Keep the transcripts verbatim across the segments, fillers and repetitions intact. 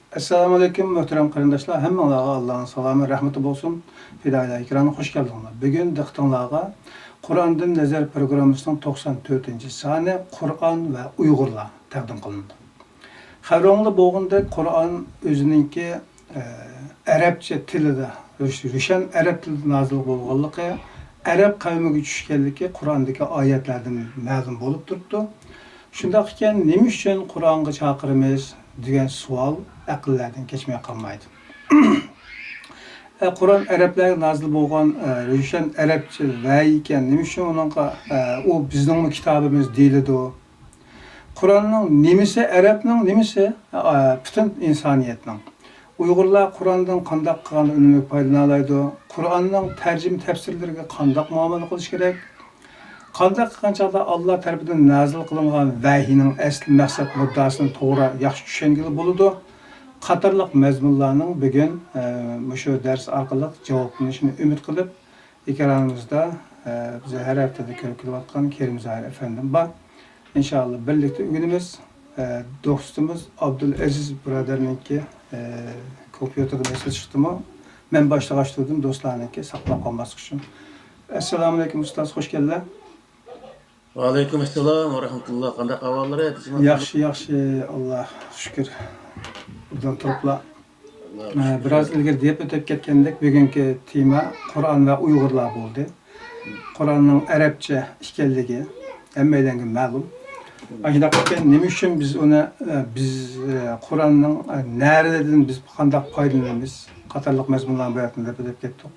ئەسسالامۇئەلەيكۇم، مۆھتەرەم قېرىنداشلار، ھەممىڭلارغا ئاللانىڭ سالامى، رەھمىتى بولسۇن. پىدائىيلار ئېكرانىغا خوش كەلدىڭلار. بۈگۈن دىققىتىڭلارغا قۇرئاندىن نەزەر پروگراممىسىنىڭ توقسان تۆتىنچى سانى، قۇرئان ۋە ئۇيغۇرلار تەقدىم قىلىنىدۇ. خەۋىرىڭلاردا بولغىنىدەك، قۇرئان ئۆزىنىڭكى، ئە، ئەرەبچە تىلىدا، روش-، روشەن ئەرەب تىلىدا نازىل بولغانلىقى، ئەرەب قەۋمىگە چۈشكەنلىكى قۇرئاندىكى ئايەتلەردىن مەلۇم بولۇپ تۇرۇپتۇ. شۇنداق ئىكەن، نېمە ئۈچۈن قۇرئانغا چاقىرىمىز دېگەن سوئال ئەقىللەردىن كەچمەي قالمايدۇ. ئە، قۇرئان ئەرەبلەرگە نازىل بولغان، ئە، روشەن ئەرەبچە ۋەھىي ئىكەن، نېمە ئۈچۈن ئۇنىڭغا، ئە، ئۇ بىزنىڭمۇ كىتابىمىز دېيىلىدۇ؟ قۇرئاننىڭ نېمىسى ئەرەبنىڭ، نېمىسى، ئە، پۈتۈن ئىنسانىيەتنىڭ؟ ئۇيغۇرلار قۇرئاندىن قانداق قىلغاندا ئۈنۈملۈك پايدىلانا ئالايدۇ؟ قۇرئاننىڭ تەرجىمە تەپسىرلىرىگە قانداق مۇئامىلە قىلىش كېرەك؟ قانداق قىلغان چاغدا ئاللا تەرىپىدىن نازىل قىلىنغان ۋەھىينىڭ ئەسلى مەقسەت مۇددىئاسىنى توغرا ياخشى چۈشەنگىلى بولىدۇ؟ قاتارلىق مەزمۇنلارنىڭ بۈگۈن، ئە، مۇشۇ دەرس ئارقىلىق جاۋابلىنىشىنى ئۈمىد قىلىپ، ئېكرانىمىزدا، ئە، بىز ھەر ھەپتىدە كۆرۈپ كېلىۋاتقان كېرىم زاھىر ئەپەندىم بار. ئىنشائاللا بىرلىكتە ئۆگىنىمىز. ئە، دوستىمىز ئابدۇلئەزىز بۇرادەرنىڭكى، ئە، كومپيۇتېردا مەسىلە چىقتىمۇ، مەن باشلىغاچ تۇردۇم، دوستلارنىڭكى ساقلاپ قالماسلىقى ئۈچۈن. ئەسسالامۇئەلەيكۇم ئۇستاز، خوش كەلدىلەر. ۋەئەلەيكۇم ئەسسالام ۋە رەھمەتۇللا. قانداق ئەھۋاللىرى؟ ياخشى، ياخشى، ئاللا شۈكۈر. ئوبدان تۇرۇپلا. ئاللا ئە، شۈكۈر. بىراز ئىلگىرى دەپ ئۆتۈپ كەتكەندەك، بۈگۈنكى تېما قۇرئان ۋە ئۇيغۇرلار بولدى. قۇرئاننىڭ ئەرەبچە ئىكەنلىكى ھەممەيلەنگە مەلۇم. ئاشۇنداق ئىكەن، نېمە ئۈچۈن بىز ئۇنى، ئە، بىز، ئە، قۇرئاننىڭ، ئە، نەرىلىرىدىن بىز قانداق پايدىلىنىمىز قاتارلىق مەزمۇنلارنى بۇ يەردىن دەپ ئۆتۈپ كەتتۇق.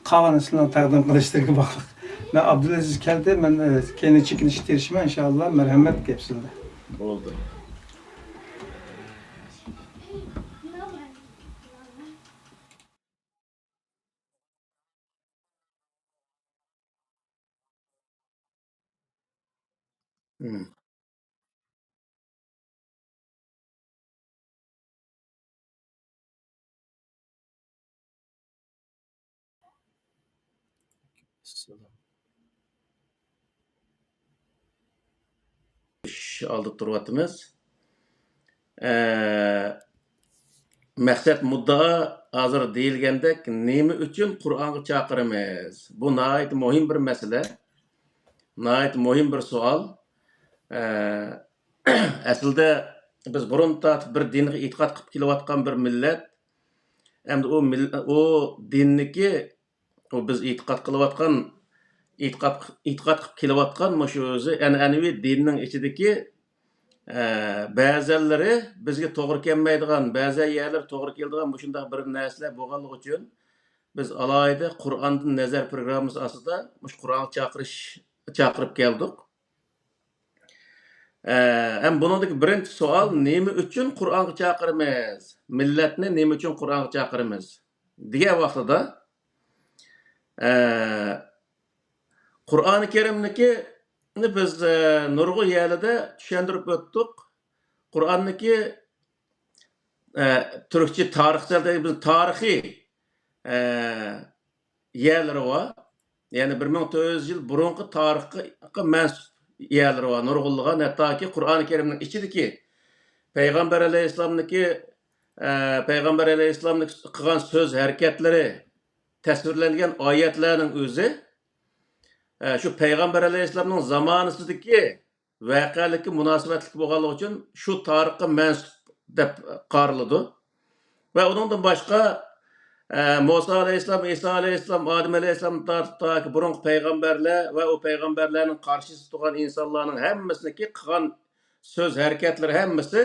قالغىنى سىلەرنىڭ تەقدىم قىلىشلىرىغا باغلىق. مەن ئابدۇلئەزىز كەلدى، مەن، ئە، كەينىگە چېكىنىشكە تىرىشىمەن، ئىنشائاللا. مەرھەمەت، گەپ سىزدە. بولدى. مم. ئىش ئالدىدا تۇرۇۋاتىمىز. ئە، مەقسەت مۇددىئا ھازىر دېيىلگەندەك، نېمە ئۈچۈن قۇرئانغا چاقىرىمىز؟ بۇ ناھايىتى مۇھىم بىر مەسىلە، ناھايىتى مۇھىم بىر سوئال. ئە، ئەسلىدە بىز بۇرۇن تارتىپ بىر دىنغا ئېتىقاد قىلىپ كېلىۋاتقان بىر مىللەت. ئەمدى ئۇ مىل-، ئۇ دىننىكى ئۇ بىز ئېتىقاد قىلىۋاتقان، ئېتىقاد، ئېتىقاد قىلىپ كېلىۋاتقان مۇشۇ ئۆزى ئەنئەنىۋى دىننىڭ ئىچىدىكى، ئە، بەزەنلىرى بىزگە توغرا كەلمەيدىغان، بەزەن يەرلىرى توغرا كېلىدىغان مۇشۇنداق بىر نەرسىلەر بولغانلىقى ئۈچۈن، بىز ئالاھىدە قۇرئاندىن نەزەر پروگراممىسى ئاستىدا مۇشۇ قۇرئانغا چاقىرىش، چاقىرىپ كەلدۇق. ئە، ھەم بۇنىڭدىكى بىرىنچى سوئال، نېمە ئۈچۈن قۇرئانغا چاقىرىمىز؟ مىللەتنى نېمە ئۈچۈن قۇرئانغا چاقىرىمىز؟ دېگەن ۋاقتىدا، ئە، قۇرئانى كەرىمنىكى بىز، ئە، نۇرغۇن يەرلىدە چۈشەندۈرۈپ ئۆتتۇق. قۇرئاننىكى، ئە، تۈركچە تارىخچە بىز تارىخىي، ئە، يەرلىرى بار. يەنى بىر مىڭ تۆت يۈز يىل بۇرۇنقى تارىخقا مەنسۇپ يەرلىرى بار، نۇرغۇنلىغان. ھەتتاكى قۇرئانى كەرىمنىڭ ئىچىدىكى پەيغەمبەر ئەلەيھىسسالامنىڭكى، ئە، پەيغەمبەر ئەلەيھىسسالامنىڭ قىلغان سۆز ھەرىكەتلىرى تەسۋىرلەنگەن ئايەتلەرنىڭ ئۆزى، ئە، شۇ پەيغەمبەر ئەلەيھىسسالامنىڭ زامانىسىدىكى ۋەقەلىككە مۇناسىۋەتلىك بولغانلىقى ئۈچۈن شۇ تارىخقا مەنسۇپ دەپ قارىلىدۇ. ۋە ئۇنىڭدىن باشقا، ئە، مۇسا ئەلەيھىسسالام، ئىسا ئەلەيھىسسالام، ئادەم ئەلەيھىسسالامدىن تارتىپ تاكى بۇرۇنقى پەيغەمبەرلەر ۋە ئۇ پەيغەمبەرلەرنىڭ قارشىسىدا تۇرغان ئىنسانلارنىڭ ھەممىسىنىڭكى قىلغان سۆز ھەرىكەتلىرى ھەممىسى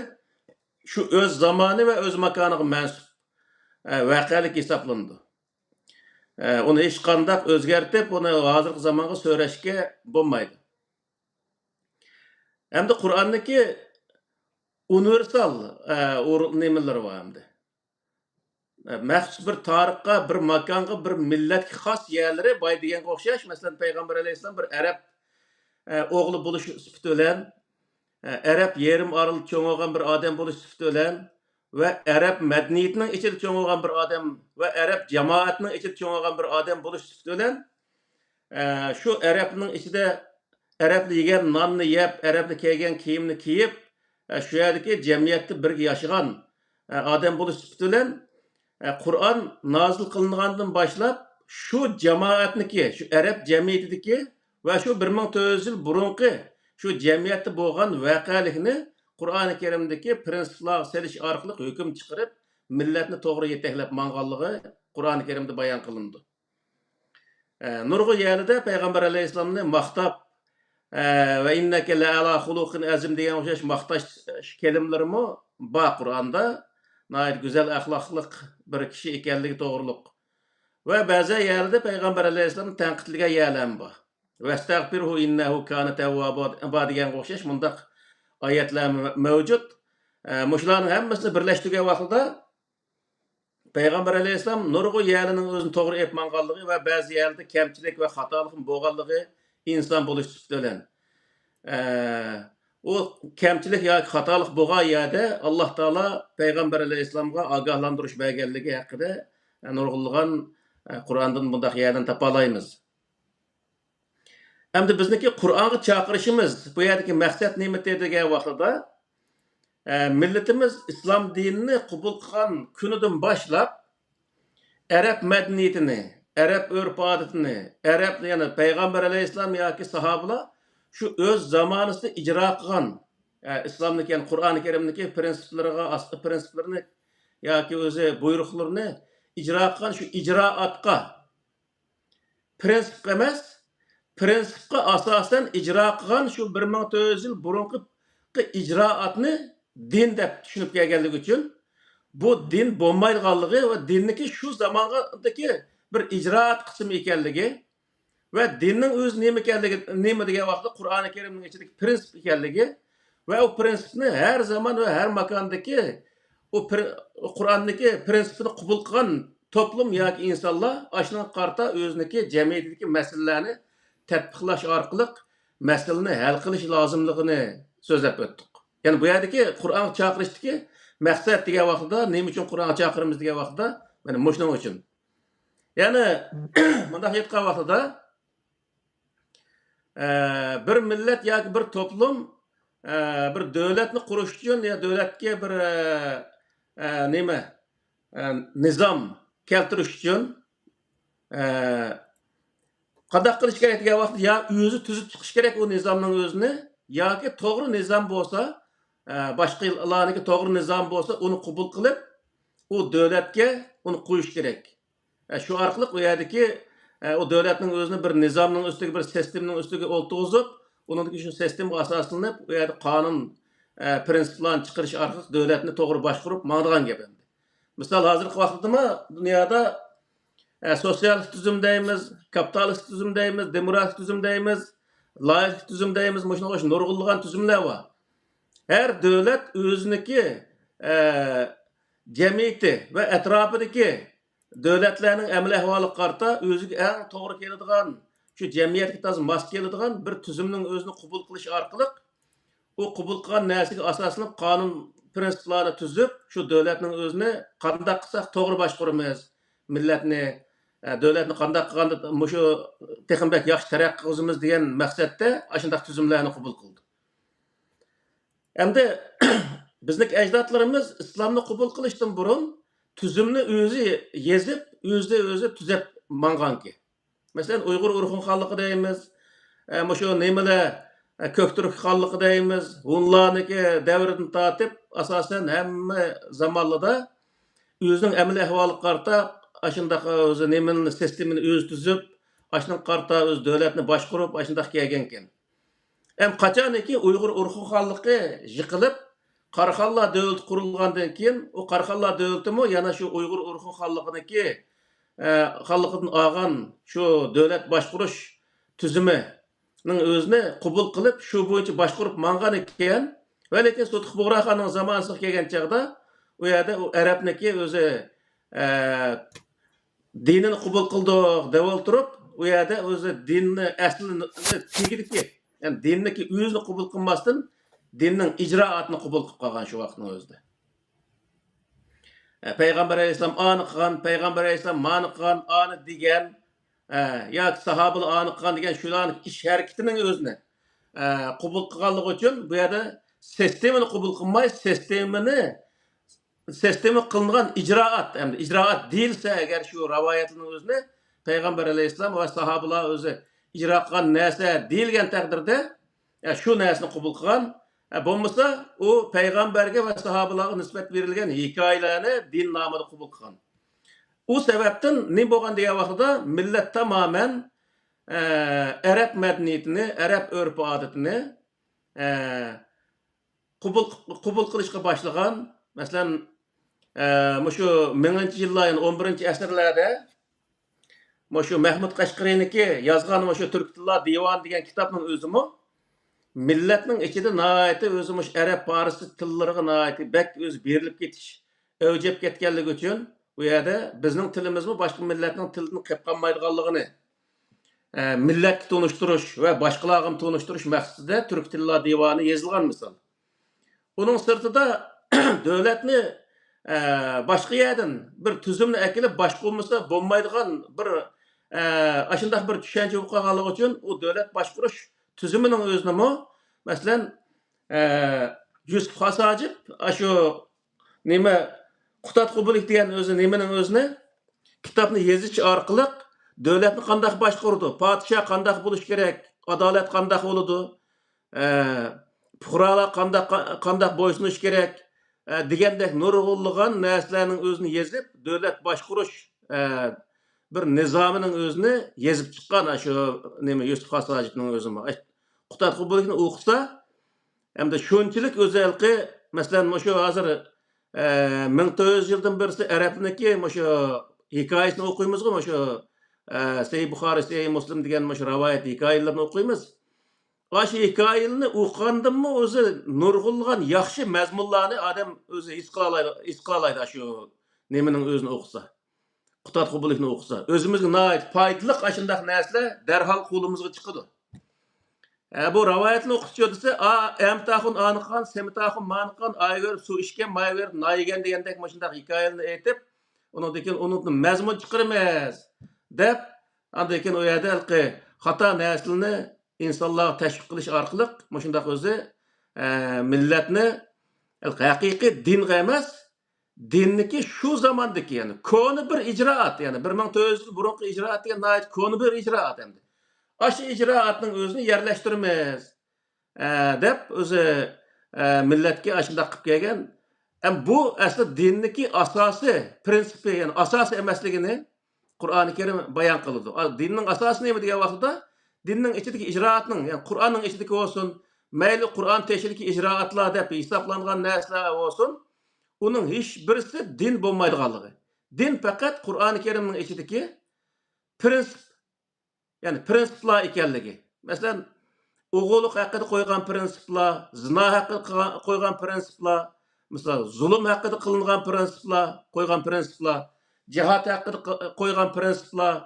شۇ ئۆز زامانى ۋە ئۆز ماكانىغا مەنسۇپ، ئە، ۋەقەلىك ھېسابلىنىدۇ. ئە، ئۇنى ھېچقانداق ئۆزگەرتىپ، ئۇنى ھازىرقى زامانغا سۆرەشكە بولمايدۇ. ئەمدى قۇرئاننىڭكى ئۇنىۋېرسال، ئە، ئۇر-، نېمىلىرى بار ئەمدى. ئە، مەخسۇس بىر تارىخقا، بىر ماكانغا، بىر مىللەتكە خاس يەرلىرى بار دېگەنگە ئوخشاش. مەسىلەن، پەيغەمبەر ئەلەيھىسسالام بىر ئەرەب، ئە، ئوغلى بولۇش سۈپىتى بىلەن، ئە، ئەرەب يېرىم ئارىلىدا چوڭ بولغان بىر ئادەم بولۇش سۈپىتى بىلەن ۋە ئەرەب مەدەنىيىتىنىڭ ئىچىدە چوڭ بولغان بىر ئادەم ۋە ئەرەب جامائەتنىڭ ئىچىدە چوڭ بولغان بىر ئادەم بولۇش سۈپىتى بىلەن، ئە، شۇ ئەرەبنىڭ ئىچىدە ئەرەبلەر يېگەن ناننى يەپ، ئەرەبلەر كىيگەن كىيىمنى كىيىپ، ئە، شۇ يەردىكى جەمئىيەتتە بىرگە ياشىغان ئە، ئادەم بولۇش سۈپىتى بىلەن، ئە، قۇرئان نازىل قىلىنغاندىن باشلاپ شۇ جامائەتنىكى، شۇ ئەرەب جەمئىيىتىدىكى ۋە شۇ بىر مىڭ تۆت يۈز يىل بۇرۇنقى شۇ جەمئىيەتتە بولغان ۋەقەلىكنى قۇرئانى كەرىمدىكى پىرىنسىپلارغا سېلىش ئارقىلىق ھۆكۈم چىقىرىپ، مىللەتنى توغرا يېتەكلەپ ماڭغانلىقى قۇرئانى كەرىمدە بايان قىلىنىدۇ. ئە، نۇرغۇن يەرلىدە پەيغەمبەر ئەلەيھىسسالامنى ماختاپ، ئە، «ۋە ئىننەكە لەئەلا خۇلۇقىن ئەزىم» دېگەن ئوخشاش ماختاش كەلىمىلىرىمۇ بار قۇرئاندا. ناھايىتى گۈزەل ئەخلاقلىق بىر كىشى ئىكەنلىكى توغرۇلۇق. ۋە بەزى يەرلىدە پەيغەمبەر ئەلەيھىسسالامنى تەنقىدلىگەن يەرلەرمۇ بار. «ۋەستەغفىرھۇ ئىننەھۇ كانە تەۋۋابا» دېگەنگە ئوخشاش مۇنداق ئايەتلەر مەۋجۇت. ئە، مۇشۇلارنىڭ ھەممىسىنى بىرلەشتۈرگەن ۋاقتىدا پەيغەمبەر ئەلەيھىسسالام نۇرغۇن يەرلىرىنىڭ ئۆزىنى توغرا ئېلىپ ماڭغانلىقى ۋە بەزى يەرلەردە كەمچىلىك ۋە خاتالىقمۇ بولغانلىقى ئىنسان بولۇش سۈپىتى بىلەن. ئە، ئۇ كەمچىلىك ياكى خاتالىق بولغان يەردە ئاللا تائالا پەيغەمبەر ئەلەيھىسسالامغا ئاگاھلاندۇرۇش بەرگەنلىكى ھەققىدە، ئە، نۇرغۇنلىغان، ئە، قۇرئاندىن بۇنداق يەردىن تاپالايمىز. ئەمدى بىزنىڭكى قۇرئانغا چاقىرىشىمىز، بۇ يەردىكى مەقسەت نېمىتى دېگەن ۋاقتىدا، ئە، مىللىتىمىز ئىسلام دىنىنى قوبۇل قىلغان كۈنىدىن باشلاپ، ئەرەب مەدەنىيىتىنى، ئەرەب ئۆرپ-ئادىتىنى، ئەرەب، يەنى پەيغەمبەر ئەلەيھىسسالام ياكى ساھابىلار شۇ ئۆز زامانىسىدا ئىجرا قىلغان، ئە، ئىسلامنىڭكى، يەنى قۇرئانى كەرىمنىڭكى پىرىنسىپلىرىغا، ئاساسلىق پىرىنسىپلىرىنى ياكى ئۆزى بۇيرۇقلىرىنى ئىجرا قىلغان شۇ ئىجرائاتقا، پىرىنسىپقا ئەمەس، پىرىنسىپقا ئاساسەن ئىجرا قىلغان شۇ بىر مىڭ تۆت يۈز يىل بۇرۇنقى ئىجرائاتنى دىن دەپ چۈشىنىپ كەلگەنلىكى ئۈچۈن، بۇ دىن بولمايدىغانلىقى ۋە دىننىكى شۇ زاماندىكى بىر ئىجرائات قىسمى ئىكەنلىكى ۋە دىننىڭ ئۆزى نېمە ئىكەنلىكى، نېمە دېگەن ۋاقىتتا قۇرئانى كەرىمنىڭ ئىچىدىكى پىرىنسىپ ئىكەنلىكى ۋە ئۇ پىرىنسىپنى ھەر زامان ۋە ھەر ماكاندىكى ئۇ پىر-، قۇرئاندىكى پىرىنسىپنى قوبۇل قىلغان توپلۇم ياكى ئىنسانلار ئاشۇنىڭغا قارىتا ئۆزىنىڭكى جەمئىيىتىدىكى مەسىلىلەرنى تەتبىقلاش ئارقىلىق مەسىلىنى ھەل قىلىش لازىملىقىنى سۆزلەپ ئۆتتۇق. يەنى بۇ يەردىكى قۇرئانغا چاقىرىشتىكى مەقسەت دېگەن ۋاقتىدا، نېمە ئۈچۈن قۇرئانغا چاقىرىمىز دېگەن ۋاقتىدا، مانا مۇشۇنىڭ ئۈچۈن. يەنى مۇنداق ئېيتقان ۋاقتىدا، ئە، بىر مىللەت ياكى بىر توپلۇم، ئە، بىر دۆلەتنى قۇرۇش ئۈچۈن يا دۆلەتكە بىر، ئە، ئە، نېمە، ئە، نىزام كەلتۈرۈش ئۈچۈن، ئە، قانداق قىلىش كېرەك دېگەن ۋاقىتتا، يا ئۆزى تۈزۈپ چىقىش كېرەك ئۇ نىزامنىڭ ئۆزىنى، ياكى توغرا نىزام بولسا، ئە، باشقىلارنىڭكى توغرا نىزام بولسا، ئۇنى قوبۇل قىلىپ، ئۇ دۆلەتكە ئۇنى قويۇش كېرەك. ئە، شۇ ئارقىلىق ئۇ يەردىكى، ئە، ئۇ دۆلەتنىڭ ئۆزىنى بىر نىزامنىڭ ئۈستىگە، بىر سىستېمىنىڭ ئۈستىگە ئولتۇرغۇزۇپ، ئۇنىڭدىكى شۇ سىستېمىغا ئاساسلىنىپ، ئۇ يەردە قانۇن، ئە، پىرىنسىپلارنى چىقىرىش ئارقىلىق دۆلەتنى توغرا باشقۇرۇپ ماڭىدىغان گەپ ئەمدى. مىسال، ھازىرقى ۋاقىتتىمۇ دۇنيادا، ئە، سوتسىيالىستىك تۈزۈم دەيمىز، كاپىتالىستىك تۈزۈم دەيمىز، دېموكراتىك تۈزۈم دەيمىز، لايىھىلىك تۈزۈم دەيمىز، مۇشۇنىڭغا ئوخشاش نۇرغۇنلىغان تۈزۈملەر بار. ھەر دۆلەت ئۆزىنىڭكى، ئە، جەمئىيىتى ۋە ئەتراپىدىكى دۆلەتلەرنىڭ ئەمەلىي ئەھۋالىغا قارىتا ئۆزىگە ئەڭ توغرا كېلىدىغان، شۇ جەمئىيەتكە تازا ماس كېلىدىغان بىر تۈزۈمنىڭ ئۆزىنى قوبۇل قىلىش ئارقىلىق، ئۇ قوبۇل قىلغان نەرسىگە ئاساسلىنىپ قانۇن پىرىنسىپلارنى تۈزۈپ، شۇ دۆلەتنىڭ ئۆزىنى قانداق قىلساق توغرا باشقۇرىمىز، مىللەتنى، ئە، دۆلەتنى قانداق قىلغاندا مۇشۇ تېخىمۇ بەك ياخشى تەرەققىي قىلغۇزىمىز دېگەن مەقسەتتە ئاشۇنداق تۈزۈملەرنى قوبۇل قىلدى. ئەمدى بىزنىڭ ئەجدادلىرىمىز ئىسلامنى قوبۇل قىلىشتىن بۇرۇن تۈزۈمنى ئۆزى يېزىپ، ئۆزى، ئۆزى تۈزەپ ماڭغانكەن. مەسىلەن، ئۇيغۇر ئورخۇن خانلىقى دەيمىز، ئە، مۇشۇ نېمىلەر، ئە، كۆكتۈرك خانلىقى دەيمىز، ھونلارنىڭكى دەۋرىدىن تارتىپ، ئاساسەن ھەممە زامانلىدا ئۆزىنىڭ ئەمەلىي ئەھۋالىغا قارىتا ئاشۇنداق ئۆزى نېمىنى، سىستېمىنى ئۆزى تۈزۈپ، ئاشۇنىڭغا قارىتا ئۆز دۆلەتنى باشقۇرۇپ، ئاشۇنداق كەلگەنكەن. ئەم، قاچانكى ئۇيغۇر ئورخۇن خانلىقى يىقىلىپ، قاراخانلار دۆلىتى قۇرۇلغاندىن كېيىن، ئۇ قاراخانلار دۆلىتىمۇ يەنە شۇ ئۇيغۇر ئورخۇن خانلىقىنىڭكى، ئە، خانلىقىدىن ئالغان شۇ دۆلەت باشقۇرۇش تۈزۈمىنىڭ ئۆزىنى قوبۇل قىلىپ، شۇ بويىچە باشقۇرۇپ ماڭغان ئىكەن. ۋە لېكىن سۇتۇق بۇغراخاننىڭ زامانىسىغا كەلگەن چاغدا، ئۇ يەردە ئۇ ئەرەبنىڭكى ئۆزى، ئە، دىنىنى قوبۇل قىلدۇق دەپ ئولتۇرۇپ، ئۇ يەردە ئۆزى دىننى ئەسلىنى تېگىدىكى، يەنى دىننىكى ئۆزىنى قوبۇل قىلماستىن، دىننىڭ ئىجرائاتىنى قوبۇل قىلىپ قالغان شۇ ۋاقىتنىڭ ئۆزىدە. ئە، پەيغەمبەر ئەلەيھىسسالام ئانى قىلغان، پەيغەمبەر ئەلەيھىسسالام مانى قىلغان، ئانى دېگەن، ئە، ياكى ساھابىلار ئانى قىلغان دېگەن شۇلارنىڭ ئىش ھەرىكىتىنىڭ ئۆزىنى، ئە، قوبۇل قىلغانلىقى ئۈچۈن بۇ يەردە سىستېمىنى قوبۇل قىلماي، سىستېمىنى سىستېما قىلىنغان ئىجرائات، ئەمدى ئىجرائات دېيىلسە ئەگەر شۇ رىۋايەتلەرنىڭ ئۆزىنى پەيغەمبەر ئەلەيھىسسالام ۋە ساھابىلار ئۆزى ئىجرا قىلغان نەرسە دېيىلگەن تەقدىردە، يا شۇ نەرسىنى قوبۇل قىلغان، يا بولمىسا ئۇ پەيغەمبەرگە ۋە ساھابىلارغا نىسبەت بېرىلگەن ھېكايىلەرنى دىن نامىدا قوبۇل قىلغان. ئۇ سەۋەبتىن نېمە بولغان دېگەن ۋاقتىدا مىللەت تامامەن، ئە، ئەرەب مەدەنىيىتىنى، ئەرەب ئۆرپ-ئادىتىنى، ئە، قوبۇل، قوبۇل قىلىشقا باشلىغان. مەسىلەن، ئە، مۇشۇ مىڭىنچى يىللار، يەنى ئون بىرىنچى ئەسىرلەردە مۇشۇ مەھمۇد قەشقىرىنىڭكى يازغان مۇشۇ تۈركىي تىللار دىۋانى دېگەن كىتابنىڭ ئۆزىمۇ مىللەتنىڭ ئىچىدە ناھايىتى ئۆزى مۇشۇ ئەرەب، پارس تىللىرىغا ناھايىتى بەك ئۆزى بېرىلىپ كېتىش، ئەۋج ئېلىپ كەتكەنلىكى ئۈچۈن، ئۇ يەردە بىزنىڭ تىلىمىزمۇ باشقا مىللەتنىڭ تىلىدىن قېلىپ قالمايدىغانلىقىنى، ئە، مىللەتكە تونۇشتۇرۇش ۋە باشقىلارغىمۇ تونۇشتۇرۇش مەقسىتىدە تۈركىي تىللار دىۋانى يېزىلغان مىسال. ئۇنىڭ سىرتىدا دۆلەتنى، ئە، باشقا يەردىن بىر تۈزۈمنى ئەكېلىپ باشقۇرمىسا بولمايدىغان بىر، ئە، ئاشۇنداق بىر چۈشەنچە بولۇپ قالغانلىقى ئۈچۈن ئۇ دۆلەت باشقۇرۇش تۈزۈمىنىڭ ئۆزىنىمۇ، مەسىلەن، ئە، يۈسۈپ خاس ھاجىپ ئاشۇ نېمە، قۇتادغۇ بولۇش دېگەن ئۆزى نېمىنىڭ ئۆزىنى، كىتابنى يېزىش ئارقىلىق دۆلەتنى قانداق باشقۇرىدۇ، پادىشاھ قانداق بولۇش كېرەك، ئادالەت قانداق بولىدۇ، ئە، پۇقرالار قانداق، قانداق بويسۇنۇش كېرەك، ئە، دېگەندەك نۇرغۇنلىغان نەرسىلەرنىڭ ئۆزىنى يېزىپ، دۆلەت باشقۇرۇش، ئە، بىر نىزامىنىڭ ئۆزىنى يېزىپ چىققان، ئاشۇ نېمە، يۈسۈپ خاس ھاجىپنىڭ ئۆزىمۇ. ئاش-، قۇتادغۇ بولۇشنى ئوقۇسا، ھەمدە شۇنچىلىك ئۆزى ھېلىقى، مەسىلەن، مۇشۇ ھازىر، ئە، مىڭ تۆت يۈز يىلدىن بېرىسى ئەرەبنىڭكى مۇشۇ ھېكايىسىنى ئوقۇيمىزغۇ، مۇشۇ، ئە، سەھىھ بۇخارى، سەھىھ مۇسلىم دېگەن مۇشۇ رىۋايەت ھېكايىلىرىنى ئوقۇيمىز. ئاشۇ ھېكايىلىرىنى ئوقۇغاندىنمۇ ئۆزى نۇرغۇنلىغان ياخشى مەزمۇنلارنى ئادەم ئۆزى ھېس قىلالايدۇ، ھېس قىلالايدۇ ئاشۇ نېمىنىڭ ئۆزىنى ئوقۇسا. قۇتادغۇ بولۇشنى ئوقۇسا، ئۆزىمىزگە ناھايىتى پايدىلىق ئاشۇنداق نەرسىلەر دەرھال قولىمىزغا چىقىدۇ. ھە، بۇ رىۋايەتنى ئوقۇتقۇچى دېسە، ئا، ئەمتاخۇن ئانىقان، سېمىتاخۇن مانىقان، ئايغا بېرىپ سۇ ئىچكەن، مايغا بېرىپ نان يېگەن دېگەندەك مۇشۇنداق ھېكايىلەرنى ئېيتىپ، ئۇنىڭدىن كېيىن ئۇنىڭدىن مەزمۇن چىقىرىمىز دەپ، ئاندىن كېيىن ئۇ يەردە ھېلىقى خاتا نەرسىلەرنى ئىنسانلارغا تەشۋىق قىلىش ئارقىلىق مۇشۇنداق ئۆزى، ئە، مىللەتنى ھېلىقى ھەقىقىي دىنغا ئەمەس، دىننىكى شۇ زاماندىكى، يەنى كونا بىر ئىجرائات، يەنى بىر مىڭ تۆت يۈز يىل بۇرۇنقى ئىجرائات دېگەن ناھايىتى كونا بىر ئىجرائات ئەمدى. ئاشۇ ئىجرائاتنىڭ ئۆزىنى يەرلەشتۈرىمىز، ئە، دەپ ئۆزى، ئە، مىللەتكە ئاشۇنداق قىلىپ كەلگەن. ئەم، بۇ ئەسلى دىننىكى ئاساسىي پىرىنسىپى، يەنى ئاساسىي ئەمەسلىكىنى قۇرئانى كەرىم بايان قىلىدۇ. ئا، دىننىڭ ئاساسى نېمە دېگەن ۋاقىتتا، دىننىڭ ئىچىدىكى ئىجرائاتنىڭ، يەنى قۇرئاننىڭ ئىچىدىكى بولسۇن، مەيلى قۇرئان تېشىدىكى ئىجرائاتلار دەپ ھېسابلانغان نەرسىلەر بولسۇن، ئۇنىڭ ھېچ بىرسى دىن بولمايدىغانلىقى. دىن پەقەت قۇرئانى كەرىمنىڭ ئىچىدىكى پىرىنسىپ، يەنى پىرىنسىپلار ئىكەنلىكى. مەسىلەن، ئوغۇللۇق ھەققىدە قويغان پىرىنسىپلار، زىنا ھەققىدە قىلغان، قويغان پىرىنسىپلار، مىسال، زۇلۇم ھەققىدە قىلىنغان پىرىنسىپلار، قويغان پىرىنسىپلار، جىھاد ھەققىدە ق-، قويغان پىرىنسىپلار،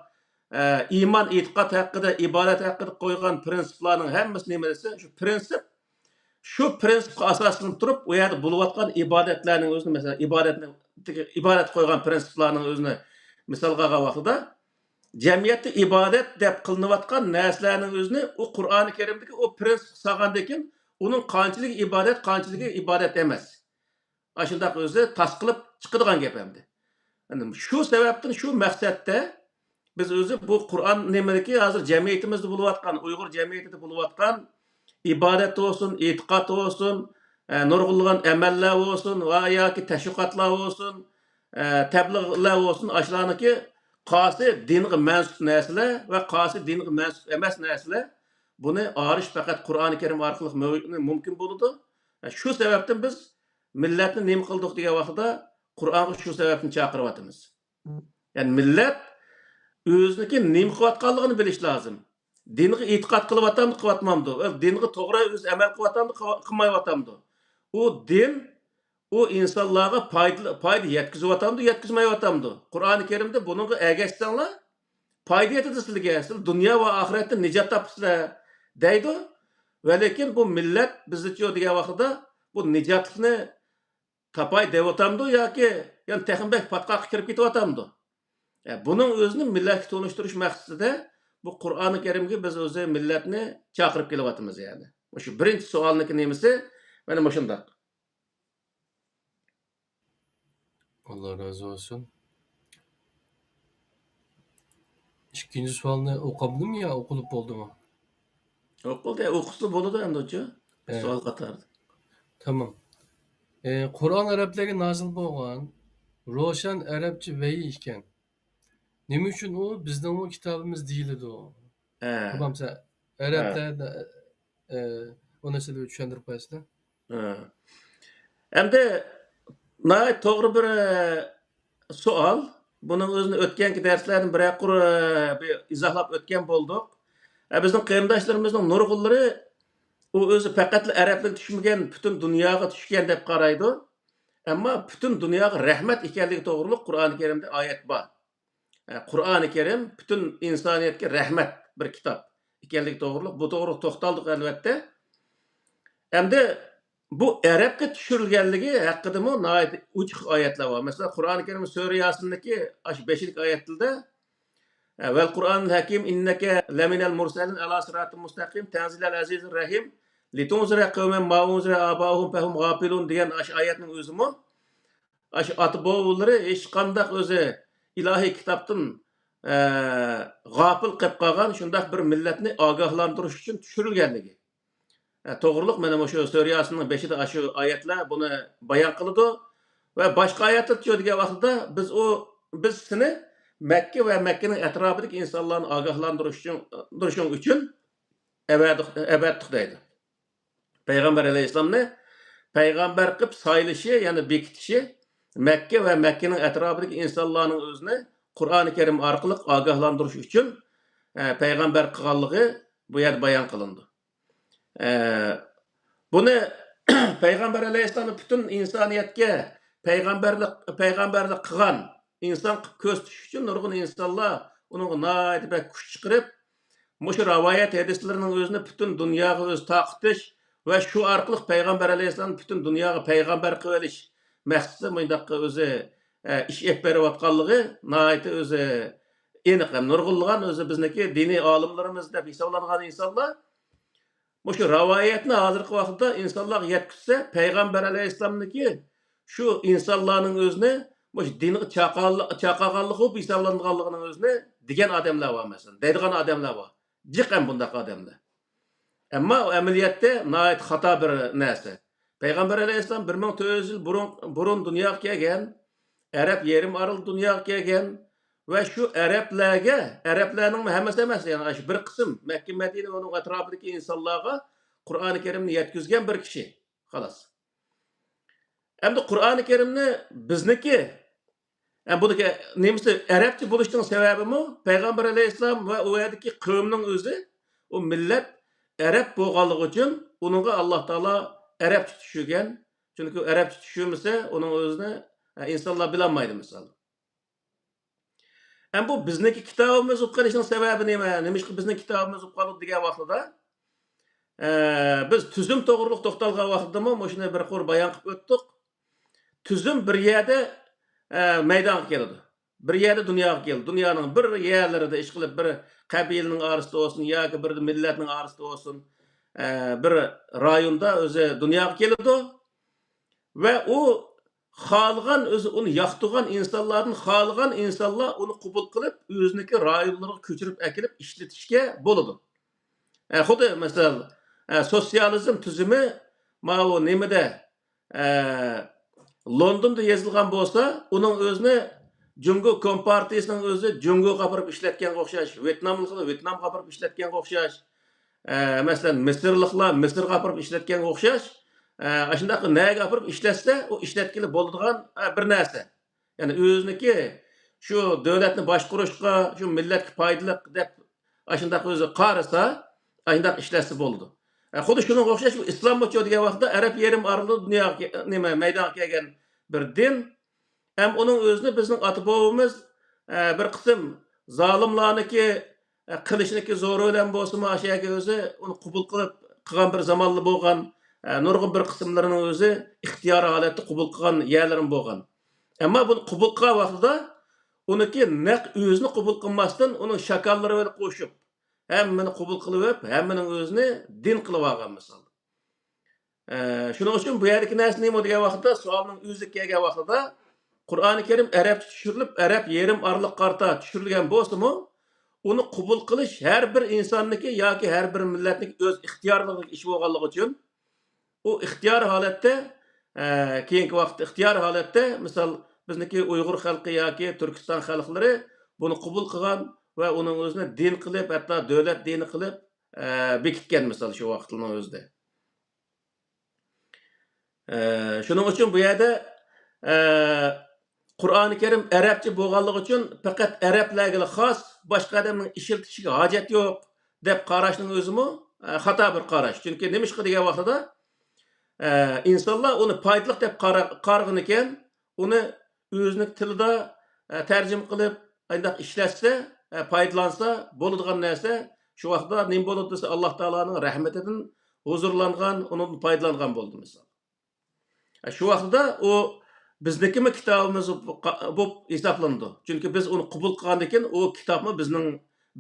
ئە، ئىمان، ئېتىقاد ھەققىدە، ئىبادەت ھەققىدە قويغان پىرىنسىپلارنىڭ ھەممىسى نېمە دېسە، شۇ پىرىنسىپ، شۇ پىرىنسىپقا ئاساسلىنىپ تۇرۇپ، ئۇ يەردە بولۇۋاتقان ئىبادەتلەرنىڭ ئۆزىنى، مەسىلەن، ئىبادەتنى، ئىبادەت قويغان پىرىنسىپلارنىڭ ئۆزىنى مىسالغا ئالغان ۋاقتىدا، جەمئىيەتتە ئىبادەت دەپ قىلىنىۋاتقان نەرسىلەرنىڭ ئۆزىنى ئۇ قۇرئانى كەرىمدىكى ئۇ پىرىنسىپقا سالغاندىن كېيىن، ئۇنىڭ قانچىلىكى ئىبادەت، قانچىلىكى ئىبادەت ئەمەس. ئاشۇنداق ئۆزى تاس قىلىپ چىقىدىغان گەپ ئەمدى. ئەنە شۇ سەۋەبتىن، شۇ مەقسەتتە بىز ئۆزى بۇ قۇرئان نېمىدىكى ھازىر جەمئىيىتىمىزدە بولۇۋاتقان، ئۇيغۇر جەمئىيىتىدە بولۇۋاتقان ئىبادەت بولسۇن، ئېتىقاد بولسۇن، ئە، نۇرغۇنلىغان ئەمەللەر بولسۇن ۋە ياكى تەشۋىقاتلار بولسۇن، ئە، تەبلىغلار بولسۇن، ئاشۇلارنىڭكى قايسى دىنغا مەنسۇپ نەرسىلەر ۋە قايسى دىنغا مەنسۇپ ئەمەس نەرسىلەر، بۇنى ئارىش پەقەت قۇرئانى كەرىم ئارقىلىق مۆ-، مۇمكىن بولىدۇ. شۇ سەۋەبتىن بىز مىللەتنى نېمە قىلدۇق دېگەن ۋاقتىدا، قۇرئانغا شۇ سەۋەبتىن چاقىرىۋاتىمىز. يەنى مىللەت ئۆزىنىڭكى نېمە قىلىۋاتقانلىقىنى بىلىش لازىم. دىنغا ئېتىقاد قىلىۋاتامدۇ، قىلىۋاتمامدۇ؟ دىنغا توغرا ئۆزى ئەمەل قىلىۋاتامدۇ، قىلىۋا-، قىلمايۋاتامدۇ؟ ئۇ دىن، ئۇ ئىنسانلارغا پايدا، پايدا يەتكۈزۈۋاتامدۇ، يەتكۈزمەيۋاتامدۇ؟ قۇرئانى كەرىمدە بۇنىڭغا ئەگەشسەڭلار، پايدا يېتىدۇ سىلىگە، سىلەر دۇنيا ۋە ئاخىرەتتە نىجات تاپىسىلەر، دەيدۇ. ۋەلىكىن بۇ مىللەت بىزچۇ دېگەن ۋاقتىدا بۇ نىجاتلىقنى تاپاي دەۋاتامدۇ ياكى يەنە تېخىمۇ بەك پاتقاققا كىرىپ كېتىۋاتامدۇ؟ ئە، بۇنىڭ ئۆزىنى مىللەتكە تونۇشتۇرۇش مەقسىتىدە بۇ قۇرئانى كەرىمگە بىز ئۆزى مىللەتنى چاقىرىپ كېلىۋاتىمىز يەنى. مۇشۇ بىرىنچى سوئالنىڭكى نېمىسى مانا مۇشۇنداق. ئاللا رازى بولسۇن. ئىككىنچى سوئالنى ئوقۇمدىمۇ يا ئوقۇلۇپ بولدىمۇ؟ ئوقۇلدى، ئوقۇسا بولىدۇ ئەمدىچۇ. ھە. سوئال قاتارىدا. تامام. ئى، قۇرئان ئەرەبلەرگە نازىل بولغان روشەن ئەرەبچە ۋەھىي ئىكەن. نېمە ئۈچۈن ئۇ بىزنىڭمۇ كىتابىمىز دېيىلىدۇ؟ ھە. بولمامسا ئەرەبلەردە ئى، ئۇنى سىلەر چۈشەندۈرۈپ قوياسىلەر. ھە. ئەمدى ناھايىتى توغرا بىر ئە، سوئال. بۇنىڭ ئۆزىنى ئۆتكەنكى دەرسلەردىن بىرەر قۇر ئە، بىر ئىزاھلاپ ئۆتكەن بولدۇق. ئە، بىزنىڭ قېرىنداشلىرىمىزنىڭ نۇرغۇنلىرى ئۇ ئۆزى پەقەتلا ئەرەبلەرگە چۈشمىگەن، پۈتۈن دۇنياغا چۈشكەن دەپ قارايدۇ. ئەمما پۈتۈن دۇنياغا رەھمەت ئىكەنلىكى توغرۇلۇق قۇرئانى كەرىمدە ئايەت بار. ئە، قۇرئانى كەرىم پۈتۈن ئىنسانىيەتكە رەھمەت بىر كىتاب ئىكەنلىكى توغرۇلۇق، بۇ توغرۇلۇق توختالدۇق ئەلۋەتتە. ئەمدى بۇ ئەرەبكە چۈشۈرۈلگەنلىكى ھەققىدىمۇ ناھايىتى ئوچۇق ئايەتلەر بار. مەسىلەن، قۇرئانى كەرىم سۈرە ياسىندىكى ئاشۇ بەشىنچى ئايەتتە، ۋەل قۇرئانىل ھەكىم ئىننەكە لەمىنەل مۇرسەلىن ئەلا سىراتىن مۇستەقىم تەنزىلەل ئەزىزىر رەھىم لىتۇنزىرە قەۋمەن ما ئۇنزىرە ئاباؤھۇم فەھۇم غاپىلۇن دېگەن ئاشۇ ئايەتنىڭ ئۆزىمۇ ئاشۇ ئاتا بوۋىلىرى ھېچقانداق ئۆزى ئىلاھىي كىتابتىن ئە، غاپىل قېلىپ قالغان شۇنداق بىر مىللەتنى ئاگاھلاندۇرۇش ئۈچۈن چۈشۈرۈلگەنلىكى ئە، توغرۇلۇق. مانا مۇشۇ سۈرە ياسىننىڭ بېشىدا ئاشۇ ئايەتلەر بۇنى بايان قىلىدۇ. ۋە باشقا ئايەتلەرچۇ دېگەن ۋاقتىدا بىز ئۇ بىز سېنى مەككە ۋە مەككىنىڭ ئەتراپىدىكى ئىنسانلارنى ئاگاھلاندۇرۇش ئۈچۈن ئەۋەتتۇق دەيدۇ. پەيغەمبەر ئەلەيھىسسالامنى پەيغەمبەر قىلىپ سايلىشى، يەنى بېكىتىشى، مەككە ۋە مەككىنىڭ ئەتراپىدىكى ئىنسانلارنىڭ ئۆزىنى قۇرئانى كەرىم ئارقىلىق ئاگاھلاندۇرۇش ئۈچۈن ئە، پەيغەمبەر قىلغانلىقى بۇ يەردە بايان قىلىنىدۇ. ئە، بۇنى پەيغەمبەر ئەلەيھىسسالامنى پۈتۈن ئىنسانىيەتكە پەيغەمبەرلىك پەيغەمبەرلىك قىلغان ئىنسان قىلىپ كۆرسىتىش ئۈچۈن نۇرغۇن ئىنسانلار ئۇنىڭغا ناھايىتى بەك كۈچ چىقىرىپ، مۇشۇ رىۋايەت ھەدىسلىرىنىڭ ئۆزىنى پۈتۈن دۇنياغا ئۆزى تارقىتىش ۋە شۇ ئارقىلىق پەيغەمبەر ئەلەيھىسسالامنى پۈتۈن دۇنياغا پەيغەمبەر قىلىۋېلىش مەقسىتىدە مۇنداق ئۆزى ئە، ئىش ئېلىپ بېرىۋاتقانلىقى ناھايىتى ئۆزى ئېنىق ھەم نۇرغۇنلىغان ئۆزى بىزنىڭكى دىنىي ئالىملىرىمىز دەپ ھېسابلانغان ئىنسانلار مۇشۇ رىۋايەتنى ھازىرقى ۋاقىتتا ئىنسانلارغا يەتكۈزسە، پەيغەمبەر ئەلەيھىسسالامنىڭكى شۇ ئىنسانلارنىڭ ئۆزىنى مۇشۇ دىنغا چاقال- چاقالغانلىقى بولۇپ ھېسابلانغانلىقىنىڭ ئۆزىنى دېگەن ئادەملەر بار، مەسىلەن، دەيدىغان ئادەملەر بار. جىق ھەم بۇنداق ئادەملەر. ئەمما ئۇ ئەمەلىيەتتە ناھايىتى خاتا بىر نەرسە. پەيغەمبەر ئەلەيھىسسالام بىر مىڭ تۆت يۈز يىل بۇرۇن، بۇرۇن دۇنياغا كەلگەن، ئەرەب يېرىم ئارىلىدا دۇنياغا كەلگەن ۋە شۇ ئەرەبلەرگە، ئەرەبلەرنىڭ ھەممىسى ئەمەس، يەنى شۇ بىر قىسىم مەككە، مەدىنە ۋە ئۇنىڭ ئەتراپىدىكى ئىنسانلارغا قۇرئانى كەرىمنى يەتكۈزگەن بىر كىشى. خالاس. ئەمدى قۇرئانى كەرىمنى بىزنىكى، ئە، بۇنىڭكى نېمىسى، ئەرەبچە بولۇشنىڭ سەۋەبىمۇ پەيغەمبەر ئەلەيھىسسالام ۋە ئۇ يەردىكى قەۋمنىڭ ئۆزى، ئۇ مىللەت ئەرەب بولغانلىقى ئۈچۈن ئۇنىڭغا ئاللا تائالا ئەرەبچە چۈشۈرگەن. چۈنكى ئەرەبچە چۈشۈرمىسە، ئۇنىڭ ئۆزىنى، ئە، ئىنسانلار بىلەلمەيدۇ، مىسال. ئەمما بۇ بىزنىڭكى كىتابىمىز بولۇپ قېلىشنىڭ سەۋەبى نېمە؟ نېمىشقا بىزنىڭ كىتابىمىز بولۇپ قالدى دېگەن ۋاقتىدا، ئە، بىز تۈزۈم توغرۇلۇق توختالغان ۋاقتىدىمۇ مۇشۇنى بىر قۇر بايان قىلىپ ئۆتتۇق. تۈزۈم بىر يەردە، ئە، مەيدانغا كېلىدۇ. بىر يەردە دۇنياغا كېلىدۇ. دۇنيانىڭ بىر يەرلىرىدە، ئىشقىلىپ، بىر قەبىلىنىڭ ئارىسىدا بولسۇن ياكى بىر مىللەتنىڭ ئارىسىدا بولسۇن، ئە، بىر رايوندا ئۆزى دۇنياغا كېلىدۇ. ۋە ئۇ خالىغان، ئۆزى ئۇنى ياقتۇرغان ئىنسانلاردىن خالىغان ئىنسانلار ئۇنى قوبۇل قىلىپ، ئۆزىنىڭكى رايونلىرىغا كۆچۈرۈپ ئەكېلىپ ئىشلىتىشكە بولىدۇ. ئە، خۇددى مەسىلەن، ئە، سوتسىيالىزم تۈزۈمى ماۋۇ نېمىدە، ئە، لوندوندا يېزىلغان بولسا، ئۇنىڭ ئۆزىنى جۇڭگو كومپارتىيىسىنىڭ ئۆزى جۇڭگوغا ئاپىرىپ ئىشلەتكەنگە ئوخشاش، ۋيېتناملىقلار ۋيېتنامغا ئاپىرىپ ئىشلەتكەنگە ئوخشاش، ئە، مەسىلەن، مىسىرلىقلار مىسىرغا ئاپىرىپ ئىشلەتكەنگە ئوخشاش، ئە، ئاشۇنداق نەگە ئاپىرىپ ئىشلەتسە، ئۇ ئىشلەتكىلى بولىدىغان، ئە، بىر نەرسە. يەنى ئۆزىنىڭكى شۇ دۆلەتنى باشقۇرۇشقا، شۇ مىللەتكە پايدىلىق دەپ ئاشۇنداق ئۆزى قارىسا، ئاشۇنداق ئىشلەتسە بولىدۇ. ئە، خۇددى شۇنىڭغا ئوخشاش بۇ ئىسلاممۇچۇ دېگەن ۋاقىتتا ئەرەب يېرىم ئارىلىدا دۇنياغا كە-، نېمە، مەيدانغا كەلگەن بىر دىن. ھەم ئۇنىڭ ئۆزىنى بىزنىڭ ئاتا بوۋىمىز، ئە، بىر قىسىم زالىملارنىڭكى، ئە، قىلىچنىڭكى زورى بىلەن بولسىمۇ، ئاشۇ يەرگە ئۆزى ئۇنى قوبۇل قىلىپ قىلغان بىر زامانلا بولغان، ئە، نۇرغۇن بىر قىسىملىرىنىڭ ئۆزى ئىختىيارىي ھالەتتە قوبۇل قىلغان يەرلىرىمۇ بولغان. ئەمما بۇنى قوبۇل قىلغان ۋاقتىدا ئۇنىڭكى نەق ئۆزىنى قوبۇل قىلماستىن، ئۇنىڭ شاكاللىرى بىلەن قوشۇپ، ھەممىنى قوبۇل قىلىۋېلىپ، ھەممىنىڭ ئۆزىنى دىن قىلىۋالغان مىسال. ئە، شۇنىڭ ئۈچۈن بۇ يەردىكى نەرسە نېمە دېگەن ۋاقىتتا، سوئالنىڭ ئۆزى كەلگەن ۋاقتىدا، قۇرئانى كەرىم ئەرەبچە چۈشۈرۈلۈپ، ئەرەب يېرىم ئارىلىققا قارىتا چۈشۈرۈلگەن بولسىمۇ، ئۇنى قوبۇل قىلىش ھەر بىر ئىنساننىڭكى ياكى ھەر بىر مىللەتنىڭكى ئۆز ئىختىيارلىقىدىكى ئىش بولغانلىقى ئۈچۈن، ئۇ ئىختىيار ھالەتتە، ئە، كېيىنكى ۋاقىتتا ئىختىيار ھالەتتە، مىسال، بىزنىڭكى ئۇيغۇر خەلقى ياكى تۈركىستان خەلقلىرى بۇنى قوبۇل قىلغان ۋە ئۇنىڭ ئۆزىنى دىن قىلىپ، ھەتتا دۆلەت دىنى قىلىپ، ئە، بېكىتكەن، مىسال، شۇ ۋاقىتنىڭ ئۆزىدە. ئە، شۇنىڭ ئۈچۈن بۇ يەردە، ئە، قۇرئانى كەرىم ئەرەبچە بولغانلىقى ئۈچۈن پەقەت ئەرەبلەرگىلا خاس، باشقا ئادەمنىڭ ئىشلىتىشىگە ھاجەت يوق، دەپ قاراشنىڭ ئۆزىمۇ، ئە، خاتا بىر قاراش. چۈنكى نېمىشقا دېگەن ۋاقتىدا، ئە، ئىنسانلار ئۇنى پايدىلىق دەپ قارا-، قارىغىنىكەن، ئۇنى ئۆزىنىڭ تىلىدا، ئە، تەرجىمە قىلىپ، ئانداق ئىشلەتسە، ئە، پايدىلانسا بولىدىغان نەرسە، شۇ ۋاقىتتا نېمە بولىدۇ دېسە، ئاللا تائالانىڭ رەھمىتىدىن ھۇزۇرلانغان، ئۇنىڭدىن پايدىلانغان بولىدۇ، مىسال. ئە، شۇ ۋاقتىدا ئۇ بىزنىڭكىمۇ كىتابىمىز بولۇپ ھېسابلىنىدۇ. چۈنكى بىز ئۇنى قوبۇل قىلغاندىن كېيىن ئۇ كىتابمۇ بىزنىڭ،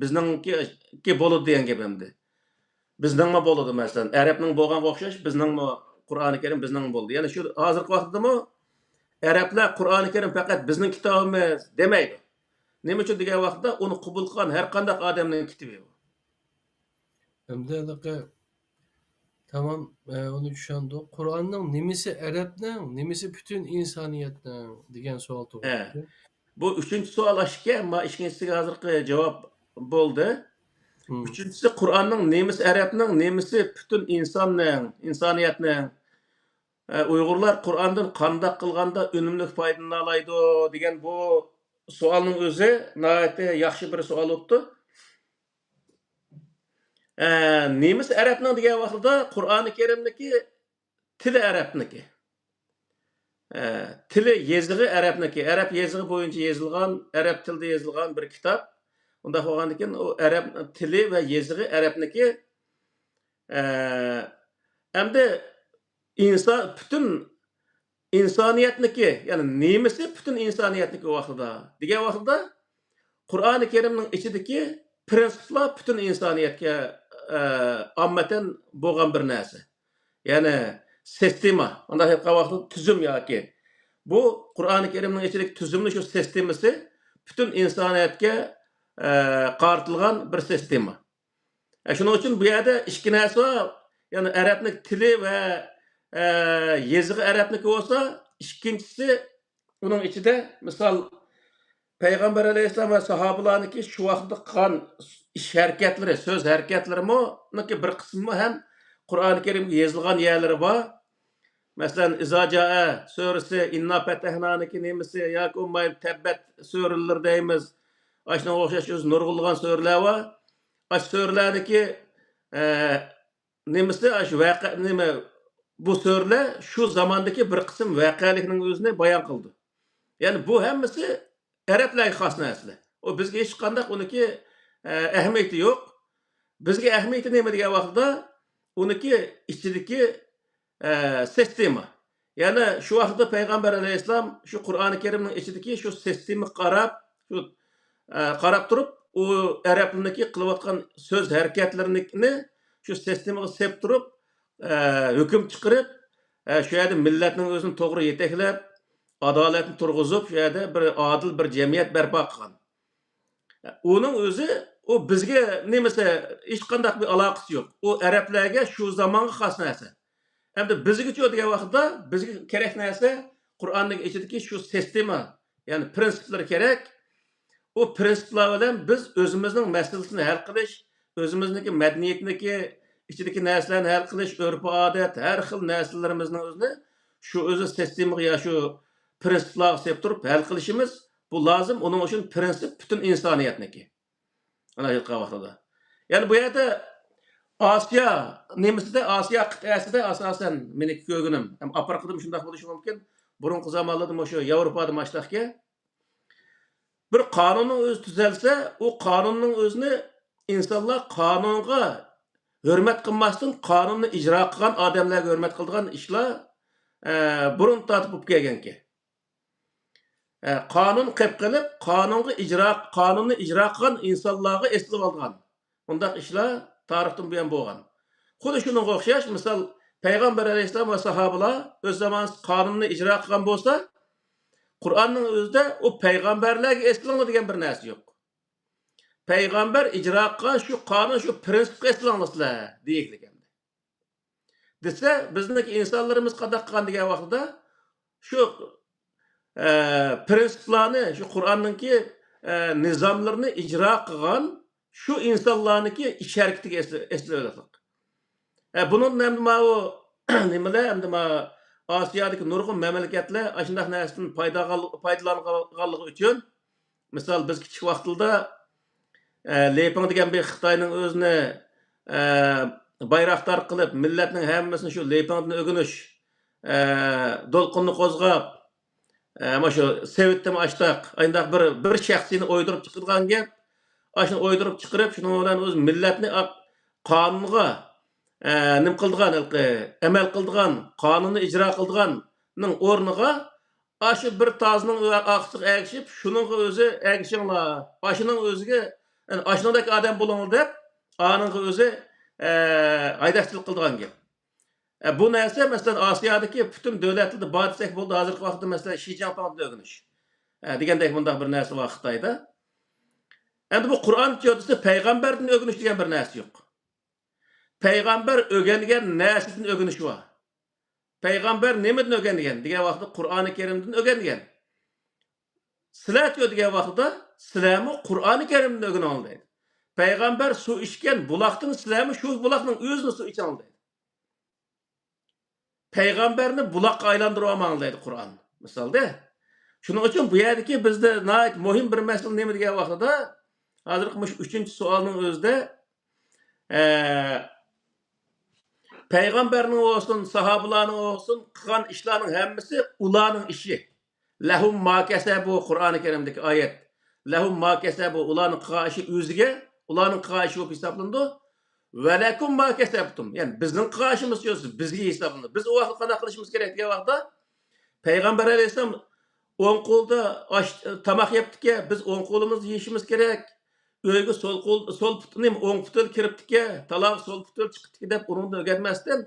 بىزنىڭكى بولىدۇ دېگەن گەپ ئەمدى. بىزنىڭمۇ بولىدۇ، مەسىلەن، ئەرەبنىڭ بولغانغا ئوخشاش، بىزنىڭمۇ قۇرئانى كەرىم بىزنىڭمۇ بولدى. يەنى شۇ ھازىرقى ۋاقىتتىمۇ ئەرەبلەر قۇرئانى كەرىم پەقەت بىزنىڭ كىتابىمىز دېمەيدۇ. نېمە ئۈچۈن دېگەن ۋاقىتتا ئۇنى قوبۇل قىلغان ھەر قانداق ئادەمنىڭ كىتابى بۇ. ئەمدى ھېلىقى تامام، ئە، ئۇنى چۈشەندۇق. قۇرئاننىڭ نېمىسى ئەرەبنىڭ، نېمىسى پۈتۈن ئىنسانىيەتنىڭ دېگەن سوئال ھە. تۇغۇلدى. بۇ ئۈچىنچى سوئال ئاشۇكەن، ما ئىككىنچىسىگە ھازىرقى جاۋاب بولدى. مم. ئۈچىنچىسى، قۇرئاننىڭ نېمىسى ئەرەبنىڭ، نېمىسى پۈتۈن ئىنساننىڭ، ئىنسانىيەتنىڭ، ئە، ئۇيغۇرلار قۇرئاندىن قانداق قىلغاندا ئۈنۈملۈك پايدىلىنالايدۇ دېگەن بۇ سوئالنىڭ ئۆزى ناھايىتى ياخشى بىر سوئال بوپتۇ. ئە، نېمىسى ئەرەبنىڭ دېگەن ۋاقتىدا قۇرئانى كەرىمنىكى تىلى ئەرەبنىكى. ئە، تىلى، يېزىقى ئەرەبنىكى. ئەرەب يېزىقى بويىچە يېزىلغان، ئەرەب تىلىدا يېزىلغان بىر كىتاب. ئۇنداق بولغاندىكىن ئۇ ئەرەب تىلى ۋە يېزىقى ئەرەبنىكى. ئە، ئەمدى ئىنسان، پۈتۈن ئىنسانىيەتنىكى، يەنى نېمىسى پۈتۈن ئىنسانىيەتنىكى ۋاقتىدا دېگەن ۋاقتىدا، قۇرئانى كەرىمنىڭ ئىچىدىكى پىرىنسىپلار پۈتۈن ئىنسانىيەتكە، ئە، ئاممىتەن بولغان بىر نەرسە. يەنى سىستېما، ئانداق ئېيتقان ۋاقتىدا تۈزۈم ياكى. بۇ قۇرئانى كەرىمنىڭ ئىچىدىكى تۈزۈمنىڭ شۇ سىستېمىسى پۈتۈن ئىنسانىيەتكە، ئە، قارىتىلغان بىر سىستېما. ئە، شۇنىڭ ئۈچۈن بۇ يەردە ئىككى نەرسە بار. يەنى ئەرەبنىڭ تىلى ۋە، ئە، يېزىقى ئەرەبنىكى بولسا، ئىككىنچىسى ئۇنىڭ ئىچىدە، مىسال، پەيغەمبەر ئەلەيھىسسالام ۋە ساھابىلارنىڭكى شۇ ۋاقىتتا قىلغان ئىش ھەرىكەتلىرى، سۆز ھەرىكەتلىرىمۇ، بىر قىسمىمۇ ھەم قۇرئانى كەرىمگە يېزىلغان يەرلىرى بار. مەسىلەن، ئىزا جائە سۈرىسى، ئىننا پەتەھنانىكى نېمىسى ياكى بولمايدۇ تەببەت سۈرىلىرى دەيمىز. ئاشۇنىڭغا ئوخشاش ئۆزى نۇرغۇنلىغان سۈرىلەر بار. ئاشۇ سۈرىلەردىكى، ئە، نېمىسى، ئاشۇ ۋەقە، نېمە، بۇ سۈرىلەر شۇ زاماندىكى بىر قىسىم ۋەقەلىكنىڭ ئۆزىنى بايان قىلىدۇ. يەنى بۇ ھەممىسى ئەرەبلەرگە خاس نەرسىلەر. ئۇ بىزگە ھېچقانداق ئۇنىڭكى، ئە، ئەھمىيىتى يوق. بىزگە ئەھمىيىتى نېمە دېگەن ۋاقتىدا، ئۇنىڭكى ئىچىدىكى، ئە، سىستېما. يەنى شۇ ۋاقىتتا پەيغەمبەر ئەلەيھىسسالام شۇ قۇرئانى كەرىمنىڭ ئىچىدىكى شۇ سىستېمىغا قاراپ، شۇ، ئە، قاراپ تۇرۇپ، ئۇ ئەرەبلەرنىڭكى قىلىۋاتقان سۆز ھەرىكەتلىرىنى شۇ سىستېمىغا سېلىپ تۇرۇپ، ئە، ھۆكۈم چىقىرىپ، ئە، شۇ يەردە مىللەتنىڭ ئۆزىنى توغرا يېتەكلەپ، ئادالەتنى تۇرغۇزۇپ، شۇ يەردە بىر ئادىل بىر جەمئىيەت بەرپا قىلغان. ئۇنىڭ ئۆزى، ئۇ بىزگە نېمىسى، ھېچقانداق بىر ئالاقىسى يوق. ئۇ ئەرەبلەرگە شۇ زامانغا خاس نەرسە. ئەمدى بىزگىچۇ دېگەن ۋاقىتتا، بىزگە كېرەك نەرسە قۇرئاننىڭ ئىچىدىكى شۇ سىستېما، يەنى پىرىنسىپلىرى كېرەك. ئۇ پىرىنسىپلار بىلەن بىز ئۆزىمىزنىڭ مەسىلىسىنى ھەل قىلىش، ئۆزىمىزنىڭكى مەدەنىيىتىنىڭكى ئىچىدىكى نەرسىلەرنى ھەل قىلىش، ئۆرپ-ئادەت، ھەر خىل نەرسىلىرىمىزنىڭ ئۆزىنى شۇ ئۆزى سىستېمىغا يا شۇ پىرىنسىپلارغا سېلىپ تۇرۇپ ھەل قىلىشىمىز، بۇ لازىم. ئۇنىڭ ئۈچۈن پىرىنسىپ پۈتۈن ئىنسانىيەتنىڭكى. ئانا ئېيتقان ۋاقتىدا. يەنى بۇ يەردە ئاسىيا نېمىسىدە، ئاسىيا قىتئەسىدە ئاساسەن مېنىڭكى كۆرگىنىم، ھەم ئاپرىقىدىمۇ شۇنداق بولۇشى مۇمكىن. بۇرۇنقى زامانلاردا مۇشۇ ياۋروپادا ماشۇنداقكەن. بىر قانۇننىڭ ئۆزى تۈزەلسە، ئۇ قانۇننىڭ ئۆزىنى ئىنسانلار قانۇنغا ھۆرمەت قىلماستىن، قانۇننى ئىجرا قىلغان ئادەملەرگە ھۆرمەت قىلىدىغان ئىشلار، ئە، بۇرۇن تارتىپ بولۇپ كەلگەنكەن. ئە، قانۇن قېلىپ قېلىپ، قانۇنغا ئىجرا، قانۇننى ئىجرا قىلغان ئىنسانلارغا ئېسىلىۋالغان. بۇنداق ئىشلار تارىختىن بۇيان بولغان. خۇددى شۇنىڭغا ئوخشاش، مىسال، پەيغەمبەر ئەلەيھىسسالام ۋە ساھابىلار ئۆز زامانىسىدا قانۇننى ئىجرا قىلغان بولسا، قۇرئاننىڭ ئۆزىدە ئۇ پەيغەمبەرلەرگە ئېسىلىڭلار دېگەن بىر نەرسە يوق. پەيغەمبەر ئىجرا قىلغان شۇ قانۇن، شۇ پرىنسىپقا ئېسىلىڭلار سىلەر دېگىلىكەن. دېسە، بىزنىڭكى ئىنسانلىرىمىز قانداق قىلغان دېگەن ۋاقتىدا، شۇ، ئە، پرىنسىپلارنى، شۇ قۇرئاننىڭكى، ئە، نىزاملىرىنى ئىجرا قىلغان شۇ ئىنسانلارنىڭكى ئىش ھەرىكىتىگە ئېسىل-، ئېسىلىۋېلىقلىق. ئە، بۇنىڭدىن ئەمدى ماۋۇ نېمىلەر، ئەمدى ما ئاسىيادىكى نۇرغۇن مەملىكەتلەر ئاشۇنداق نەرسىدىن پايدا-، پايدىلانغانلىقى ئۈچۈن، مىسال، بىز كىچىك ۋاقتىدا، ئە، لېپىڭ دېگەن بىر خىتاينىڭ ئۆزىنى، ئە، بايراقدار قىلىپ، مىللەتنىڭ ھەممىسىنى شۇ لېپىڭدىن ئۆگىنىش، ئە، دولقۇننى قوزغاپ، ئە، مانا شۇ سېۋىتتىمۇ ئاشتاق، ئاينداق بىر، بىر شەخسىينى ئويدۇرۇپ چىقىدىغان گەپ. ئاشۇنى ئويدۇرۇپ چىقىرىپ، شۇنىڭ بىلەن ئۆز مىللەتنى ئاق-، قانۇنغا، ئە، نېمە قىلىدىغان، ھېلىقى ئەمەل قىلىدىغان، قانۇننى ئىجرا قىلىدىغاننىڭ ئورنىغا ئاشۇ بىر تازىنىڭ ئارقىسىغا ئەگىشىپ، شۇنىڭغا ئۆزى ئەگىشىڭلار، ئاشۇنىڭ ئۆزىگە، يەنى ئاشۇنىڭدەك ئادەم بولۇڭلار دەپ، ئانىڭغا ئۆزى، ئە، ھايداقچىلىق قىلىدىغان گەپ. ئە، بۇ نەرسە، مەسىلەن، ئاسىيادىكى پۈتۈن دۆلەتلەردە بار دېسەك بولىدۇ. ھازىرقى ۋاقىتتا، مەسىلەن، شى جياڭپىڭدىن ئۆگىنىش، ئە، دېگەندەك مۇنداق بىر نەرسە بار خىتايدا. ئەمدى بۇ قۇرئان تېئورىيىسى پەيغەمبەردىن ئۆگىنىش دېگەن بىر نەرسە يوق. پەيغەمبەر ئۆگەنگەن نەرسىدىن ئۆگىنىش بار. پەيغەمبەر نېمىدىن ئۆگەنگەن دېگەن ۋاقىتتا، قۇرئانى كەرىمدىن ئۆگەنگەن. سىلەرچۇ دېگەن ۋاقتىدا، سىلەرمۇ قۇرئانى كەرىمدىن ئۆگىنىڭلار دەيدۇ. پەيغەمبەر سۇ ئىچكەن بۇلاقتىن سىلەرمۇ شۇ بۇلاقنىڭ ئۆزىدىن سۇ ئىچىڭلار دەيدۇ. پەيغەمبەرنى بۇلاققا ئايلاندۇرۇۋالماڭلار دەيدۇ قۇرئان. مىسالدا. شۇنىڭ ئۈچۈن بۇ يەردىكى بىزدە ناھايىتى مۇھىم بىر مەسىلە نېمە دېگەن ۋاقتىدا، ھازىرقى مۇشۇ ئۈچىنچى سوئالنىڭ ئۆزىدە، ئە، پەيغەمبەرنىڭ بولسۇن، ساھابىلارنىڭ بولسۇن، قىلغان ئىشلارنىڭ ھەممىسى ئۇلارنىڭ ئىشى. لەھۇم ما كەسەبۇ، قۇرئانى كەرىمدىكى ئايەت. لەھۇم ما كەسەبۇ، ئۇلارنىڭ قىلغان ئىشى ئۆزىگە، ئۇلارنىڭ قىلغان ئىشى بولۇپ ھېسابلىنىدۇ. ۋەلەكۇم ما كەسەبتۇم. يەنى بىزنىڭ قىلغان ئىشىمىز شۇ، بىزگە ھېسابلىنىدۇ. بىز ئۇ ۋاقىتتا قانداق قىلىشىمىز كېرەك دېگەن ۋاقىتتا، پەيغەمبەر ئەلەيھىسسالام ئوڭ قولدا ئاش، تاماق يەپتىكەن، بىز ئوڭ قولىمىزدا يېيىشىمىز كېرەك. ئۆيگە سول قول، سول پۇتىنى ئوڭ پۇتى بىلەن كىرىپتىكەن، تالاغا سول پۇتى بىلەن چىقىپتىكەن دەپ ئۇنىڭدىن ئۆگەنمەستىن،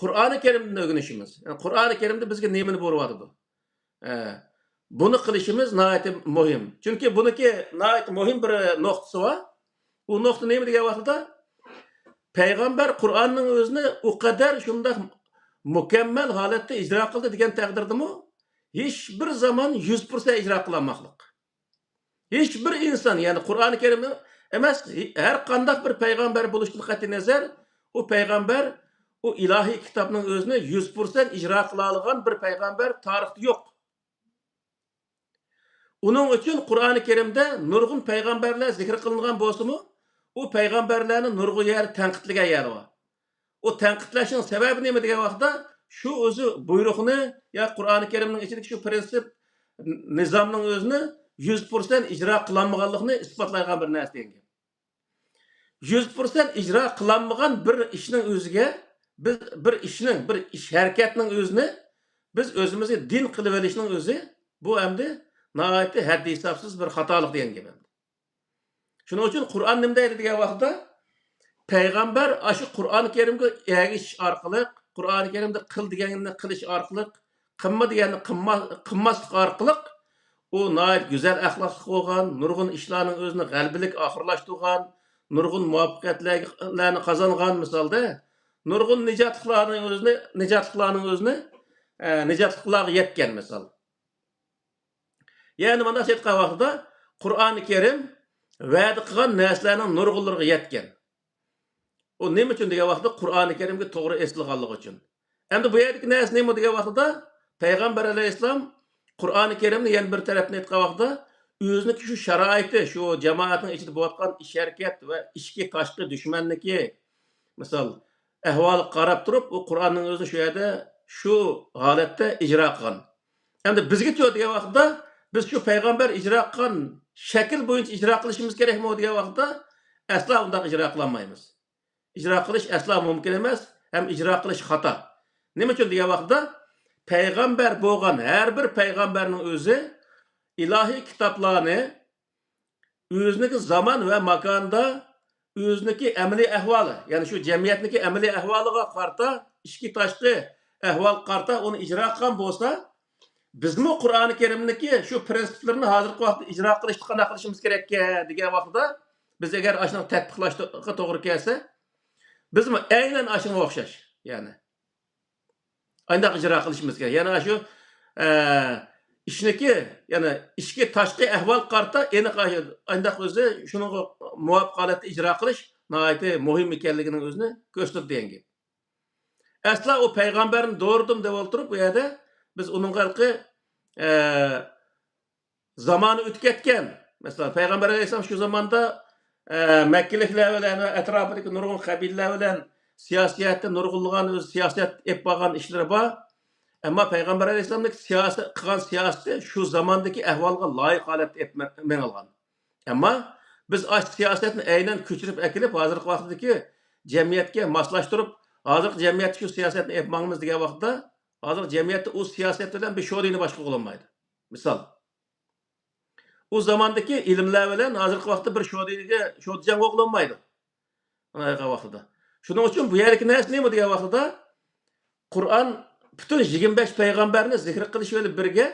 قۇرئانى كەرىمدىن ئۆگىنىشىمىز. يەنى قۇرئانى كەرىمدە بىزگە نېمىنى بۇيرۇۋاتىدۇ؟ ئە، بۇنى قىلىشىمىز ناھايىتى مۇھىم. چۈنكى بۇنىڭكى ناھايىتى مۇھىم بىر نۇقتىسى بار. ئۇ نۇقتا نېمە دېگەن ۋاقتىدا، پەيغەمبەر قۇرئاننىڭ ئۆزىنى ئۇ قەدەر شۇنداق مۇكەممەل ھالەتتە ئىجرا قىلدى دېگەن تەقدىردىمۇ، ھېچ بىر زامان يۈز پىرسەنت ئىجرا قىلالماقلىق. ھېچ بىر ئىنسان، يەنى قۇرئانى كەرىم ئەمەس، ھەر قانداق بىر پەيغەمبەر بولۇشتىن قەتئىينەزەر، ئۇ پەيغەمبەر ئۇ ئىلاھىي كىتابنىڭ ئۆزىنى يۈز پىرسەنت ئىجرا قىلالىغان بىر پەيغەمبەر تارىختا يوق. ئۇنىڭ ئۈچۈن قۇرئانى كەرىمدە نۇرغۇن پەيغەمبەرلەر زىكىر قىلىنغان بولسىمۇ، ئۇ پەيغەمبەرلەرنى نۇرغۇن يەردە تەنقىدلىگەن يەر بار. ئۇ تەنقىدلەشنىڭ سەۋەبى نېمە دېگەن ۋاقىتتا، شۇ ئۆزى بۇيرۇقنى يا قۇرئانى كەرىمنىڭ ئىچىدىكى شۇ پرىنسىپ، نىزامنىڭ ئۆزىنى يۈز پىرسەنت ئىجرا قىلالمىغانلىقىنى ئىسپاتلايدىغان بىر نەرسە دېگەن گەپ. يۈز پىرسەنت ئىجرا قىلالمىغان بىر ئىشنىڭ ئۆزىگە، بىز بىر ئىشنىڭ، بىر ئىش ھەرىكەتنىڭ ئۆزىنى بىز ئۆزىمىزگە دىن قىلىۋېلىشنىڭ ئۆزى، بۇ ئەمدى ناھايىتى ھەددى ھېسابسىز بىر خاتالىق دېگەن گەپ ئەمدى. شۇنىڭ ئۈچۈن قۇرئان نېمە دەيدۇ دېگەن ۋاقىتتا، پەيغەمبەر ئاشۇ قۇرئان كەرىمگە ئەگىشىش ئارقىلىق، قۇرئان كەرىمدە قىل دېگەننى قىلىش ئارقىلىق، قىلما دېگەننى قىلما-، قىلماسلىق ئارقىلىق، ئۇ ناھايىتى گۈزەل ئەخلاقلىق بولغان، نۇرغۇن ئىشلارنىڭ ئۆزىنى غەلىبىلىك ئاخىرلاشتۇرغان، نۇرغۇن مۇۋەپپەقىيەتلەرنى قازانغان مىسالدا، نۇرغۇن نىجاتلىقلارنىڭ ئۆزىنى، نىجاتلىقلارنىڭ ئۆزىنى، ئە، نىجاتلىقلارغا يەتكەن مىسال. يەنى مانا شۇ ئېيتقان ۋاقتىدا قۇرئانى كەرىم ۋەدە قىلغان نەرسىلەرنىڭ نۇرغۇنلىرىغا يەتكەن. ئۇ نېمە ئۈچۈن دېگەن ۋاقىتتا قۇرئانى كەرىمگە توغرا ئېسىلغانلىقى ئۈچۈن. ئەمدى بۇ يەردىكى نەرسە نېمە دېگەن ۋاقتىدا پەيغەمبەر ئەلەيھىسسالام قۇرئانى كەرىمنى يەنە بىر تەرەپتىن ئېيتقان ۋاقتىدا ئۆزىنىڭكى شۇ شارائىتى، شۇ جامائەتنىڭ ئىچىدە بولۇۋاتقان ئىش ھەرىكەت ۋە ئىچكى تاشقى دۈشمەننىكى مىسال، ئەھۋالىغا قاراپ تۇرۇپ، ئۇ قۇرئاننىڭ ئۆزىنى شۇ يەردە، شۇ ھالەتتە ئىجرا قىلغان. ئەمدى بىزگىچۇ دېگەن ۋاقىتتا، بىز شۇ پەيغەمبەر ئىجرا قىلغان شەكىل بويىچە ئىجرا قىلىشىمىز كېرەكمۇ دېگەن ۋاقىتتا، ئەسلا ئۇنداق ئىجرا قىلالمايمىز. ئىجرا قىلىش ئەسلا مۇمكىن ئەمەس، ھەم ئىجرا قىلىش خاتا. نېمە ئۈچۈن دېگەن ۋاقىتتا، پەيغەمبەر بولغان ھەر بىر پەيغەمبەرنىڭ ئۆزى ئىلاھىي كىتابلارنى ئۆزىنىڭكى زامان ۋە ماكاندا ئۆزىنىڭكى ئەمەلىي ئەھۋالى، يەنى شۇ جەمئىيەتنىڭكى ئەمەلىي ئەھۋالىغا قارىتا، ئىچكى تاشقى ئەھۋالغا قارىتا ئۇنى ئىجرا قىلغان بولسا، بىزمۇ قۇرئانى كەرىمدىكى شۇ پرىنسىپلىرىنى ھازىرقى ۋاقىتتا ئىجرا قىلىشتا قانداق قىلىشىمىز كېرەككەن دېگەن ۋاقتىدا، بىز ئەگەر ئاشۇنى تەتبىقلاشقا توغرا كەلسە، بىزمۇ ئەينەن ئاشۇنىڭغا ئوخشاش، يەنى ئانداق ئىجرا قىلىشىمىز كېرەك. يەنى شۇ، ئە، ئىچنىكى، يەنى ئىچكى تاشقى ئەھۋالغا قارىتا ئېنىق ئانداق ئۆزى شۇنىڭغا مۇۋاپىق ھالەتتە ئىجرا قىلىش ناھايىتى مۇھىم ئىكەنلىكىنىڭ ئۆزىنى كۆرسىتىدۇ دېگەن گەپ. ئەسلا ئۇ پەيغەمبەرنى دورىدىم دەپ ئولتۇرۇپ، بۇ يەردە بىز ئۇنىڭغا ھېلىقى، ئە، زامانى ئۆتۈپ كەتكەن. مەسىلەن، پەيغەمبەر ئەلەيھىسسالام شۇ زاماندا، ئە، مەككىلىكلەر بىلەن ۋە ئەتراپىدىكى نۇرغۇن قەبىلىلەر بىلەن سىياسىي جەھەتتە نۇرغۇنلىغان ئۆزى سىياسەت ئېلىپ بارغان ئىشلىرى بار. ئەمما پەيغەمبەر ئەلەيھىسسالامنىڭ سىياسەت، قىلغان سىياسىتى شۇ زاماندىكى ئەھۋالغا لايىق ھالەتتە ئېلىپ مە-، مېڭىلغان. ئەمما بىز ئاشۇ سىياسەتنى ئەينەن كۆچۈرۈپ ئەكېلىپ، ھازىرقى ۋاقىتتىكى جەمئىيەتكە ماسلاشتۇرۇپ، ھازىرقى جەمئىيەتتە شۇ سىياسەتنى ئېلىپ ماڭىمىز دېگەن ۋاقىتتا، ھازىرقى جەمئىيەتتە ئۇ سىياسەت بىلەن بىر شودىنى باشقا قىلالمايدۇ. مىسال، ئۇ زاماندىكى ئىلىملەر بىلەن ھازىرقى ۋاقىتتا بىر شودىگە، شودىجاڭ بولالمايدۇ. ئانداق ۋاقتىدا. شۇنىڭ ئۈچۈن بۇ يەردىكى نەرسە نېمە دېگەن ۋاقتىدا، قۇرئان پۈتۈن يىگىرمە بەش پەيغەمبەرنى زىكىر قىلىش بىلەن بىرگە،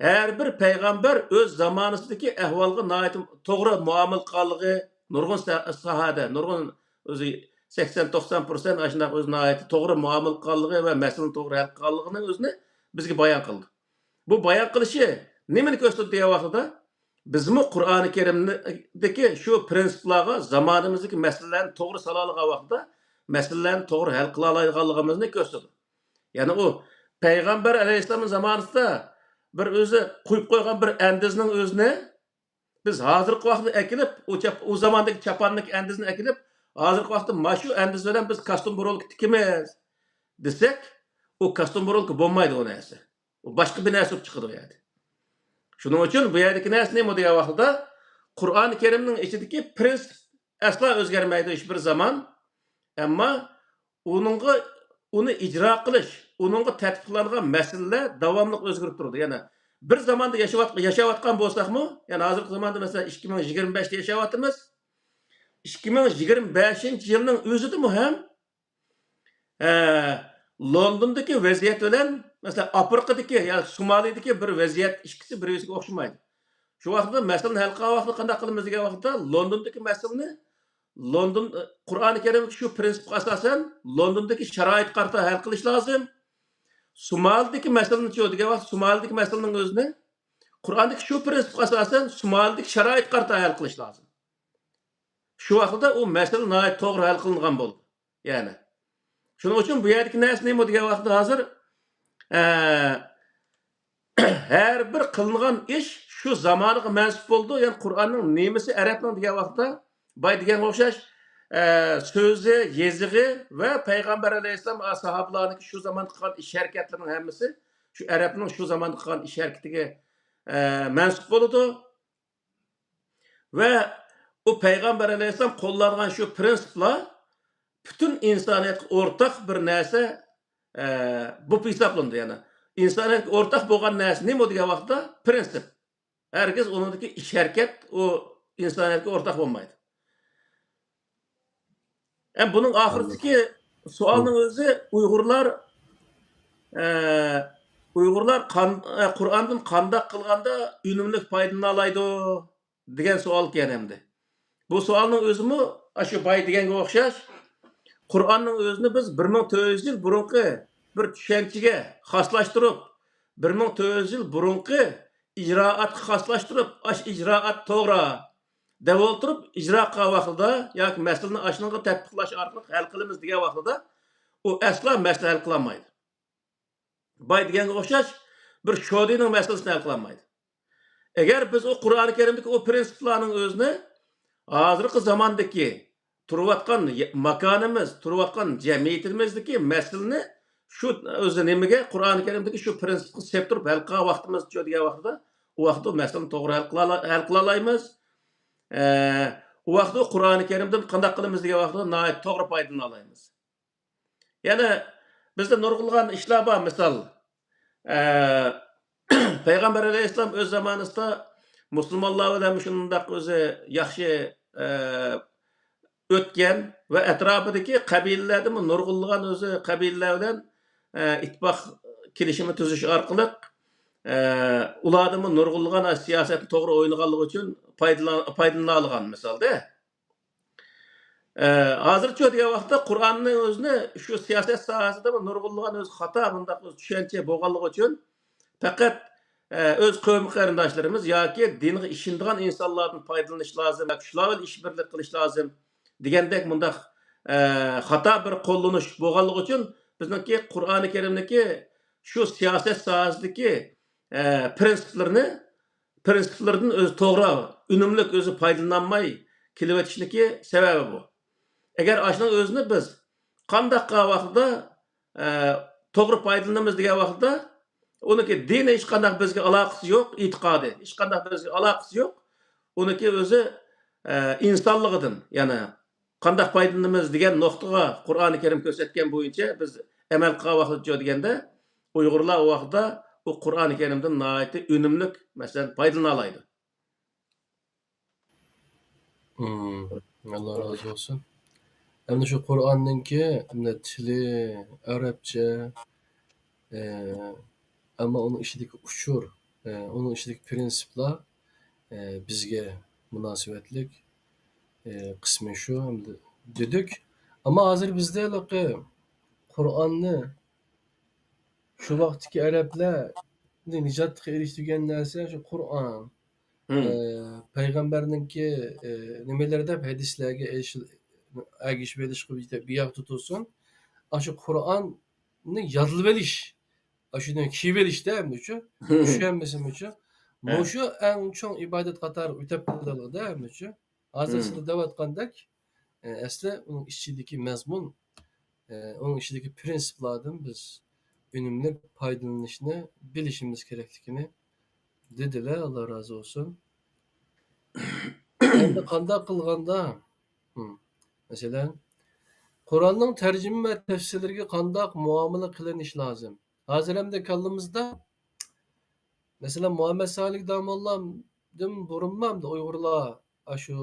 ھەر بىر پەيغەمبەر ئۆز زامانىسىدىكى ئەھۋالغا ناھايىتى توغرا مۇئامىلە قىلغانلىقى، نۇرغۇن سا-، ساھەدە، نۇرغۇن ئۆزى سەكسەن توقسان پىرسەنت ئاشۇنداق ئۆزى ناھايىتى توغرا مۇئامىلە قىلغانلىقى ۋە مەسىلىنى توغرا ھەل قىلغانلىقىنى ئۆزىنى بىزگە بايان قىلدى. بۇ بايان قىلىشى نېمىنى كۆرسىتىدۇ دېگەن ۋاقتىدا، بىزمۇ قۇرئانى كەرىمدىكى شۇ پرىنسىپلارغا زامانىمىزدىكى مەسىلىلەرنى توغرا سالالىغان ۋاقتىدا، مەسىلىلەرنى توغرا ھەل قىلالايدىغانلىقىمىزنى كۆرسىتىدۇ. يەنى ئۇ پەيغەمبەر ئەلەيھىسسالامنىڭ زامانىسىدا بىر ئۆزى قويۇپ قويغان بىر ئەندىزىنىڭ ئۆزىنى بىز ھازىرقى ۋاقىتتا ئەكېلىپ، ئۇ چاپ-، ئۇ زاماندىكى چاپاننىڭ ئەندىزىنى ئەكېلىپ، ھازىرقى ۋاقىتتا مانا شۇ ئەندىز بىلەن بىز كاستيۇم بۇرۇلكا تىكىمىز دېسەك، ئۇ كاستيۇم بۇرۇلكا بولمايدۇ ئۇ نەرسە. ئۇ باشقا بىر نەرسە بولۇپ چىقىدۇ ئۇ يەردە. شۇنىڭ ئۈچۈن بۇ يەردىكى نەرسە نېمە دېگەن ۋاقتىدا، قۇرئانى كەرىمنىڭ ئىچىدىكى پرىنسىپ ئەسلا ئۆزگەرمەيدۇ ھېچبىر زامان. ئەمما ئۇنىڭغا، ئۇنى ئىجرا قىلىش، ئۇنىڭغا تەتبىقلانغان مەسىلىلەر داۋاملىق ئۆزگىرىپ تۇرىدۇ. يەنى بىر زاماندا ياشاۋات-، ياشاۋاتقان بولساقمۇ، يەنى ھازىرقى زاماندا، مەسىلەن، ئىككى مىڭ يىگىرمە بەشتە ياشاۋاتىمىز. ئىككى مىڭ يىگىرمە بەشىنچى يىلنىڭ ئۆزىدىمۇ ھەم، ئە، لوندوندىكى ۋەزىيەت بىلەن، مەسىلەن، ئافرىقىدىكى ياكى سومالىدىكى بىر ۋەزىيەت ئىككىسى بىر-بىرىگە ئوخشىمايدۇ. شۇ ۋاقىتتا مەسىلىنى ھەل قىلغان ۋاقتىدا قانداق قىلىمىز دېگەن ۋاقىتتا، لوندوندىكى مەسىلىنى لوندون، قۇرئانى كەرىمدىكى شۇ پرىنسىپقا ئاساسەن، لوندوندىكى شارائىتقا قارىتا ھەل قىلىش لازىم. سومالىدىكى مەسىلىنىچۇ دېگەن ۋاقىت، سومالىدىكى مەسىلىنىڭ ئۆزىنى قۇرئاندىكى شۇ پرىنسىپقا ئاساسەن، سومالىدىكى شارائىتقا قارىتا ھەل قىلىش لازىم. شۇ ۋاقىتتا ئۇ مەسىلە ناھايىتى توغرا ھەل قىلىنغان بولىدۇ. يەنى. شۇنىڭ ئۈچۈن بۇ يەردىكى نەرسە نېمە دېگەن ۋاقىتتا ھازىر، ئە، ھەر بىر قىلىنغان ئىش شۇ زامانىغا مەنسۇپ بولىدۇ. يەنى قۇرئاننىڭ نېمىسى ئەرەبنىڭ دېگەن ۋاقىتتا، باي دېگەنگە ئوخشاش، ئە، سۆزى، يېزىقى ۋە پەيغەمبەر ئەلەيھىسسالام، ئە، ساھابىلارنىڭكى شۇ زامان قىلغان ئىش ھەرىكەتلىرىنىڭ ھەممىسى شۇ ئەرەبنىڭ شۇ زاماندا قىلغان ئىش ھەرىكىتىگە، ئە، مەنسۇپ بولىدۇ. ۋە ئۇ پەيغەمبەر ئەلەيھىسسالام قوللانغان شۇ پرىنسىپلار پۈتۈن ئىنسانىيەتكە ئورتاق بىر نەرسە، ئە، بولۇپ ھېسابلىنىدۇ. يەنى ئىنسانىيەتكە ئورتاق بولغان نەرسە نېمە دېگەن ۋاقىتتا؟ پرىنسىپ. ھەرگىز ئۇنىڭدىكى ئىش ھەرىكەت ئۇ ئىنسانىيەتكە ئورتاق بولمايدۇ. ھەم بۇنىڭ ئاخىرىدىكى سوئالنىڭ ئۆزى ئۇيغۇرلار، ئە، ئۇيغۇرلار قان-، ئە، قۇرئاندىن قانداق قىلغاندا ئۈنۈملۈك پايدىلىنالايدۇ دېگەن سوئال كەن ئەمدى. بۇ سوئالنىڭ ئۆزىمۇ ئاشۇ باي دېگەنگە ئوخشاش. قۇرئاننىڭ ئۆزىنى بىز بىر مىڭ تۆت يۈز يىل بۇرۇنقى بىر چۈشەنچىگە خاسلاشتۇرۇپ، بىر مىڭ تۆت يۈز يىل بۇرۇنقى ئىجرائاتقا خاسلاشتۇرۇپ، ئاشۇ ئىجرائات توغرا دەپ ئولتۇرۇپ، ئىجرا قىلغان ۋاقتىدا ياكى مەسىلىنى ئاشۇنىڭغا تەتبىقلاش ئارقىلىق ھەل قىلىمىز دېگەن ۋاقتىدا، ئۇ ئەسلا مەسىلە ھەل قىلالمايدۇ. باي دېگەنگە ئوخشاش بىر شودىنىڭ مەسىلىسىنى ھەل قىلالمايدۇ. ئەگەر بىز ئۇ قۇرئانى كەرىمدىكى ئۇ پرىنسىپلارنىڭ ئۆزىنى ھازىرقى زاماندىكى تۇرۇۋاتقان يە-، ماكانىمىز، تۇرۇۋاتقان جەمئىيىتىمىزدىكى مەسىلىنى شۇ ئۆزى نېمىگە، قۇرئانى كەرىمدىكى شۇ پرىنسىپقا سېلىپ تۇرۇپ ھەل قىلغان ۋاقتىمىزچۇ دېگەن ۋاقتىدا، ئۇ ۋاقىتتا ئۇ مەسىلىنى توغرا ھەل قىلالا-، ھەل قىلالايمىز. ئە، ئۇ ۋاقىتتا ئۇ قۇرئانى كەرىمدىن قانداق قىلىمىز دېگەن ۋاقتىدا ناھايىتى توغرا پايدىلىنالايمىز. يەنە بىزدە نۇرغۇنلىغان ئىشلار بار، مىسال، ئە، پەيغەمبەر ئەلەيھىسسالام ئۆز زامانىسىدا مۇسۇلمانلار بىلەن شۇنداق ئۆزى ياخشى، ئە، ئۆتكەن ۋە ئەتراپىدىكى قەبىلىلەردىمۇ نۇرغۇنلىغان ئۆزى قەبىلىلەر بىلەن، ئە، ئىتتىپاق كېلىشىمى تۈزۈش ئارقىلىق، ئە، ئۇلاردىنمۇ نۇرغۇنلىغان سىياسەتنى توغرا ئوينىغانلىقى ئۈچۈن پايدىلان-، پايدىلىنالىغان مىسالدا. ئە، ھازىرچۇ دېگەن ۋاقىتتا قۇرئاننى ئۆزىنى شۇ سىياسەت ساھەسىدىمۇ نۇرغۇنلىغان ئۆزى خاتا بۇنداق ئۆزى چۈشەنچە بولغانلىقى ئۈچۈن پەقەت، ئە، ئۆز قەۋم قېرىنداشلىرىمىز ياكى دىنغا ئىشىنىدىغان ئىنسانلاردىن پايدىلىنىش لازىم، شۇلار بىلەن ئىش بىرلىك قىلىش لازىم دېگەندەك مۇنداق، ئە، خاتا بىر قوللىنىش بولغانلىقى ئۈچۈن بىزنىڭكى قۇرئانى كەرىمدىكى شۇ سىياسەت ساھەسىدىكى، ئە، پىرىنسىپلىرىنى پىرىنسىپلىرىدىن ئۆزى توغرا، ئۈنۈملۈك ئۆزى پايدىلىنالماي كېلىۋېتىشنىكى سەۋەبى بۇ. ئەگەر ئاشۇنىڭ ئۆزىنى بىز قانداق قىلغان ۋاقتىدا، ئە، توغرا پايدىلىنىمىز دېگەن ۋاقتىدا، ئۇنىڭكى دىنى ھېچقانداق بىزگە ئالاقىسى يوق، ئېتىقادى ھېچقانداق بىزگە ئالاقىسى يوق. ئۇنىڭكى ئۆزى، ئە، ئىنسانلىقىدىن، يەنى قانداق پايدىلىنىمىز دېگەن نۇقتىغا قۇرئانى كەرىم كۆرسەتكەن بويىچە بىز ئەمەل قىلغان ۋاقىتتا دېگەندە، ئۇيغۇرلار ئۇ ۋاقىتتا ئۇ قۇرئانى كەرىمدىن ناھايىتى ئۈنۈملۈك، مەسىلەن، پايدىلىنالايدۇ. ئاللا رازى بولسۇن. ئەمدى شۇ قۇرئاننىڭكى ئەمدى تىلى ئەرەبچە، ئەمما ئۇنىڭ ئىچىدىكى ئۇچۇر، ئۇنىڭ ئىچىدىكى پىرىنسىپلار بىزگە مۇناسىۋەتلىك قىسمى شۇ ئەمدى دېدۇق. ئەمما ھازىر بىزدە ھېلىقى قۇرئاننى شۇ ۋاقىتتىكى ئەرەبلەرنى نىجاتقا ئېرىشتۈرگەن نەرسە شۇ قۇرئان. پەيغەمبەرنىڭكى نېمىلىرى دەپ ھەدىسلەرگە ئەگىشىپ ئېلىشقا بىياقتا تۇرسۇن. ئاشۇ قۇرئاننى يادلىۋېلىش، ئاشۇنى كىيىۋېلىشتە ھەممىچۇ، چۈشەنمىسىمىچۇ، مۇشۇ ئەڭ چوڭ ئىبادەت قاتارىغا ئۆتەپ قالدىغىلىدا ھەممىچۇ. ھازىر سىلەر دەۋاتقاندەك، ئەسلى ئۇنىڭ ئىچىدىكى مەزمۇن، ئۇنىڭ ئىچىدىكى پىرىنسىپلاردىن بىز ئۈنۈملۈك پايدىلىنىشنى بىلىشىمىز كېرەكلىكىنى دېدىلە، ئاللا رازى بولسۇن. ئەمدى قانداق قىلغاندا، مەسىلەن، قۇرئاننىڭ تەرجىمە ۋە تەپسىرلىرىگە قانداق مۇئامىلە قىلىنىش لازىم؟ ھازىر ئەمدى كاللىمىزدا، مەسىلەن، مۇھەممەد سالىھ داموللادىن بۇرۇنمۇ ئەمدى ئۇيغۇرلار ئاشۇ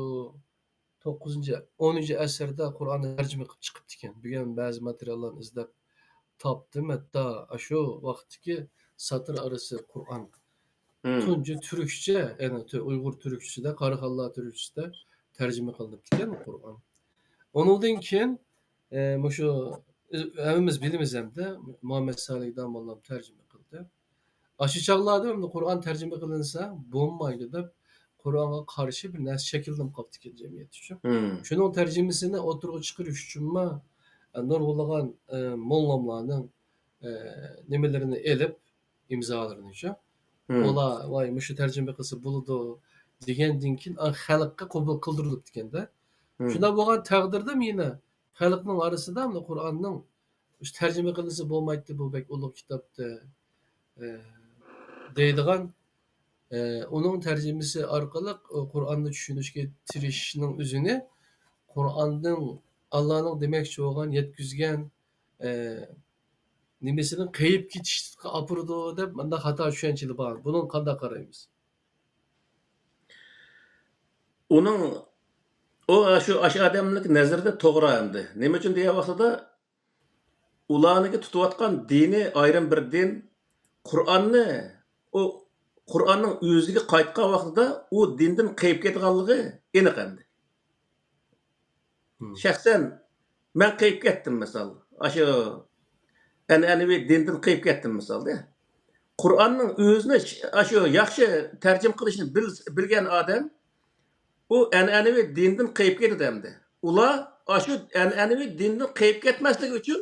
توققۇزىنچى، ئونىنچى ئەسىردە قۇرئاننى تەرجىمە قىلىپ چىقىپتىكەن. بۈگۈن بەزى ماتېرىياللارنى ئىزدەپ تاپتىم. ھەتتا ئاشۇ ۋاقىتتىكى ساتىر ئارىسى قۇرئان تۇنجى تۈركچە، يەنى ئۇيغۇر تۈركچىسىدە، قاراخانلار تۈركچىسىدە تەرجىمە قىلىنىپتىكەن قۇرئان. ئۇنىڭدىن كېيىن، ئە، مۇشۇ ھەممىمىز بىلىمىز ئەمدى، مۇھەممەد سالىھ داموللام تەرجىمە قىلدى. ئاشۇ چاغلاردا ئەمدى قۇرئان تەرجىمە قىلىنسا بولمايدۇ دەپ، قۇرئانغا قارشى بىر نەرسە شەكىللىنىپ قاپتىكەن جەمئىيەت ئۈچۈن. شۇنىڭ تەرجىمىسىنى ئوتتۇرىغا چىقىرىش ئۈچۈنمۇ، ئە، نۇرغۇنلىغان، ئە، موللاملارنىڭ، ئە، نېمىلىرىنى ئېلىپ، ئىمزالىرىنىچۇ. ئۇلار، ۋاي، مۇشۇ تەرجىمە قىلسا بولىدۇ دېگەندىن كېيىن، ئا، خەلققە قوبۇل قىلدۇرۇلۇپتىكەن-دە. شۇنداق بولغان تەقدىردە يەنە خەلقنىڭ ئارىسىدا مۇنۇ قۇرئاننىڭ مۇشۇ تەرجىمە قىلسا بولمايتتى، بۇ بەك ئۇلۇغ كىتابتى، ئە، دەيدىغان، ئە، ئۇنىڭ تەرجىمىسى ئارقىلىق، ئۇ، قۇرئاننى چۈشىنىشكە تىرىشىشنىڭ ئۆزىنى قۇرئاننىڭ، ئاللانىڭ دېمەكچى بولغان، يەتكۈزگەن، ئە، نېمىسىنىڭ قېيىپ كېتىشكە ئاپىرىدۇ دەپ مۇنداق خاتا چۈشەنچىلەر بار. بۇنىڭغا قانداق قارايمىز؟ ئۇنىڭ، ئۇ، شۇ، ئاشۇ ئادەمنىڭ نەزىرىدە توغرا ئەمدى. نېمە ئۈچۈن دېگەن ۋاقتىدا، ئۇلارنىڭكى تۇتۇۋاتقان دىنى ئايرىم بىر دىن. قۇرئاننى، ئۇ، قۇرئاننىڭ ئۆزىگە قايتقان ۋاقتىدا ئۇ دىندىن قېيىپ كېتىدىغانلىقى ئېنىق ئەمدى. شەخسەن مەن قېيىپ كەتتىم، مىسال. ئاشۇ ئەنئەنىۋى دىندىن قېيىپ كەتتىم، مىسالدا. قۇرئاننىڭ ئۆزىنى ش-، ئاشۇ ياخشى تەرجىمە قىلىشنى بىل-، بىلگەن ئادەم ئۇ ئەنئەنىۋى دىندىن قېيىپ كېتىدۇ ئەمدى. ئۇلار ئاشۇ ئەنئەنىۋى دىندىن قېيىپ كەتمەسلىكى ئۈچۈن،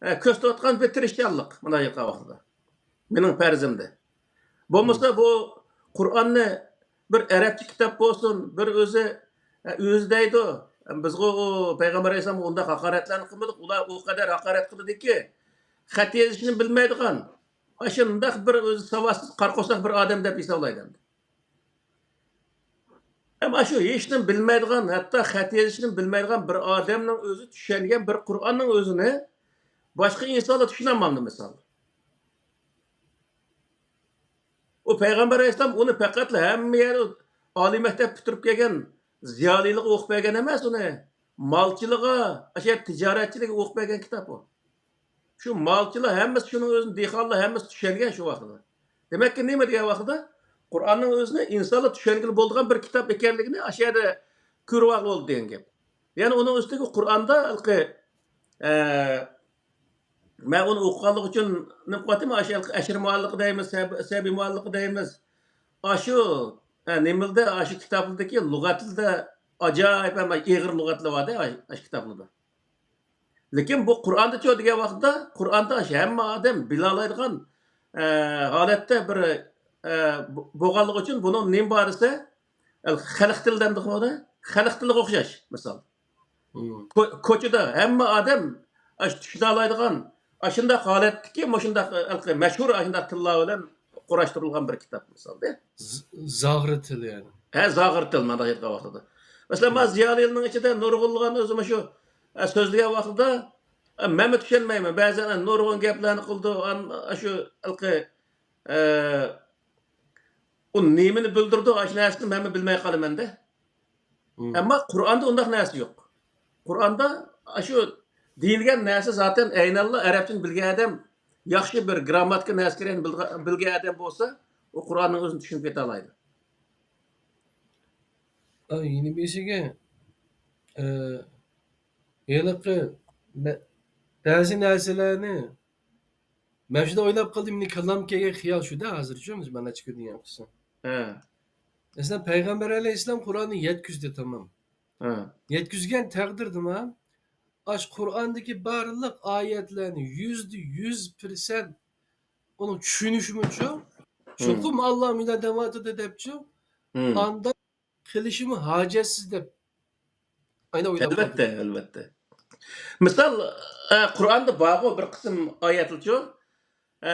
ئە، كۆرسىتىۋاتقان بىر تىرىشچانلىق، مۇنداق ئېيتقان ۋاقتىدا. مېنىڭ پەرىزىمدە. بولمىسا بۇ قۇرئاننى بىر ئەرەبچە كىتاب بولسۇن، بىر ئۆزى، ئە، ئۆزى دەيدۇ. بىزغۇ ئۇ پەيغەمبەر ئەلەيھىسسالامغا ئۇنداق ھاقارەتلەرنى قىلمىدۇق. ئۇلار ئۇ قەدەر ھاقارەت قىلدىكى، خەت يېزىشنى بىلمەيدىغان، ئاشۇنداق بىر ئۆزى ساۋاتسىز، قارا قورساق بىر ئادەم دەپ ھېسابلايدۇ ئەمدى. ئەمما شۇ ھېچنېمە بىلمەيدىغان، ھەتتا خەت يېزىشنى بىلمەيدىغان بىر ئادەمنىڭ ئۆزى چۈشەنگەن بىر قۇرئاننىڭ ئۆزىنى باشقا ئىنسانلار چۈشىنەلمەمدۇ، مىسال؟ ئۇ پەيغەمبەر ئەلەيھىسسالام ئۇنى پەقەتلا ھەممە يەردە ئالىي مەكتەپ پۈتتۈرۈپ كەلگەن زىيالىيلىققا ئوقۇپ بەرگەن ئەمەس، ئۇنى مالچىلىققا، ئاشۇ تىجارەتچىلىككە ئوقۇپ بەرگەن كىتاب ئۇ. شۇ مالچىلار ھەممىسى، شۇنىڭ ئۆزىنى دېھقانلار ھەممىسى چۈشەنگەن شۇ ۋاقتىدا. دېمەككى، نېمە دېگەن ۋاقتىدا، قۇرئاننىڭ ئۆزىنى ئىنسانلار چۈشەنگىلى بولىدىغان بىر كىتاب ئىكەنلىكىنى ئاشۇ يەردە كۆرۈۋالغىلى بولدى دېگەن گەپ. يەنى ئۇنىڭ ئۈستىگە قۇرئاندا ھېلىقى، ئە، مەن ئۇنى ئوقۇغانلىقى ئۈچۈن نېمە قىلىۋاتىمەن، ئاشۇ ھېلىقى ئەشىر مۇئەللىقى دەيمىز، سەب-، سەبىي مۇئەللىقى دەيمىز. ئاشۇ، ئە، نېمىلدە، ئاشۇ كىتابلىرىدىكى لۇغەتلىدە ئاجايىپ ھەم ئېغىر لۇغەتلەر بار-دە، ئاشۇ كىتابلىرىدا. لېكىن بۇ قۇرئاندىچۇ دېگەن ۋاقىتتا، قۇرئاندا ھەممە ئادەم بىلالايدىغان، ئە، ھالەتتە بىر، ئە، بو-، بولغانلىقى ئۈچۈن بۇنىڭ نېمە بار دېسە، خەلق تىلى دەمدۇ، خەلق تىلىغا ئوخشاش، مىسال. مم. كو-، كوچىدا ھەممە ئادەم ئاشۇ چۈشىنەلايدىغان، ئاشۇنداق ھالەتتىكى، مۇشۇنداق، ئە، مەشھۇر ئاشۇنداق تىللار بىلەن قۇراشتۇرۇلغان بىر كىتاب، مىسالدا. ز-، زاغرا تىل، يەنى. ھە، زاغرا تىل، مانا ئېيتقان ۋاقتىدا. مەسىلەن، مانا زىيالىينىڭ ئىچىدە نۇرغۇنلىغان ئۆزى مۇشۇ، ئە، سۆزلىگەن ۋاقتىدا، ئە، مەنمۇ چۈشەنمەيمەن. بەزەن نۇرغۇن گەپلەرنى قىلىدۇ، ئان-، ئاشۇ ھېلىقى، ئە، ئۇ نېمىنى بىلدۈرىدۇ، ئاشۇ نەرسىنى مەنمۇ بىلمەي قالىمەن-دە. مم. ئەمما قۇرئاندا ئۇنداق نەرسە يوق. قۇرئاندا ئاشۇ دېيىلگەن نەرسە زاتەن ئەينەنلا ئەرەبچىنى بىلگەن ئادەم، ياخشى بىر گرامماتىكا نەرسىلەرنى بىلغا-، بىلگەن ئادەم بولسا، ئۇ قۇرئاننىڭ ئۆزىنى چۈشىنىپ كېتەلايدۇ. ئا، يەنە بىرسىگە، ئە، ھېلىقى مە-، بەزى نەرسىلەرنى مەن شۇنداق ئويلاپ قالدىم، مېنىڭ كاللامغا كەلگەن خىيال شۇ-دە، ھازىرچۇ، مانا چىقىدىغان قىسىم. ھە. مەسىلەن، پەيغەمبەر ئەلەيھىسسالام قۇرئاننى يەتكۈزدى، تامام. ھە. يەتكۈزگەن تەقدىردىمۇ، ئاشۇ قۇرئاندىكى بارلىق ئايەتلەرنى يۈزدە يۈز پىرسەنت ئۇنىڭ چۈشىنىشىمۇچۇ، ھىم. چوقۇم ئاللا مۇنداق دەۋاتىدۇ دەپچۇ، ھىم. ئانداق قىلىشىمۇ ھاجەتسىز دەپ ئاينا ئويلاپ ئەلۋەتتە، قالدىم. ئەلۋەتتە. مىسال، ئە، قۇرئاندا بارغۇ بىر قىسىم ئايەتلەرچۇ، ئە،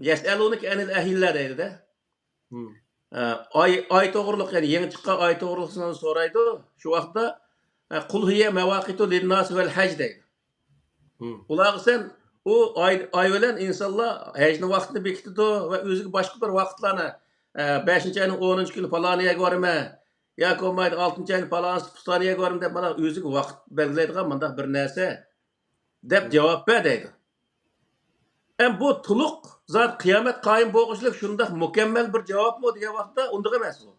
يەسئەلۇنەكە ئەنىل ئەھىللە دەيدۇ-دە. ھىم. ئە، ئاي، ئاي توغرۇلۇق، يەنى يېڭى چىققان ئاي توغرۇلۇق سورايدۇ. شۇ ۋاقىتتا، ئە، قۇل ھىيە مەۋاقىتۇ لىنناسى ۋەل ھەج دەيدۇ. ھىم. ئۇلارغا سەن ئۇ ئاي، ئاي بىلەن ئىنسانلار ھەجنىڭ ۋاقتىنى بېكىتىدۇ ۋە ئۆزىگە باشقا بىر ۋاقىتلارنى، ئە، بەشىنچى ئاينىڭ ئونىنچى كۈنى پالان يەرگە بارىمەن ياكى بولمايدۇ، ئالتىنچى ئاينىڭ پالانىسى پۇستان يەرگە بارىمەن دەپ، مانا ئۆزىگە ۋاقىت بەلگىلەيدىغان مۇنداق بىر نەرسە دەپ ھىم. جاۋاب بەر دەيدۇ. ئەم بۇ تولۇق زات قىيامەت قايىم بولغۇچىلىك شۇنداق مۇكەممەل بىر جاۋابمۇ دېگەن ۋاقىتتا ئۇنداق ئەمەس ئۇ.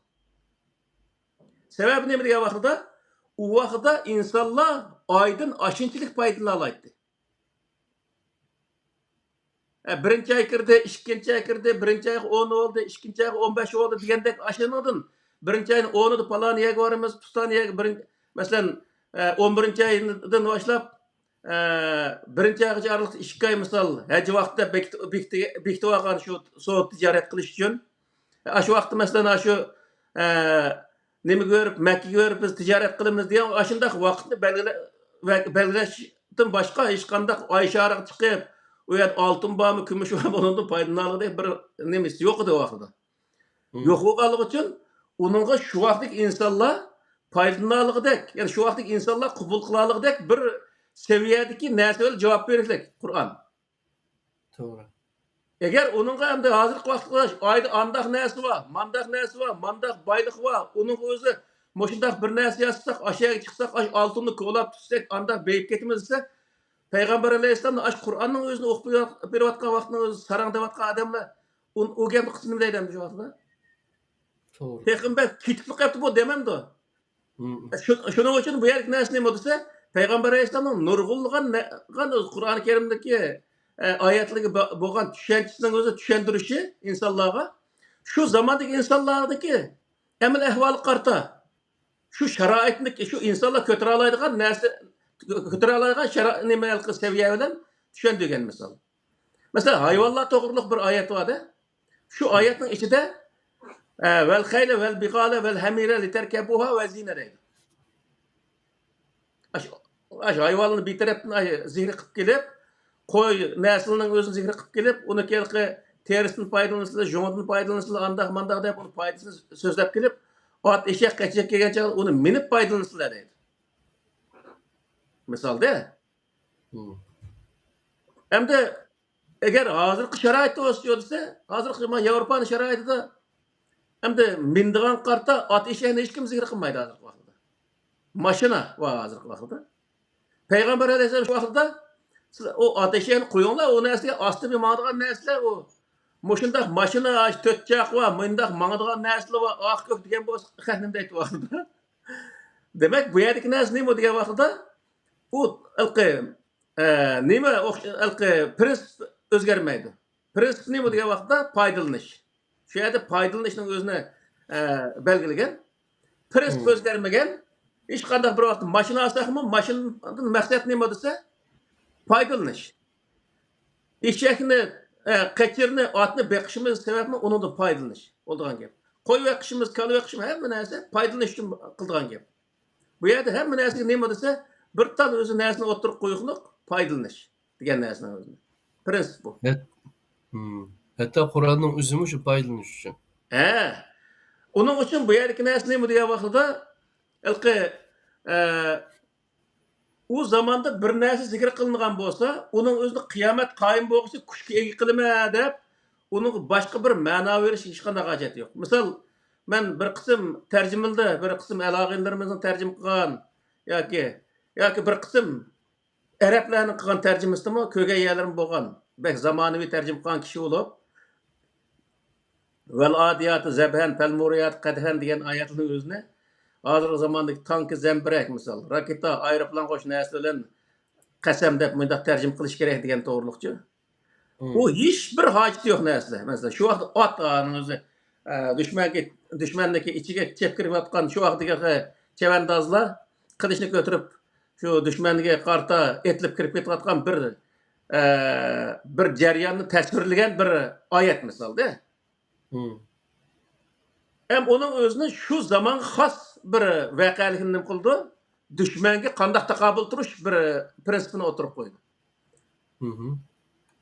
سەۋەبى نېمە دېگەن ۋاقتىدا، ئۇ ۋاقىتتا ئىنسانلار ئايدىن ئاشۇنچىلىك پايدىلىنالايتتى. ھە، بىرىنچى ئاي كىردى، ئىككىنچى ئاي كىردى، بىرىنچى ئايغا ئون بولدى، ئىككىنچى ئايغا ئون بەش بولدى دېگەندەك ئاشۇنىڭدىن بىرىنچى ئاينىڭ ئونىدا پالان يەرگە بارىمىز، پۇستان يەرگە بىرىن-، مەسىلەن، ئە، ئون بىرىنچى ئايدىن باشلاپ، ئە، بىرىنچى ئايغىچە ئارىلىقتا ئىككى ئاي مىسال ھەج ۋاقتىدا بېكىت-، بېكىتىۋ-، بېكىتىۋالغان شۇ سودا تىجارەت قىلىش ئۈچۈن. ئاشۇ ۋاقىتتا مەسىلەن، ئاشۇ، ئە، نېمىگە بېرىپ، مەككىگە بېرىپ بىز تىجارەت قىلىمىز دېگەن ئاشۇنداق ۋاقىتنى بەلگىلە-، بە-، بەلگىلەشتىن باشقا ھېچقانداق ئاي شارىغا چىقىپ، ئۇ يەردە ئالتۇن بارمۇ، كۈمۈش بارمۇ، ئۇنىڭدىن پايدىلىنالىغۇدەك بىر نېمىسى يوق ئىدى ئۇ ۋاقتىدا. مم. يوق بولغانلىقى ئۈچۈن ئۇنىڭغا شۇ ۋاقىتتىكى ئىنسانلار پايدىلىنالىغۇدەك، يەنى شۇ ۋاقىتتىكى ئىنسانلار قوبۇل قىلالىغۇدەك بىر سەۋىيەدىكى نەرسە بىلەن جاۋاب بېرىشلىك قۇرئان. توغرا. ئەگەر ئۇنىڭغا ئەمدى ھازىرقى ۋاقىتقا قاراش، ئايدا ئانداق نەرسە بار، مانداق نەرسە بار، مانداق بايلىق بار، ئۇنىڭغا ئۆزى مۇشۇنداق بىر نەرسە ياسىساق، ئاشۇ يەرگە چىقساق، ئاشۇ ئالتۇننى كولاپ چۈشسەك، ئانداق بېيىپ كېتىمىز دېسە، پەيغەمبەر ئەلەيھىسسالامنى ئاشۇ قۇرئاننىڭ ئۆزىنى ئوقۇپ بېرىۋاتقان ۋاقتىنىڭ ئۆزى ساراڭ دەۋاتقان ئادەملەر، ئۇ، ئۇ گەپنى قىلسا نېمە دەيدۇ ئەمدى شۇ ۋاقىتتا؟ توغرا. تېخىمۇ بەك كېتىپلا قېپتۇ بۇ دېمەمدۇ؟ مم. شۇ-، شۇنىڭ ئۈچۈن بۇ يەردىكى نەرسە نېمە دېسە، پەيغەمبەر ئەلەيھىسسالامنىڭ نۇرغۇنلىغان نە-، قان-، قۇرئان كەرىمدىكى، ئە، ئايەتلىرىگە بو-، بولغان چۈشەنچىسىنىڭ ئۆزى چۈشەندۈرۈشى ئىنسانلارغا، شۇ زاماندىكى ئىنسانلاردىكى ئەمەل ئەھۋالىغا قارىتا، شۇ شارائىتنىكى، شۇ ئىنسانلار كۆتۈرەلەيدىغان نەرسە، كۆتۈرەلەيدىغان شارا-، نېمە ھېلىقى سەۋىيە بىلەن چۈشەندۈرگەن مىسال. مەسىلەن، ھايۋانلار توغرۇلۇق بىر ئايەت بار-دە. شۇ ئايەتنىڭ ئىچىدە، ئە، ۋەل خەيلە ۋەل بىغالە ۋەل ھەمىرە لىتەركەبۇھا ۋە زىنە دەيدۇ. ئاشۇ، ئاشۇ ھايۋاننى بىر تەرەپتىن ئاي-، زىكرى قىلىپ كېلىپ، قوي نەسلىنىڭ ئۆزىنى زىكرى قىلىپ كېلىپ، ئۇنى ھېلىقى تېرىسىدىن پايدىلىنىسىلەر، جۇڭىدىن پايدىلىنىسىلەر، ئانداق مانداق دەپ ئۇنى پايدىسىنى سۆزلەپ كېلىپ، ئات ئېشەك قېچىپ كەلگەن چاغدا ئۇنى مىنىپ پايدىلىنىسىلەر دەيدۇ. مىسالدا. مم. ئەمدى ئەگەر ھازىرقى شارائىتتا بولسا دېسە، ھازىرقى مانا ياۋروپانىڭ شارائىتىدا ئەمدى مىنىدىغان قارتا ئات ئېشەكنى ھېچكىم زىكىر قىلمايدۇ ھازىرقى ۋاقىتتا. ماشىنا بار ھازىرقى ۋاقىتتا. پەيغەمبەر ئەلەيھىسسالام شۇ ۋاقىتتا سىز ئۇ ئات ئېشەكنى قويۇڭلار، ئۇ نەرسىگە ئاستا بىر ماڭىدىغان نەرسىلەر ئۇ. مۇشۇنداق ماشىنا، تۆت چاقا بار، مۇنداق ماڭىدىغان نەرسىلەر بار، ئاق كۆك دېگەن بولسا، خەق نېمە دەيدۇ ۋاقتىدا؟ دېمەك، بۇ يەردىكى نەرسە نېمە دېگەن ۋاقتىدا، ئۇ ھېلىقى، ئە، نېمە ئوخش-، ھېلىقى پىرىنسىپ ئۆزگەرمەيدۇ. پىرىنسىپ نېمە دېگەن ۋاقىتتا پايدىلىنىش. شۇ يەردە پايدىلىنىشنىڭ ئۆزىنى، ئە، بەلگىلىگەن. پىرىنسىپ مم. ئۆزگەرمىگەن. ھېچقانداق بىر ۋاقىتتا ماشىنا ئالساقمۇ، ماشىنىدىن مەقسەت نېمە دېسە، پايدىلىنىش. ئېشەكنى، ئە، قېچىرنى، ئاتنى بېقىشىمىز سەۋەبمۇ ئۇنىڭدىن پايدىلىنىش بولىدىغان گەپ. قوي بېقىشىمىز، كالا بېقىشىمىز، ھەممە نەرسە پايدىلىنىش ئۈچۈن قىلىدىغان گەپ. بۇ يەردە ھەممە نەرسىگە نېمە دېسە، بىر تال ئۆزى نەرسىنى ئوتتۇرىغا قويۇقلۇق، پايدىلىنىش دېگەن نەرسىنىڭ ئۆزىنى. پىرىنسىپ بۇ. ھەت-، ھىم. ھەتتا قۇرئاننىڭ ئۆزىمۇ شۇ پايدىلىنىش ئۈچۈن. ھە. ئۇنىڭ ئۈچۈن بۇ يەردىكى نەرسە نېمە دېگەن ۋاقتىدا، ھېلىقى، ئە، ئۇ زاماندا بىر نەرسە زىكىر قىلىنغان بولسا، ئۇنىڭ ئۆزىنى قىيامەت قايىم بولغۇچە كۈچكە ئىگە قىلىمەن دەپ، ئۇنىڭغا باشقا بىر مەنا بېرىش ھېچقانداق ھاجەت يوق. مىسال، مەن بىر قىسىم تەرجىمىلەردە، بىر قىسىم ئەلئاغىنىلىرىمىزنىڭ تەرجىمە قىلغان ياكى، ياكى بىر قىسىم ئەرەبلەرنىڭ قىلغان تەرجىمىسىدىمۇ كۆرگەن يەرلىرىم بولغان. بەك زامانىۋى تەرجىمە قىلغان كىشى بولۇپ، «ۋەل ئادىياتى زەبھەن، پەل مۇرىياتى قەدھەن» دېگەن ئايەتنىڭ ئۆزىنى ھازىرقى زاماندىكى تانكا، زەمبىرەك، مىسال، راكېتا، ئايروپىلانغا ئوخشاش نەرسە بىلەن قەسەم دەپ مۇنداق تەرجىمە قىلىش كېرەك دېگەن توغرۇلۇقچۇ. مم. ئۇ ھېچ بىر ھاجىتى يوق نەرسىلەر. مەسىلەن، شۇ ۋاقىتتا ئات ئانىڭىزى، ئە، دۈشمەنگە، دۈشمەننىڭكى ئىچىگە چېپ كىرىۋاتقان شۇ ۋاقىتتىكى چەۋەندازلار قىلىچنى كۆتۈرۈپ، شۇ دۈشمەنگە قارىتا ئېتىلىپ كىرىپ كېتىۋاتقان بىر، ئە، بىر جەرياننى تەسۋىرلىگەن بىر ئايەت مىسالدە. مم. ھەم ئۇنىڭ ئۆزىنى شۇ زامانغا خاس بىر ۋەقەلىكنى نېمە قىلىدۇ؟ دۈشمەنگە قانداق تاقابىل تۇرۇش بىر پىرىنسىپىنى ئوتتۇرىغا قويىدۇ. مم.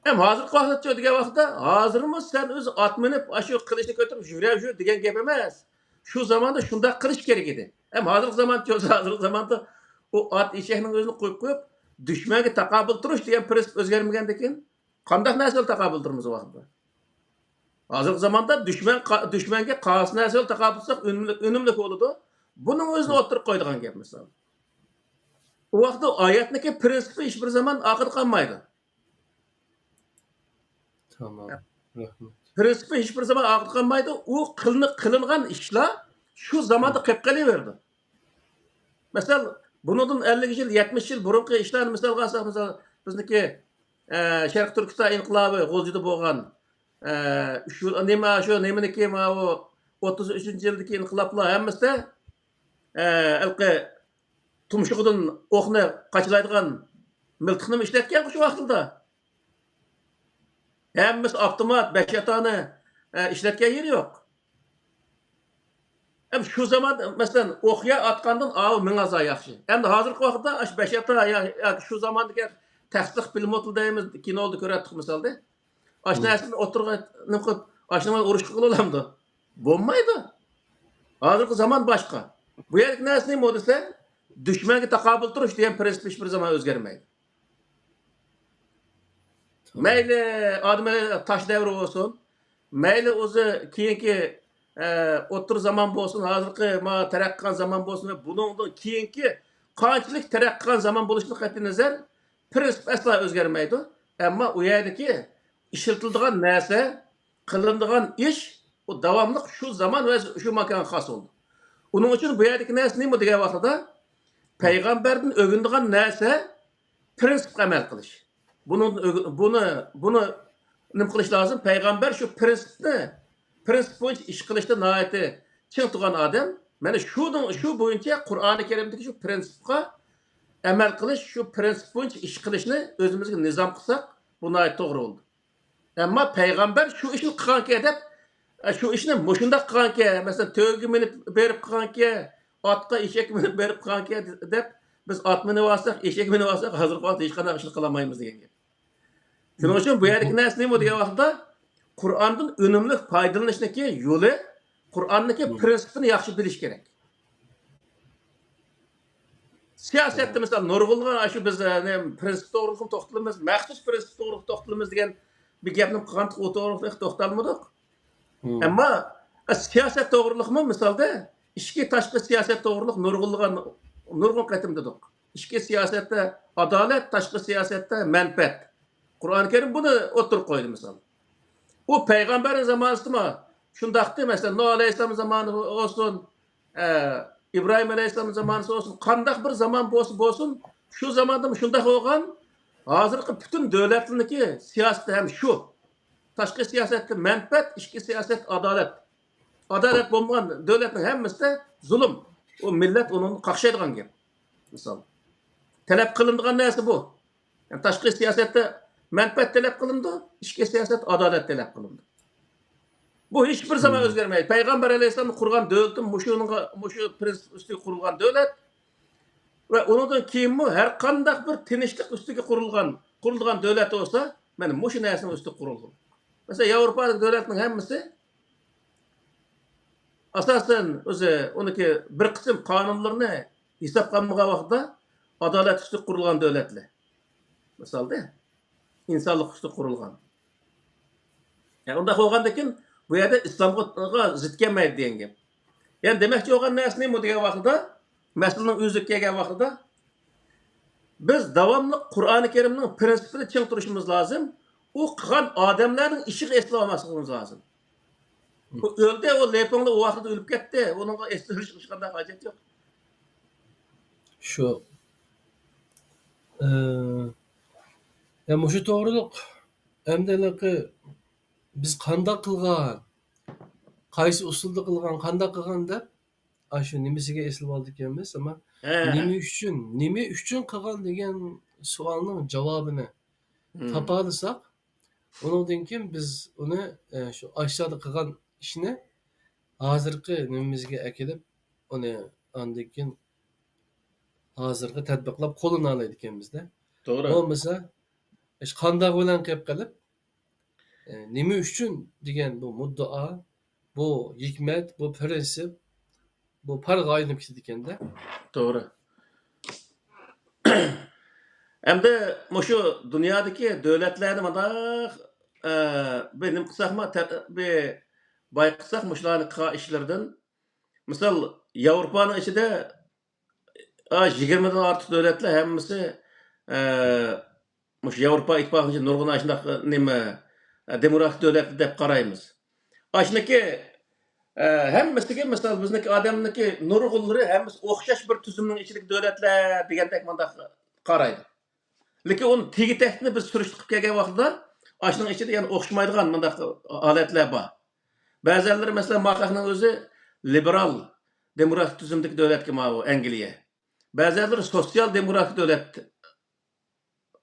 ھەم ھازىرقى ۋاقىتتا دېگەن ۋاقىتتا، ھازىرمۇ سەن ئۆزى ئات مىنىپ، ئاشۇ قىلىچنى كۆتۈرۈپ يۈرەۋۇر دېگەن گەپ ئەمەس. شۇ زاماندا شۇنداق قىلىش كېرەك ئىدى. ھەم ھازىرقى زامان، ھازىرقى زاماندا ئۇ ئات ئېشەكنىڭ ئۆزىنى قويۇپ قويۇپ، دۈشمەنگە تاقابىل تۇرۇش دېگەن پىرىنسىپ ئۆزگەرمىگەندىكىن، قانداق نەرسە بىلەن تاقابىل تۇرىمىز ئۇ ۋاقىتتا؟ ھازىرقى زاماندا دۈشمەن قا-، دۈشمەنگە قايسى نەرسە بىلەن تاقابىل تۇرساق ئۈنۈملۈك، ئۈنۈملۈك بولىدۇ. بۇنىڭ ئۆزىنى ئوتتۇرىغا قويىدىغان گەپ، مىسال. ئۇ ۋاقىتتا ئايەتنىڭكى پىرىنسىپى ھېچ بىر زامان ئارقىدا قالمايدۇ. تامام. رەھمەت. پىرىنسىپى ھېچ بىر زامان ئارقىدا قالمايدۇ. ئۇ قىلىنىپ قىلىنغان ئىشلار شۇ زاماندا قېلىپ قېلىۋېرىدۇ. مەسىلەن، بۇنىڭدىن ئەللىك يىل، يەتمىش يىل بۇرۇنقى ئىشلارنى مىسالغا ئالساق، مىسال، بىزنىڭكى، ئە، شەرقىي تۈركىستان ئىنقىلابى غۇلجىدا بولغان، ئە، شۇ نېمە، شۇ نېمىنىڭكى، ماۋۇ ئوتتۇز ئۈچىنچى يىلدىكى ئىنقىلابلار ھەممىسىدە، ئە، ھېلىقى تۇمشۇقىدىن ئوقنى قاچىلايدىغان مىلتىقنىمۇ ئىشلەتكەنغۇ شۇ ۋاقتىدا. ھەممىسى ئاپتومات، بەش ئاتانى، ئە، ئىشلەتكەن يېرى يوق. ھەم شۇ زامان، مەسىلەن، ئوق يا ئاتقاندىن ئاۋۇ مىڭ ھازا ياخشى. ئەمدى ھازىرقى ۋاقىتتا ئاشۇ بەش ئاتا يا، ياكى شۇ زاماندىكى تەخسىلىق پىلىموتلا دەيمىز، كىنودا كۆرەتتۇق مىسالدا. ئاشۇ نەرسىنى ئوتتۇرىغا نېمە قىلىپ، ئاشۇنى ئۇرۇش قىلىۋالامدۇ؟ بولمايدۇ. ھازىرقى زامان باشقا. بۇ يەردىكى نەرسە نېمە دېسە، دۈشمەنگە تاقابىل تۇرۇش دېگەن پىرىنسىپ ھېچ بىر زامان ئۆزگەرمەيدۇ. مەيلى ئادەم ئەلەيھىسسالام تاش دەۋرى بولسۇن، مەيلى ئۆزى كېيىنكى، ئە، ئوتتۇرا زامان بولسۇن، ھازىرقى ما تەرەققىي قىلغان زامان بولسۇن ۋە بۇنىڭدىن كېيىنكى قانچىلىك تەرەققىي قىلغان زامان بولۇشىدىن قەتئىينەزەر، پىرىنسىپ ئەسلا ئۆزگەرمەيدۇ. ئەمما ئۇ يەردىكى ئىشلىتىلىدىغان نەرسە، قىلىنىدىغان ئىش، ئۇ داۋاملىق شۇ زامان ۋە شۇ ماكانغا خاس بولىدۇ. ئۇنىڭ ئۈچۈن بۇ يەردىكى نەرسە نېمە دېگەن ۋاقتىدا، پەيغەمبەردىن ئۆگىنىدىغان نەرسە، پىرىنسىپقا ئەمەل قىلىش. بۇنىڭدىن ئۆگە-، بۇنى، بۇنى نېمە قىلىش لازىم؟ پەيغەمبەر شۇ پىرىنسىپنى، پىرىنسىپ بويىچە ئىش قىلىشتا ناھايىتى چىڭ تۇرغان ئادەم. مانا شۇنىڭ، شۇ بويىچە قۇرئانى كەرىمدىكى شۇ پىرىنسىپقا ئەمەل قىلىش، شۇ پىرىنسىپ بويىچە ئىش قىلىشنى ئۆزىمىزگە نىزام قىلساق، بۇ ناھايىتى توغرا بولىدۇ. ئەمما پەيغەمبەر شۇ ئىشنى قىلغانكەن دەپ، شۇ ئىشنى مۇشۇنداق قىلغانكەن، مەسىلەن، تۆگىگە مىنىپ بېرىپ قىلغانكەن، ئاتقا، ئېشەككە مىنىپ بېرىپ قىلغانكەن دەپ، بىز ئات مىنىپ ئالساق، ئېشەك مىنىپ ئالساق، ھازىرقى ۋاقىتتا ھېچقانداق ئىشنى قىلالايمىز دېگەن گەپ. شۇنىڭ ئۈچۈن بۇ يەردىكى نەرسە نېمە دېگەن ۋاقىتتا، قۇرئاندىن ئۈنۈملۈك پايدىلىنىشنىڭكى يولى، قۇرئاننىڭكى پىرىنسىپىنى ياخشى بىلىش كېرەك. سىياسەتتە، مىسال، نۇرغۇنلىغان ئاشۇ بىز، ئە، نېمە، پىرىنسىپ توغرىلىقمۇ توختىلىمىز، مەخسۇس پىرىنسىپ توغرىلىق توختىلىمىز دېگەن بىر گەپنى قىلغانتۇق، ئۇ توغرىلىق توختالمىدۇق. ئەمما، ئە، سىياسەت توغرىلىقمۇ، مىسالدا، ئىچكى تاشقى سىياسەت توغرىلىق نۇرغۇنلىغان، نۇرغۇن قېتىم دېدۇق. ئىچكى سىياسەتتە ئادالەت، تاشقى سىياسەتتە مەنپەئەت. قۇرئان كەرىم بۇنى ئوتتۇرىغا قويدى، مىسال. ئۇ پەيغەمبەرنىڭ زامانىسىدىمۇ شۇنداقتى. مەسىلەن، نۇھ ئەلەيھىسسالام زامانى بولسۇن، ئە، ئىبراھىم ئەلەيھىسسالام زامانىسى بولسۇن، قانداق بىر زامان بولسا بولسۇن، شۇ زاماندا شۇنداق بولغان. ھازىرقى پۈتۈن دۆلەتلەرنىڭكى سىياسىتى ھەم شۇ. تاشقى سىياسەتتە مەنپەئەت، ئىچكى سىياسەت ئادالەت. ئادالەت بولمىغان دۆلەتنىڭ ھەممىسىدە زۇلۇم. ئۇ مىللەت ئۇنىڭدىن قاقشايدىغان گەپ. مىسال. تەلەپ قىلىنىدىغان نەرسە بۇ. يەنى تاشقى سىياسەتتە مەنپەئەت تەلەپ قىلىنىدۇ، ئىچكى سىياسەت ئادالەت تەلەپ قىلىنىدۇ. بۇ ھېچ بىر زامان ئۆزگەرمەيدۇ. پەيغەمبەر ئەلەيھىسسالام قۇرغان دۆلىتىمۇ مۇشۇنىڭغا، مۇشۇ پرىنسىپ ئۈستىگە قۇرۇلغان دۆلەت. ۋە ئۇنىڭدىن كېيىنمۇ ھەر قانداق بىر تىنچلىق ئۈستىگە قۇرۇلغان، قۇرۇلغان دۆلەت بولسا، مانا مۇشۇ نەرسىنىڭ ئۈستىگە قۇرۇلغان. مەسىلەن، ياۋروپادىكى دۆلەتنىڭ ھەممىسى ئاساسەن ئۆزى ئۇنىڭكى بىر قىسىم قانۇنلىرىنى ھېسابقا ئالمىغان ۋاقىتتا ئادالەت ئۈستىگە قۇرۇلغان دۆلەتلەر. مىسالدا، ئىنسانلىق ئۈستىگە قۇرۇلغان. يەنى ئۇنداق بولغاندىكىن بۇ يەردە ئىسلامغا زىت كەلمەيدۇ دېگەن گەپ. يەنى دېمەكچى بولغان نەرسە نېمە دېگەن ۋاقتىدا، مەسىلىنىڭ ئۆزىگە كەلگەن ۋاقتىدا، بىز داۋاملىق قۇرئانى كەرىمنىڭ پرىنسىپىنى چىڭ تۇرۇشىمىز لازىم. ئۇ قىلغان ئادەملەرنىڭ ئىشىغا ئېسىلىۋالماسلىقىمىز لازىم. ئۇ ئۆلدى، ئۇ لېپىڭلى ئۇ ۋاقىتتا ئۆلۈپ كەتتى. ئۇنىڭغا ئېسىلىش ھېچقانداق ھاجەت يوق. شۇ. ئى، يا مۇشۇ توغرۇلۇق ئەمدى ھېلىقى بىز قانداق قىلغان، قايسى ئۇسۇلدا قىلغان، قانداق قىلغان دەپ ئاشۇ نېمىسىگە ئېسىلىۋالىدىكەنمىز، ئەمما ھە. نېمە ئۈچۈن، نېمە ئۈچۈن قىلغان دېگەن سوئالنىڭ جاۋابىنى مم. تاپالىساق، ئۇنىڭدىن كېيىن بىز ئۇنى، ئە، شۇ ئاشۇ چاغدا قىلغان ئىشنى ھازىرقى نېمىمىزگە ئەكېلىپ، ئۇنى ئاندىن كېيىن ھازىرغا تەتبىقلاپ قوللىنالايدىكەنمىزدە. توغرا. بولمىسا، ئىش قانداق بىلەن قېلىپ قېلىپ، ئە، نېمە ئۈچۈن دېگەن بۇ مۇددىئا، بۇ ھېكمەت، بۇ پىرىنسىپ، بۇ پارغا ئايلىنىپ كېتىدىكەندە. توغرا. ئەمدى مۇشۇ دۇنيادىكى دۆلەتلەرنى مۇنداق، ئە، بىر نېمە قىلساقمۇ، تە-، بىر بايقىساق مۇشۇلارنى قىلغان ئىشلىرىدىن. مىسال، ياۋروپانىڭ ئىچىدە، ئا، يىگىرمىدىن ئارتۇق دۆلەتلەر ھەممىسى، ئە، مۇشۇ ياۋروپا ئىتتىپاقىنىڭ ئىچىدە نۇرغۇن ئاشۇنداق نېمە، ئە، دېموكراتىك دۆلەت دەپ قارايمىز. ئاشۇنىڭكى، ئە، ھەممىسىگە، مىسال، بىزنىڭكى ئادەمنىڭكى نۇرغۇنلىرى ھەممىسى ئوخشاش بىر تۈزۈمنىڭ ئىچىدىكى دۆلەتلەر دېگەندەك مۇنداق قارايدۇ. لېكىن ئۇنى تېگى-تەكتىنى بىز سۈرۈشتە قىلىپ كەلگەن ۋاقتىدا، ئاشۇنىڭ ئىچىدە يەنە ئوخشىمايدىغان مۇنداق ھالەتلەر بار. بەزەنلىرى، مەسىلەن، ماقاقنىڭ ئۆزى لىبېرال دېموكراتىك تۈزۈمدىكى دۆلەتكە ماۋۇ ئەنگلىيە. بەزەنلىرى سوتسىيال دېموكراتىك دۆلەت.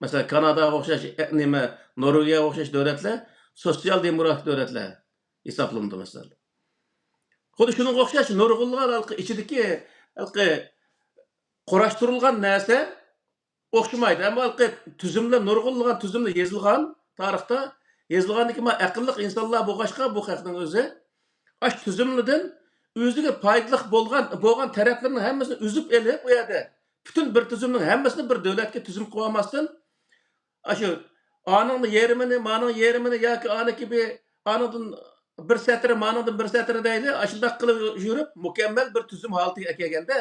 مەسىلەن، كاناداغا ئوخشاش، ئە، نېمە، نورۋېگىيەگە ئوخشاش دۆلەتلەر سوتسىيال دېموكراتىك دۆلەتلەر ھېسابلىنىدۇ، مەسىلەن. خۇددى شۇنىڭغا ئوخشاش نۇرغۇنلىغان ھېلىقى ئىچىدىكى، ھېلىقى قۇراشتۇرۇلغان نەرسە ئوخشىمايدۇ. ئەمما ھېلىقى تۈزۈملەر، نۇرغۇنلىغان تۈزۈملەر يېزىلغان، تارىختا يېزىلغاندىكىن، مانا، ئەقىللىق ئىنسانلار بولغاچقا، بۇ خەقنىڭ ئۆزى ئاشۇ تۈزۈملىدىن ئۆزىگە پايدىلىق بولغان، بولغان تەرەپلىرىنىڭ ھەممىسىنى ئۈزۈپ ئېلىپ، ئۇ يەردە پۈتۈن بىر تۈزۈمنىڭ ھەممىسىنى بىر دۆلەتكە تۈزۈم قىلىۋالماستىن، ئاشۇ ئانىڭنى يېرىمىنى، مانىڭ يېرىمىنى ياكى ئانىكى بىر، ئانىڭدىن بىر سەترى، مانىڭدىن بىر سەترى دەيلى، ئاشۇنداق قىلىپ يۈرۈپ، مۇكەممەل بىر تۈزۈم ھالىتىگە ئەكەلگەندە،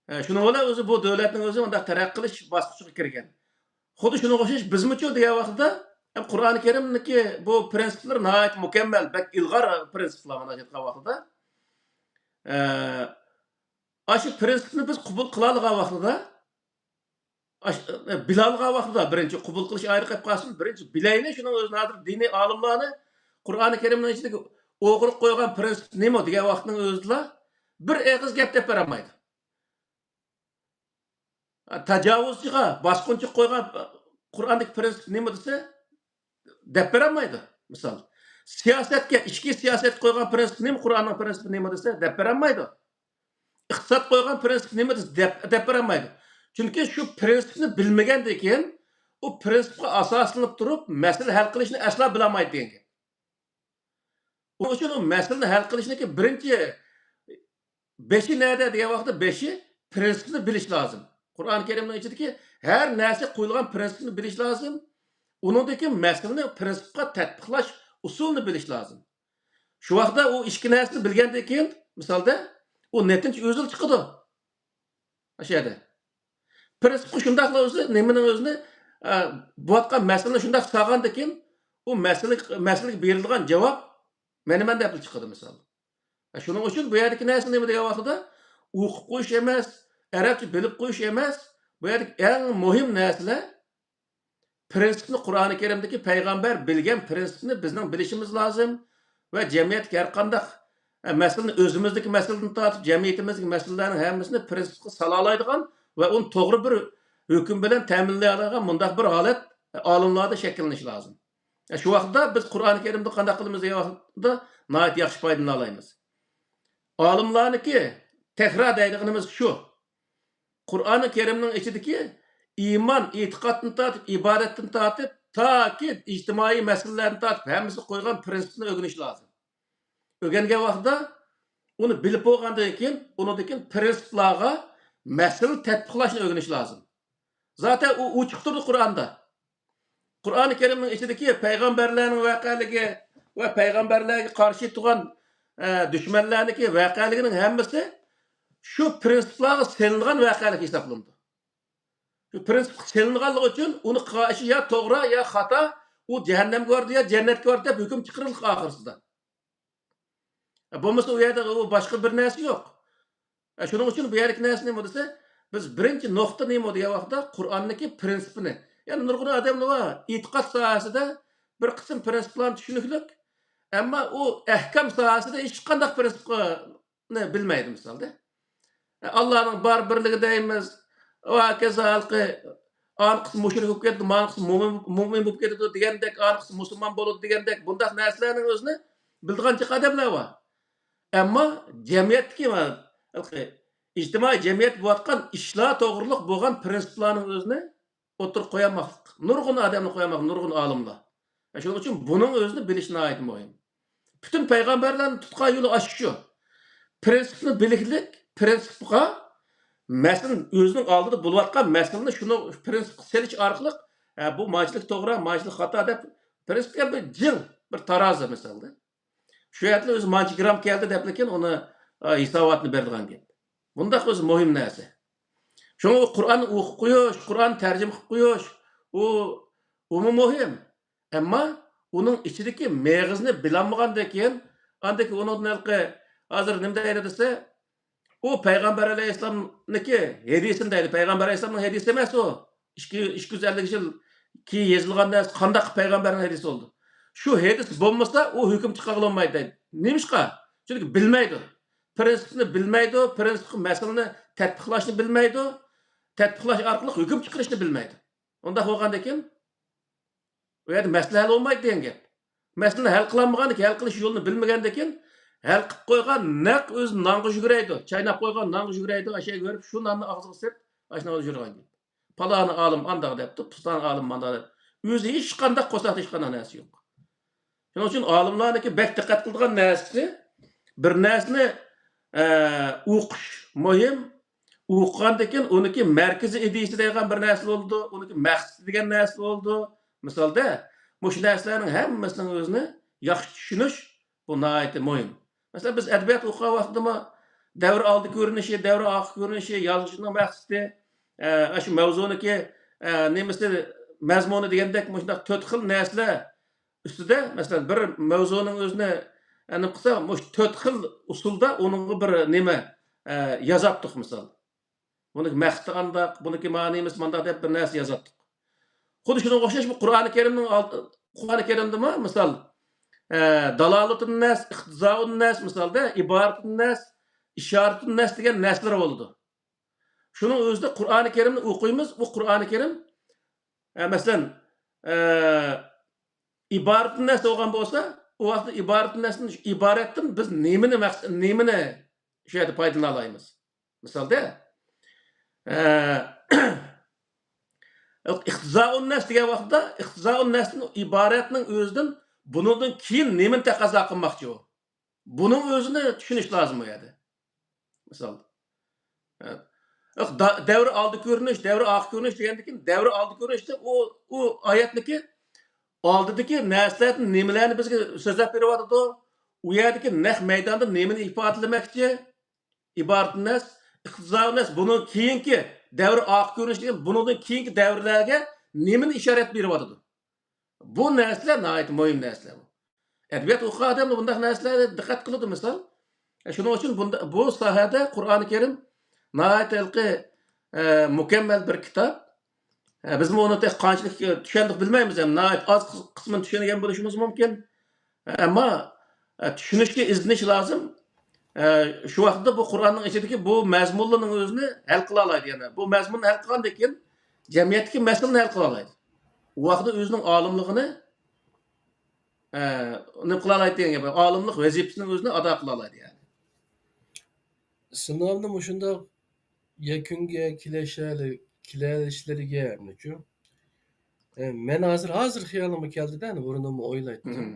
ئە، شۇنىڭ بىلەن ئۆزى بۇ دۆلەتنىڭ ئۆزى مۇنداق تەرەققىي قىلىش باسقۇچىغا كىرگەن. خۇددى شۇنىڭغا ئوخشاش بىزمۇچۇ دېگەن ۋاقتىدا، ھەم قۇرئانى كەرىمنىڭكى بۇ پرىنسىپلىرى ناھايىتى مۇكەممەل، بەك ئىلغار پرىنسىپلار مانا دېيىشىدىغان ۋاقتىدا، ئە، ئاشۇ پرىنسىپنى بىز قوبۇل قىلالىغان ۋاقتىدا، ئاش-، ئە، بىلالىغان ۋاقتىدا، بىرىنچى قوبۇل قىلىش ئايرى قېلىپ قالسۇن، بىرىنچى بىلەيلى، شۇنىڭ ئۆزىنى ھازىر دىنىي ئالىملارنى قۇرئانى كەرىمنىڭ ئىچىدىكى ئوغرىلىق قويغان پرىنسىپ نېمە دېگەن ۋاقىتنىڭ ئۆزىدىلا بىر ئېغىز گەپ دەپ بېرەلمەيدۇ. تاجاۋۇزچىغا، باسقۇنچىغا قويغان قۇرئاندىكى پرىنسىپ نېمە دېسە، دەپ بېرەلمەيدۇ. مىسال، سىياسەتكە، ئىچكى سىياسەتكە قويغان پرىنسىپ نېمە، قۇرئاننىڭ پرىنسىپى نېمە دېسە، دەپ بېرەلمەيدۇ. ئىقتىساد قويغان پرىنسىپ نېمە دېسە، دەپ، دەپ بېرەلمەيدۇ. چۈنكى شۇ پرىنسىپنى بىلمىگەندىن كېيىن، ئۇ پرىنسىپقا ئاساسلىنىپ تۇرۇپ، مەسىلە ھەل قىلىشنى ئەسلا بىلەلمەيدۇ دېگەن گەپ. ئۇنىڭ ئۈچۈن ئۇ مەسىلىنى ھەل قىلىشنىڭكى بىرىنچى بېشى نەدە دېگەن ۋاقىتتا، بېشى پرىنسىپنى بىلىش لازىم. قۇرئان كەرىمنىڭ ئىچىدىكى ھەر نەرسە قويۇلغان پرىنسىپنى بىلىش لازىم. ئۇنىڭدىن كېيىن مەسىلىنى پرىنسىپقا تەتبىقلاش ئۇسۇلىنى بىلىش لازىم. شۇ ۋاقىتتا ئۇ ئىككى نەرسىنى بىلگەندىن كېيىن، مىسالدا، ئۇ نەتىجە ئۆزىلا چىقىدۇ. ئاشۇ يەردە. پرىنسىپقا شۇنداقلا ئۆزى، نېمىنىڭ ئۆزىنى، ئە، بولۇۋاتقان مەسىلىنى شۇنداق سالغاندىن كېيىن، ئۇ مەسىلىگە، مەسىلىگە بېرىلىدىغان جاۋاب مەنىمەن دەپلا چىقىدۇ، مىسال. شۇنىڭ ئۈچۈن بۇ يەردىكى نەرسە نېمە دېگەن ۋاقتىدا، ئوقۇپ قويۇش ئەمەس، ئەرەبچە بىلىپ قويۇش ئەمەس، بۇ يەردىكى ئەڭ مۇھىم نەرسىلەر پىرىنسىپنى، قۇرئانى كەرىمدىكى پەيغەمبەر بىلگەن پىرىنسىپنى بىزنىڭ بىلىشىمىز لازىم ۋە جەمئىيەتتىكى ھەر قانداق، ئە، مەسىلىنى، ئۆزىمىزدىكى مەسىلىدىن تارتىپ جەمئىيىتىمىزدىكى مەسىلىلەرنىڭ ھەممىسىنى پىرىنسىپقا سالالايدىغان ۋە ئۇنى توغرا بىر ھۆكۈم بىلەن تەمىنلەيدىغان مۇنداق بىر ھالەت، ئە، ئالىملاردا شەكىللىنىشى لازىم. ئە، شۇ ۋاقىتتا بىز قۇرئانى كەرىمدىن قانداق قىلىمىز دېگەن ۋاقىتتا ناھايىتى ياخشى پايدىلىنالايمىز. ئالىملارنىڭكى تەكرار دەيدىغىنىمىز شۇ. قۇرئانى كەرىمنىڭ ئىچىدىكى ئىمان، ئېتىقادتىن تارتىپ، ئىبادەتتىن تارتىپ، تاكى ئىجتىمائىي مەسىلىلەرنى تارتىپ، ھەممىسىگە قويغان پىرىنسىپنى ئۆگىنىش لازىم. ئۆگەنگەن ۋاقتىدا ئۇنى بىلىپ بولغاندىن كېيىن، ئۇنىڭدىن كېيىن پىرىنسىپلارغا مەسىلە تەتبىقلاشنى ئۆگىنىش لازىم. زاتەن ئۇ ئوچۇق تۇرىدۇ قۇرئاندا. قۇرئانى كەرىمنىڭ ئىچىدىكى پەيغەمبەرلەرنىڭ ۋەقەلىكى ۋە پەيغەمبەرلەرگە قارشى تۇرغان، ئە، دۈشمەنلەرنىڭكى ۋەقەلىكىنىڭ ھەممىسى شۇ پىرىنسىپلارغا سېلىنغان ۋەقەلىك ھېسابلىنىدۇ. شۇ پىرىنسىپقا سېلىنغانلىقى ئۈچۈن ئۇنى قىلغان ئىشى يا توغرا، يا خاتا، ئۇ جەھەننەمگە بارىدۇ يا جەننەتكە بارىدۇ دەپ ھۆكۈم چىقىرىلىدۇ ئاخىرسىدا. بولمىسا ئۇ يەردە ئۇ باشقا بىر نەرسە يوق. شۇنىڭ ئۈچۈن بۇ يەردىكى نەرسە نېمە دېسە، بىز بىرىنچى نۇقتا نېمە دېگەن ۋاقىتتا قۇرئاننىڭكى پىرىنسىپىنى، يەنى نۇرغۇن ئادەملەر بار، ئېتىقاد ساھەسىدە بىر قىسىم پىرىنسىپلارنى چۈشىنىكلىك، ئەمما ئۇ ئەھكام ساھەسىدە ھېچقانداق پىرىنسىپنى بىلمەيدۇ، مىسالدا. ئاللانىڭ بار بىرلىكى دەيمىز، ۋە ھاكازا ھالقى، ئانىقىسى مۇشرىك بولۇپ كېتىدۇ، مانىقىسى مۇمىن، مۇمىن بولۇپ كېتىدۇ دېگەندەك، ئانىقىسى مۇسۇلمان بولىدۇ دېگەندەك، بۇنداق نەرسىلەرنىڭ ئۆزىنى بىلىدىغان جىق ئادەملەر بار. ئەمما جەمئىيەتتىكى، ھېلىقى ئىجتىمائىي جەمئىيەت بولۇۋاتقان ئىشلار توغرۇلۇق بولغان پىرىنسىپلارنىڭ ئۆزىنى ئوتتۇرىغا قويالماسلىق. نۇرغۇن ئادەمنى قويالماسلىق، نۇرغۇن ئالىملار. شۇنىڭ ئۈچۈن بۇنىڭ ئۆزىنى بىلىش ناھايىتى مۇھىم. پۈتۈن پەيغەمبەرلەرنىڭ تۇتقان يولى ئاشۇ شۇ. پىرىنسىپنى بىلىكلىك، پىرىنسىپقا، مەسىلەن، ئۆزىنىڭ ئالدىدا بولۇۋاتقان مەسىلىنى شۇنىڭ پىرىنسىپقا سېلىش ئارقىلىق، ھە، بۇ مانچىلىك توغرا، مانچىلىك خاتا دەپ پىرىنسىپكە بىر جىڭ، بىر تارازا مىسالدا. شۇ يەردە ئۆزى مانچە گرام كەلدى دەپلىكىن ئۇنى، ئا، ھېساباتنى بېرىدىغان گەپ. بۇنداق ئۆزى مۇھىم نەرسە. شۇڭا ئۇ قۇرئان ئوقۇپ قويۇش، قۇرئان تەرجىمە قىلىپ قويۇش، ئۇ، ئۇمۇ مۇھىم. ئەمما ئۇنىڭ ئىچىدىكى مېغىزنى بىلەلمىگەندىن كېيىن، ئاندىن كېيىن ئۇنىڭدىن ھېلىقى، ھازىر نېمە دەيدۇ دېسە، ئۇ پەيغەمبەر ئەلەيھىسسالامنىڭكى ھەدىسىنى دەيدۇ. پەيغەمبەر ئەلەيھىسسالامنىڭ ھەدىسى ئەمەس ئۇ. ئىككى، ئىككى يۈز ئەللىك يىل كېيىن يېزىلغان نەرسە قانداق پەيغەمبەرنىڭ ھەدىسى بولدى؟ شۇ ھەدىس بولمىسا، ئۇ ھۆكۈم چىقارغىلى بولمايدۇ دەيدۇ. نېمىشقا؟ چۈنكى بىلمەيدۇ. پىرىنسىپنى بىلمەيدۇ، پىرىنسىپقا مەسىلىنى تەتبىقلاشنى بىلمەيدۇ. تەتبىقلاش ئارقىلىق ھۆكۈم چىقىرىشنى بىلمەيدۇ. ئۇنداق بولغاندىكىن، ئۇ يەردە مەسىلە ھەل بولمايدۇ دېگەن گەپ. مەسىلىنى ھەل قىلالمىغاندىكىن، ھەل قىلىش يولىنى بىلمىگەندىكىن، ھەل قىلىپ قويغان نەق ئۆزى نانغا يۈگۈرەيدۇ. چايناپ قويغان نانغا يۈگۈرەيدۇ، ئاشۇ يەرگە بېرىپ شۇ ناننى ئاغزىغا سېلىپ، ئاشۇ نانغا يۈگۈرىدىغان گەپ. پالانى ئالىم ئانداق دەپتۇ، پۇستانى ئالىم مانداق دەپ. ئۆزى ھېچقانداق قورساقتا ھېچقانداق نەرسە يوق. شۇنىڭ ئۈچۈن ئالىملارنىڭكى بەك دىققەت قىلىدىغان نەرسىسى، بىر نەرسىنى، ئە، ئوقۇش مۇھىم. ئوقۇغاندىن كېيىن ئۇنىڭكى مەركىزىي ئىدىيىسى دەيدىغان بىر نەرسە بولىدۇ، ئۇنىڭكى مەقسىتى دېگەن نەرسە بولىدۇ. مىسالدا، مۇشۇ نەرسىلەرنىڭ ھەممىسىنىڭ ئۆزىنى ياخشى چۈشىنىش، بۇ ناھايىتى مۇھىم. مەسىلەن، بىز ئەدەبىيات ئوقۇغان ۋاقتىدىمۇ دەۋر ئالدى كۆرۈنۈشى، دەۋر ئارقا كۆرۈنۈشى، يازغۇچىنىڭ مەقسىتى، ئە، ئاشۇ مەۋزۇنىڭكى، ئە، نېمىسى، مەزمۇنى دېگەندەك مۇشۇنداق تۆت خىل نەرسىلەر ئۈستىدە، مەسىلەن، بىر مەۋزۇنىڭ ئۆزىنى، ئە، نېمە قىلسا، مۇشۇ تۆت خىل ئۇسۇلدا ئۇنىڭغا بىر نېمە، ئە، يازاتتۇق، مىسال. بۇنىڭكى مەقسىتى ئانداق، بۇنىڭكى مانىمىز مانداق دەپ بىر نەرسە يازاتتۇق. خۇددى شۇنىڭغا ئوخشاش بۇ قۇرئانى كەرىمنىڭ ئال-، قۇرئانى كەرىمدىمۇ، مىسال، ئە، دالالىتۇن نەس، ئىقتىزائۇن نەس، مىسالدا، ئىبارىتۇن نەس، ئىشارىتۇن نەس دېگەن نەسلەر بولىدۇ. شۇنىڭ ئۆزىدە قۇرئانى كەرىمنى ئوقۇيمىز، ئۇ قۇرئانى كەرىم، ئە، مەسىلەن، ئە، ئىبارەتتىن نەس بولغان بولسا، ئۇ ۋاقىتتا ئىبارەتتىن نەستىن، ئىبارەتتىن بىز نېمىنى مەقسەت، نېمىنى شۇ يەردە پايدىلىنالايمىز؟ مىسالدا، ئە، ئىقتىزائۇن نەس دېگەن ۋاقىتتا، ئىقتىزائۇن نەستىن ئىبارەتنىڭ ئۆزىدىن بۇنىڭدىن كېيىن نېمىنى تەقەززا قىلماقچى ئۇ؟ بۇنىڭ ئۆزىنى چۈشىنىش لازىم ئۇ يەردە. مىسال. ھە. دا-، دەۋر ئالدى كۆرۈنۈش، دەۋر ئارقا كۆرۈنۈش دېگەندىكىن، دەۋر ئالدى كۆرۈنۈشتە ئۇ، ئۇ ئايەتنىكى ئالدىدىكى نەرسىلەردىن نېمىلەرنى بىزگە سۆزلەپ بېرىۋاتىدۇ؟ ئۇ يەردىكى نەق مەيداندا نېمىنى ئىپادىلىمەكچى؟ ئىبارىتۇن نەس، ئىقتىزائۇن نەس، بۇنىڭ كېيىنكى دەۋر ئارقا كۆرۈنۈش دېگەن، بۇنىڭدىن كېيىنكى دەۋرلەرگە نېمىنى ئىشارەت بېرىۋاتىدۇ؟ بۇ نەرسىلەر ناھايىتى مۇھىم نەرسىلەر بۇ. ئەدەبىيات ئوقۇغان ئادەملەر بۇنداق نەرسىلەرگە دىققەت قىلىدۇ، مىسال. شۇنىڭ ئۈچۈن بۇندا، بۇ ساھەدە قۇرئانى كەرىم ناھايىتى ھېلىقى، ئە، مۇكەممەل بىر كىتاب. ئە، بىزمۇ ئۇنى تېخى قانچىلىك چۈشەندۇق بىلمەيمىز، ھەم ناھايىتى ئاز قىسمىنى چۈشەنگەن بولۇشىمىز مۇمكىن. ئەمما، ئە، چۈشىنىشكە ئىزدىنىش لازىم. ئە، شۇ ۋاقىتتا بۇ قۇرئاننىڭ ئىچىدىكى بۇ مەزمۇنلارنىڭ ئۆزىنى ھەل قىلالايدۇ يەنە. بۇ مەزمۇننى ھەل قىلغاندىن كېيىن جەمئىيەتتىكى مەسىلىنى ھەل قىلالايدۇ. ئۇ ۋاقىتتا ئۆزىنىڭ ئالىملىقىنى، ئە، نېمە قىلالايدۇ دېگەن گەپ. ئالىملىق ۋەزىپىسىنىڭ ئۆزىنى ئادا قىلالايدۇ يەنى. سىناۋنى مۇشۇنداق يەكۈنگە كېلىشەلى-، كېلىشلىرىگە نېچۈ؟ ئە، مەن ھازىر، ھازىر خىيالىمغا كەلدى-دە، بۇرۇنمۇ ئويلايتتىم. مم.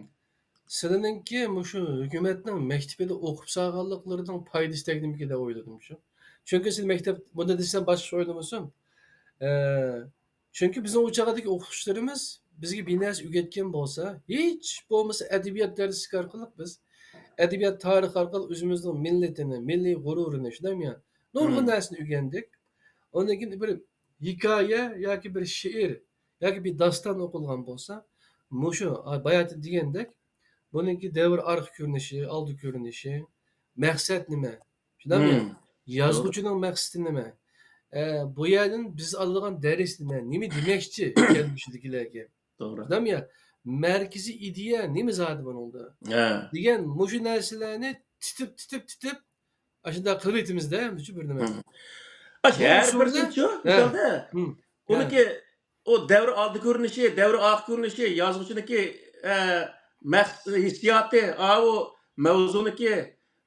سىلىنىڭكى مۇشۇ ھۆكۈمەتنىڭ مەكتىپىدە ئوقۇپ سالغانلىقلىرىنىڭ پايدىسى تەگدىمىكىن دەپ ئويلىدىم شۇ. چۈنكى سىز مەكتەپ، بۇنى دېسەم باشقىچە ئويلىمىسۇن. ئە، چۈنكى بىزنىڭ ئۇ چاغدىكى ئوقۇتقۇچىلىرىمىز بىزگە بىر نەرسە ئۆگەتكەن بولسا، ھېچ بولمىسا ئەدەبىيات دەرسلىكى ئارقىلىق بىز ئەدەبىيات تارىخى ئارقىلىق ئۆزىمىزنىڭ مىللىتىنى، مىللىي غۇرۇرىنى، شۇنداقمۇ يا؟ نۇرغۇن مم. نەرسىنى ئۆگەندۇق. ئۇندىن كېيىن بىر ھېكايە ياكى بىر شېئىر ياكى بىر داستان ئوقۇلغان بولسا، مۇشۇ، باياتىن دېگەندەك، بۇنىڭكى دەۋر ئارقا كۆرۈنۈشى، ئالدى كۆرۈنۈشى، مەقسەت نېمە؟ شۇنداقمۇ يا؟ مم. يازغۇچىنىڭ مەقسىتى نېمە؟ ئە، بۇ يەردىن بىز ئالىدىغان دەرس نېمە؟ نېمە دېمەكچى كەلگۈسىدىكىلەرگە؟ توغرا. شۇنداقمۇ يا؟ مەركىزىي ئىدىيە نېمە زادى بۇنىڭدا؟ ھە. دېگەن مۇشۇ نەرسىلەرنى تىتىپ، تىتىپ، تىتىپ، ئاشۇنداق قىلىۋېتىمىز-دە، مۇشۇ بىر نېمە. مم. ئاشۇ بۇ ھەر بىر ئۇسۇلدا، تىلچۇ، ھە. مىسالدا، مم. ھە. ئۇنىڭكى ئۇ دەۋر ئالدى كۆرۈنۈشى، دەۋر ئارقا كۆرۈنۈشى، يازغۇچىنىڭكى، ئە، مەق-، ھېسسىياتى، ئاۋۇ مەۋزۇنىڭكى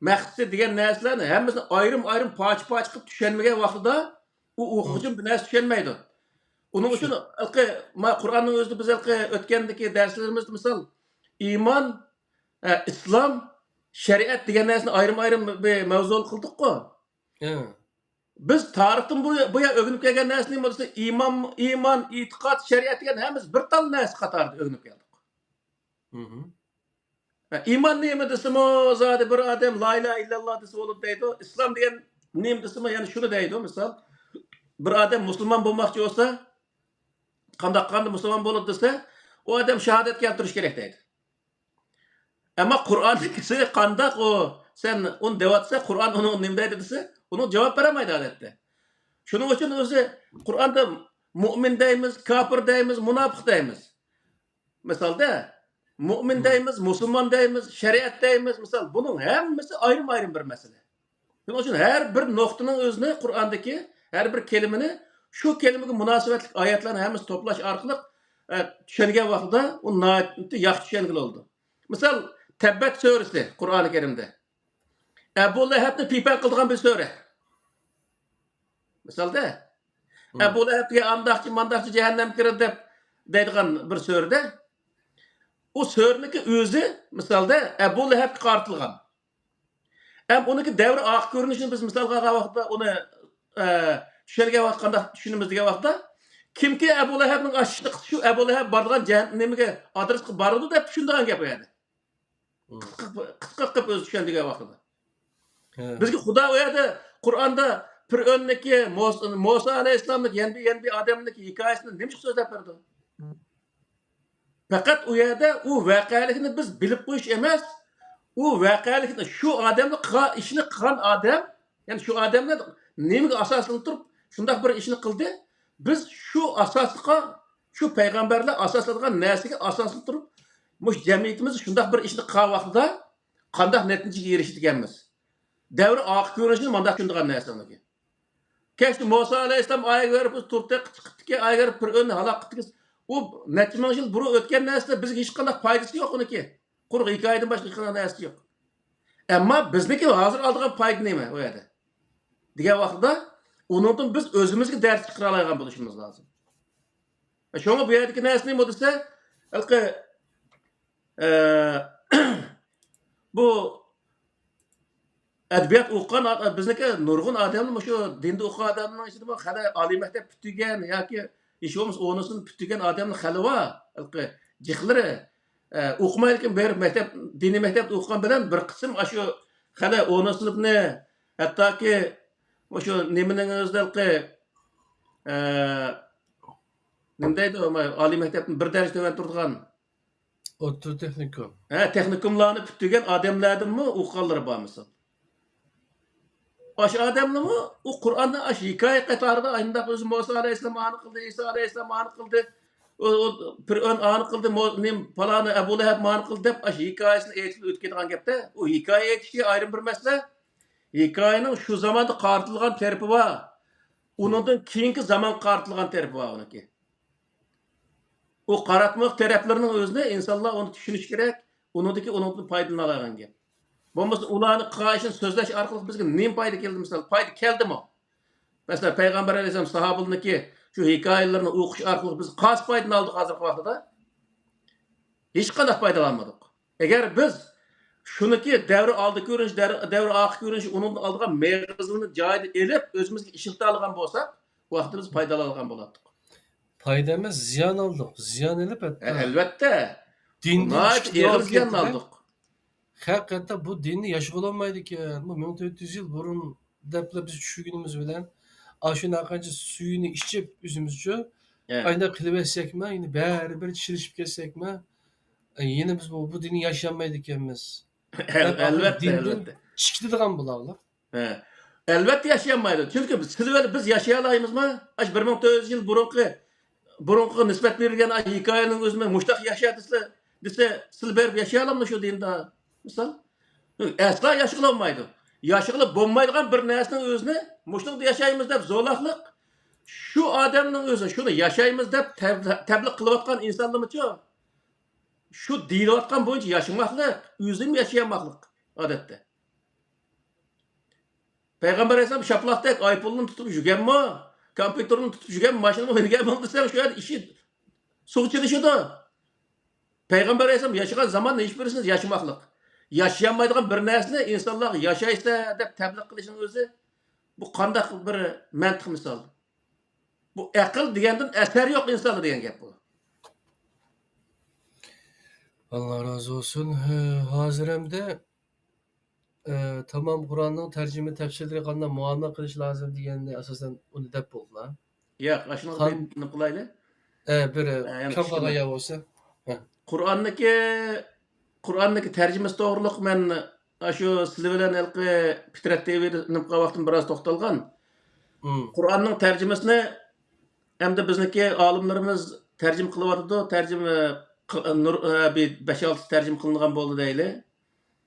مەقسىتى دېگەن نەرسىلەرنى ھەممىسىنى ئايرىم-ئايرىم، پارچە-پارچە قىلىپ چۈشەنمىگەن ۋاقتىدا ئۇ ئوقۇغۇچى بىر نەرسە چۈشەنمەيدۇ. ئۇنىڭ ئۈچۈن ھېلىقى، ما، قۇرئاننىڭ ئۆزىدە بىز ھېلىقى ئۆتكەندىكى دەرسلىرىمىزدە مىسال، ئىمان، ئە، ئىسلام، شەرىئەت دېگەن نەرسىنى ئايرىم-ئايرىم بىر مەۋزۇ قىلدۇققۇ. ھە. بىز تارىختىن بۇ، بۇ يەر ئۆگىنىپ كەلگەن نەرسە نېمە دېسە، ئىمان، ئىمان، ئېتىقاد، شەرىئەت دېگەن ھەممىسى بىر تال نەرسە قاتارىدا ئۆگىنىپ كەلدۇق. مم. ھە، ئىمان نېمە دېسىمۇ، زادى بىر ئادەم لا ئىلاھە ئىللاللا دېسە بولىدۇ دەيدۇ. ئىسلام دېگەن نېمە دېسىمۇ، يەنە شۇنى دەيدۇ. مىسال، بىر ئادەم مۇسۇلمان بولماقچى بولسا، قانداق قىلغاندا مۇسۇلمان بولىدۇ دېسە، ئۇ ئادەم شاھادەت كەلتۈرۈش كېرەك دەيدۇ. ئەمما قۇرئاندىكىسى قانداق ئۇ، سەن ئۇنى دەۋاتسا، قۇرئان ئۇنىڭ نېمە دەيدۇ دېسە، ئۇنىڭ جاۋاب بېرەلمەيدۇ ئادەتتە. شۇنىڭ ئۈچۈن ئۆزى قۇرئاندا مۇئمىن دەيمىز، كاپىر دەيمىز، مۇناپىق دەيمىز. مىسالدا، مۇئمىن دەيمىز، مۇسۇلمان دەيمىز، شەرىئەت دەيمىز. مىسال، بۇنىڭ ھەممىسى ئايرىم-ئايرىم بىر مەسىلە. شۇنىڭ ئۈچۈن ھەر بىر نۇقتىنىڭ ئۆزىنى، قۇرئاندىكى ھەر بىر كەلىمىنى، شۇ كەلىمىگە مۇناسىۋەتلىك ئايەتلەرنى ھەممىسىنى توپلاش ئارقىلىق، ئە، چۈشەنگەن ۋاقتىدا ئۇ ناھايىتى ياخشى چۈشەنگىلى بولىدۇ. مىسال، تەببەت سۈرىسى قۇرئانى كەرىمدە. ئەبۇ لەھەبنى پىيپەن قىلىدىغان بىر سۈرە. مىسالدا، ئەبۇ لەھەب دېگەن ئانداقچى، مانداقچى، جەھەننەمگە كىرىدۇ دەپ دەيدىغان بىر سۈرىدە، ئۇ سۈرىنىڭكى ئۆزى، مىسالدا، ئەبۇ لەھەبكە قارىتىلغان. ئەم ئۇنىڭكى دەۋر ئارقا كۆرۈنۈشىنى بىز مىسالغا ئالغان ۋاقىتتا، ئۇنى، ئە، چۈشەنگەن ۋاقىت قانداق چۈشىنىمىز دېگەن ۋاقىتتا، كىمكى ئەبۇ لەھەبنىڭ ئاشۇ ئىشىنى قىلسا، شۇ ئەبۇ لەھەب بارىدىغان جەھەننەمگە، ئادرېسقا بارىدۇ دەپ چۈشىنىدىغان گەپ ئۇ يەردە. قىسقا، قىسقا قىلىپ ئۆزى چۈشەن دېگەن ۋاقتىدا. ھە. بىزگە خۇدا ئۇ يەردە قۇرئاندا پىرئۆننىكى، موس-، موسا ئەلەيھىسسالامنىڭكى، يەنە بىر، يەنە بىر ئادەمنىڭكى ھېكايىسىنى نېمىشقا سۆزلەپ بەردى؟ پەقەت ئۇ يەردە ئۇ ۋەقەلىكنى بىز بىلىپ قويۇش ئەمەس، ئۇ ۋەقەلىكنى، شۇ ئادەمنى قىلغان ئىشنى قىلغان ئادەم، يەنى شۇ ئادەملەر نېمىگە ئاساسلىنىپ تۇرۇپ شۇنداق بىر ئىشنى قىلدى؟ بىز شۇ ئاساسلىققا، شۇ پەيغەمبەرلەر ئاساسلانغان نەرسىگە ئاساسلىنىپ تۇرۇپ، مۇشۇ جەمئىيىتىمىز شۇنداق بىر ئىشنى قىلغان ۋاقتىدا قانداق نەتىجىگە ئېرىشىدىكەنمىز؟ دەۋر ئارقا كۆرۈنۈشىنى مانداق چۈشىنىدىغان نەرسە ئۇنىڭكى. كەچتە مۇسا ئەلەيھىسسالام ئايەت كۆرۈپ تۇردى، چىقىپتىكى ئايەت كۆرۈپ پىرئۆننى ھالاك قىپتىكى. ئۇ نەچچە مىڭ يىل بۇرۇن ئۆتكەن نەرسىلەر بىزگە ھېچقانداق پايدىسى يوق ئۇنىڭكى. قۇرۇق ھېكايىدىن باشقا ھېچقانداق نەرسىسى يوق. ئەمما بىزنىڭكى ھازىر ئالىدىغان پايدا نېمە ئۇ يەردە؟ دېگەن ۋاقتىدا ئۇنىڭدىن بىز ئۆزىمىزگە دەرس چىقىرالايدىغان بولۇشىمىز لازىم. شۇڭا بۇ يەردىكى نەرسە نېمە دېسە، ھېلىقى، ئە، بۇ ئەدەبىيات ئوقۇغان ئا-، بىزنىڭكى نۇرغۇن ئادەملەر مۇشۇ دىندا ئوقۇغان ئادەمنىڭ ئىچىدىمۇ خېلى ئالىي مەكتەپ پۈتتۈرگەن ياكى ھېچ بولمىسا ئونىسىنى پۈتتۈرگەن ئادەملەر خېلى بار. ھېلىقى جىقلىرى، ئە، ئوقۇمايدىكەن، بېرىپ مەكتەپ، دىنىي مەكتەپتە ئوقۇغان بىلەن بىر قىسىم ئاشۇ خېلى ئونىنچى سىنىپنى، ھەتتاكى مۇشۇ نېمىنىڭ ئۆزىدە ھېلىقى، ئە، نېمە دەيدۇ، ئالىي مەكتەپتىن بىر دەرىجە تۆۋەن تۇرىدىغان ئوتتۇرا تېخنىكوم. ھە، تېخنىكوملارنى پۈتتۈرگەن ئادەملەردىنمۇ ئوقۇغانلىرى بار مىسال. ئاشۇ ئادەملىرىمۇ ئۇ قۇرئاننى ئاشۇ ھېكايە قاتارىدا ئانداق ئۆزى مۇسا ئەلەيھىسسالام ئانى قىلدى، ئىسا ئەلەيھىسسالام ئانى قىلدى، ئۇ، ئۇ پىرئەۋن ئانى قىلدى، مو-، نېمە، پالانى ئەبۇ لەھەب ئانى قىلدى دەپ ئاشۇ ھېكايىسىنى ئېيتىپ ئۆتۈپ كېتىدىغان گەپتە، ئۇ ھېكايە ئېيتىشى ئايرىم بىر مەسىلە. ھېكايىنىڭ شۇ زاماندا قارىتىلغان تەرىپى بار. ئۇنىڭدىن كېيىنكى زامانغا قارىتىلغان تەرىپى بار ئۇنىڭكى. ئۇ قاراتمىلىق تەرەپلىرىنىڭ ئۆزىنى ئىنسانلار ئۇنى چۈشىنىشى كېرەك، ئۇنىڭدىكى، ئۇنىڭدىن پايدىلىنالايدىغان گەپ. بولمىسا ئۇلارنى قىلغان ئىشىنى سۆزلەش ئارقىلىق بىزگە نېمە پايدا كەلدى مىسال؟ پايدا كەلدىمۇ؟ مەسىلەن، پەيغەمبەر ئەلەيھىسسالام ساھابىلىرىنىڭكى شۇ ھېكايىلىرىنى ئوقۇش ئارقىلىق بىز قايسى پايدىنى ئالدۇق ھازىرقى ۋاقىتتا؟ ھېچقانداق پايدىلانمىدۇق. ئەگەر بىز شۇنىكى دەۋر ئالدى كۆرۈنۈش، دەر-، دەۋر ئارقا كۆرۈنۈش، ئۇنىڭدىن ئالىدىغان مېغىزىنى جايىدا ئېلىپ، ئۆزىمىزگە ئىشلىتەلىگەن بولساق، ۋاقتىمىز پايدىلانغان بولاتتۇق. پايدا ئەمەس، زىيان ئالدۇق. زىيان ئېلىپ ھەتتا. ئە، ئەلۋەتتە. دىندىن ناھايىتى چىقىپ ئېغىر زىيان كەتتى. ئالدۇق. خەق ھەتتا بۇ دىننى ياشىغىلى بولمايدىكەن، بۇ مىڭ تۆت يۈز يىل بۇرۇن دەپلا بىز چۈشىنىگىنىمىز بىلەن، ئاشۇ نەقەنچە سۈيىنى ئىچىپ ئۆزىمىزچە، ئە. ئاينا قىلىۋەتسەكمۇ، يەنە بەرىبىر چىرىشىپ كەتسەكمۇ، ئە، يەنە بىز بۇ، بۇ دىننى ياشىيالمايدىكەنمىز. ئەل-، دەپ ئەلۋەتتە، دىندىن ئەلۋەتتە. چىقىدىغان بۇلارلار. ھە. ئەلۋەتتە ياشىيالمايدۇ. چۈنكى بىز، سىلىۋېلىپ بىز ياشىيالايمىزمۇ؟ ئاشۇ بىر مىڭ تۆت يۈز يىل بۇرۇنقى، بۇرۇنقىغا نىسبەت بېرىلگەن ئاشۇ ھېكايىنىڭ ئۆزىمۇ مۇشتاق ياشا دېسىلە، دېسە، سىلە بېرىپ ياشىيالامدۇ شۇ دىندا؟ مىسال. ئەسلا ياشىغىلى بولمايدۇ. ياشىغىلى بولمايدىغان بىر نەرسىنىڭ ئۆزىنى مۇشۇنىڭدا ياشايمىز دەپ زورلاقلىق، شۇ ئادەمنىڭ ئۆزى شۇنى ياشايمىز دەپ تەب-، تەبلىغ قىلىۋاتقان ئىنسانلىرىمۇچۇ؟ شۇ دېيىلىۋاتقان بويىچە ياشىماقلىق، ئۆزىمۇ ياشىيالماقلىق ئادەتتە. پەيغەمبەر ئەلەيھىسسالام شاپىلاقتەك ئايفوننى تۇتۇپ يۈرگەنمۇ، كومپيۇتېرنى تۇتۇپ يۈرگەنمۇ، ماشىنىمۇ مىنگەنمۇ دېسەڭ، شۇ يەردە ئىشى سۇغا چىلىشىدۇ. پەيغەمبەر ئەلەيھىسسالام ياشىغان زاماندا ھېچبىرسىنى ياشىماقلىق. ياشىيالمايدىغان بىر نەرسىنى ئىنسانلارغا ياشايسەن دەپ تەبلىغ قىلىشنىڭ ئۆزى، بۇ قانداق بىر مەنتىق مىسال؟ بۇ ئەقىل دېگەندىن ئەسەر يوق ئىنساندا دېگەن گەپ بۇ. ئاللا رازى بولسۇن. ھە، ھازىر ئەمدى، ئە، تامام قۇرئاننىڭ تەرجىمە تەپسىرلىرى قانداق مۇئامىلە قىلىش لازىم دېگەننى ئاساسەن ئۇنى دەپ بولدۇلا. ياق، ئاشۇنىڭغا خان- بىر نېمە قىلايلى؟ ئە، بىر ئە، يەنە كەم قالغان كىشىنى. يەر بولسا. ھە. قۇرئاننىكى، قۇرئاننىكى تەرجىمىسى توغرۇلۇق مەن ئاشۇ سىلى بىلەن ھېلىقى پىترەت تىۋىدە نېمە قىلغان ۋاقتىم بىراز توختالغان. مم. قۇرئاننىڭ تەرجىمىسىنى ئەمدى بىزنىڭكى ئالىملىرىمىز تەرجىمە قىلىۋاتىدۇ. تەرجىمە قىل-، نۇر-، ئە، بىر بەش-ئالتىسى تەرجىمە قىلىنغان بولدى دەيلى.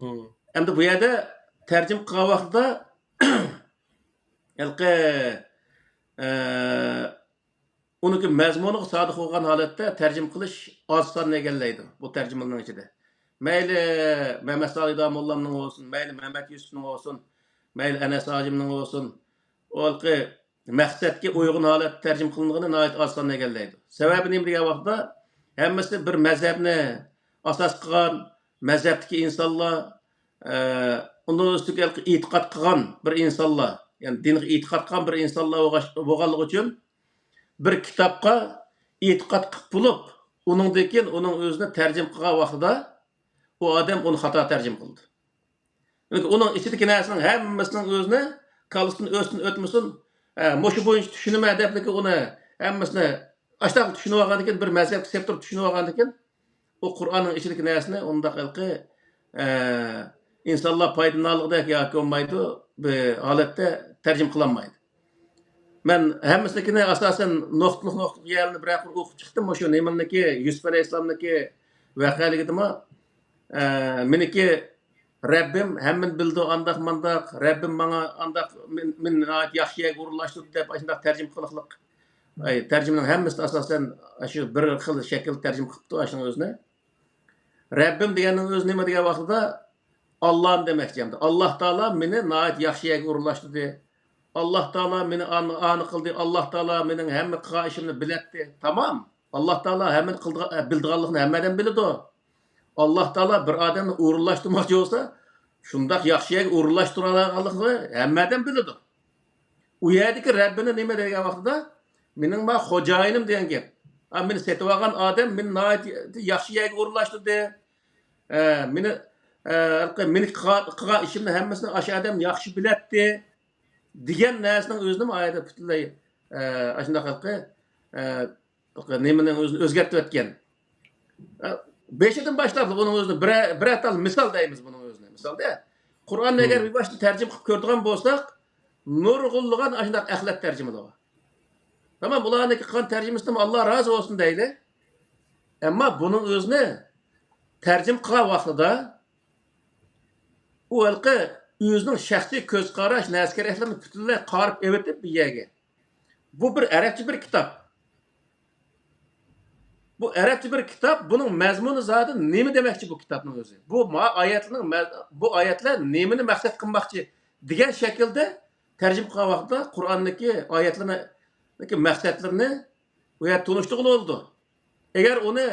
مم. ئەمدى بۇ يەردە تەرجىمە قىلغان ۋاقتىدا ھېلىقى، ئە، ئۇنىڭكى مەزمۇنىغا سادىق بولغان ھالەتتە تەرجىمە قىلىش ئاز ساننى ئىگىلەيدۇ، بۇ تەرجىمىلەرنىڭ ئىچىدە. مەيلى مەمەت سالىھ داموللامنىڭ بولسۇن، مەيلى مەمەت يۈسۈپنىڭ بولسۇن، مەيلى ئەنەس ھاجىمنىڭ بولسۇن، ئۇ ھېلىقى مەقسەتكە ئۇيغۇن ھالەتتە تەرجىمە قىلىنغىنى ناھايىتى ئاز ساننى ئىگىلەيدۇ. سەۋەبى نېمە دېگەن ۋاقىتتا، ھەممىسى بىر مەزھەپنى ئاساس قىلغان، مەزھەپتىكى ئىنسانلار، ئە، ئۇنىڭ ئۈستىگە ھېلىقى ئېتىقاد قىلغان بىر ئىنسانلار، يەنى دىنغا ئېتىقاد قىلغان بىر ئىنسانلار بولغاچ-، بولغانلىقى ئۈچۈن، بىر كىتابقا ئېتىقاد قىلىپ بولۇپ، ئۇنىڭدىن كېيىن ئۇنىڭ ئۆزىنى تەرجىمە قىلغان ۋاقتىدا، ئۇ ئادەم ئۇنى خاتا تەرجىمە قىلدى. چۈنكى ئۇنىڭ ئىچىدىكى نەرسىنىڭ ھەممىسىنىڭ ئۆزىنى كاللىسىدىن ئۆتسۇن ئۆتمىسۇن، ئە، مۇشۇ بويىچە چۈشىنىمەن دەپلىكى ئۇنى ھەممىسىنى ئاشتاق چۈشىنىۋالغاندىن كېيىن، بىر مەزھەپكە سېلىپ تۇرۇپ چۈشىنىۋالغاندىن كېيىن، ئۇ قۇرئاننىڭ ئىچىدىكى نەرسىنى ئۇنداق ھېلىقى، ئە، ئىنسانلار پايدىلىنالىغۇدەك ياكى بولمايدۇ، بىر ھالەتتە تەرجىمە قىلالمايدۇ. مەن ھەممىسىنىڭكىنى ئاساسەن نۇقتىلىق، نۇقتىلىق يەرلىرىنى بىرەر قۇر ئوقۇپ چىقتىم. مۇشۇ نېمىنىڭكى، يۈسۈپ ئەلەيھىسسالامنىڭكى ۋەقەلىكىدىمۇ، ئە، مېنىڭكى رەببىم ھەممىنى بىلىدۇ، ئانداق مانداق، رەببىم ماڭا ئانداق، مېنى، مېنى ناھايىتى ياخشى يەرگە ئورۇنلاشتۇردى دەپ ئاشۇنداق تەرجىمە قىلىقلىق. ئاي، تەرجىمىنىڭ ھەممىسىنى ئاساسەن شۇ بىر خىل شەكىلدە تەرجىمە قىلىپتۇ ئاشۇنىڭ ئۆزىنى. رەببىم دېگەننىڭ ئۆزى نېمە دېگەن ۋاقتىدا، ئاللانى دېمەكچى ئەمدى. ئاللا تائالا مېنى ناھايىتى ياخشى يەرگە ئورۇنلاشتۇردى. ئاللا تائالا مېنى ئان-، ئانى قىلدى. ئاللا تائالا مېنىڭ ھەممە قىلغان ئىشىمنى بىلەتتى. تامام. ئاللا تائالا ھەممىنى قىلىدىغان، ئە، بىلىدىغانلىقىنى ھەممە ئادەم بىلىدۇ. ئاللا تائالا بىر ئادەمنى ئورۇنلاشتۇرماقچى بولسا، شۇنداق ياخشى يەرگە ئورۇنلاشتۇرالايدىغانلىقىنى ھەممە ئادەم بىلىدۇ. ئۇ يەردىكى رەببىنى نېمە دېگەن ۋاقتىدا، مېنىڭ ما خوجايىنىم دېگەن گەپ. ئا، مېنى سېتىۋالغان ئادەم مېنى ناھايىتى ياخشى يەرگە ئورۇنلاشتۇردى. ئە، مېنى، ئە، مېنى قىلغان، قىلغان ئىشىمنى ھەممىسىنى ئاشۇ ئادەم ياخشى بىلەتتى، دېگەن نەرسىنىڭ ئۆزىنىمۇ ئايەتتە پۈتۈنلەي، ئە، ئاشۇنداق ھېلىقى، ئە، نېمىنىڭ ئۆزىنى ئۆزگەرتىۋەتكەن. ئە، بېشىدىن باشلاپلا بۇنىڭ ئۆزىنى بىرەر، بىرەر تال مىسال دەيمىز بۇنىڭ ئۆزىنى. مىسالدا، قۇرئاننى ئەگەر بىۋاسىتە تەرجىمە قىلىپ كۆرىدىغان بولساق، نۇرغۇنلىغان ئاشۇنداق ئەخلەت تەرجىمىلىرى بار. تامام، ئۇلارنىڭكى قىلغان تەرجىمىسىدىن ئاللا رازى بولسۇن دەيلى. ئەمما بۇنىڭ ئۆزىنى تەرجىمە قىلغان ۋاقتىدا ئۇ ھېلىقى ئۆزىنىڭ شەخسىي كۆز قاراش، نەرسە كېرەكلىرىنى پۈتۈنلەي قارىپ ئېۋىتىپ بۇ يەرگە. بۇ بىر ئەرەبچە بىر كىتاب. بۇ ئەرەبچە بىر كىتاب، بۇنىڭ مەزمۇنى زادى نېمە دېمەكچى بۇ كىتابنىڭ ئۆزى؟ بۇ ما ئايەتنىڭ مە-، بۇ ئايەتلەر نېمىنى مەقسەت قىلماقچى دېگەن شەكىلدە تەرجىمە قىلغان ۋاقىتتا قۇرئاندىكى ئايەتلەرنىڭ مەقسەتلىرىنى ئۇ يەردە تونۇشتۇرغىلى بولىدۇ. ئەگەر ئۇنى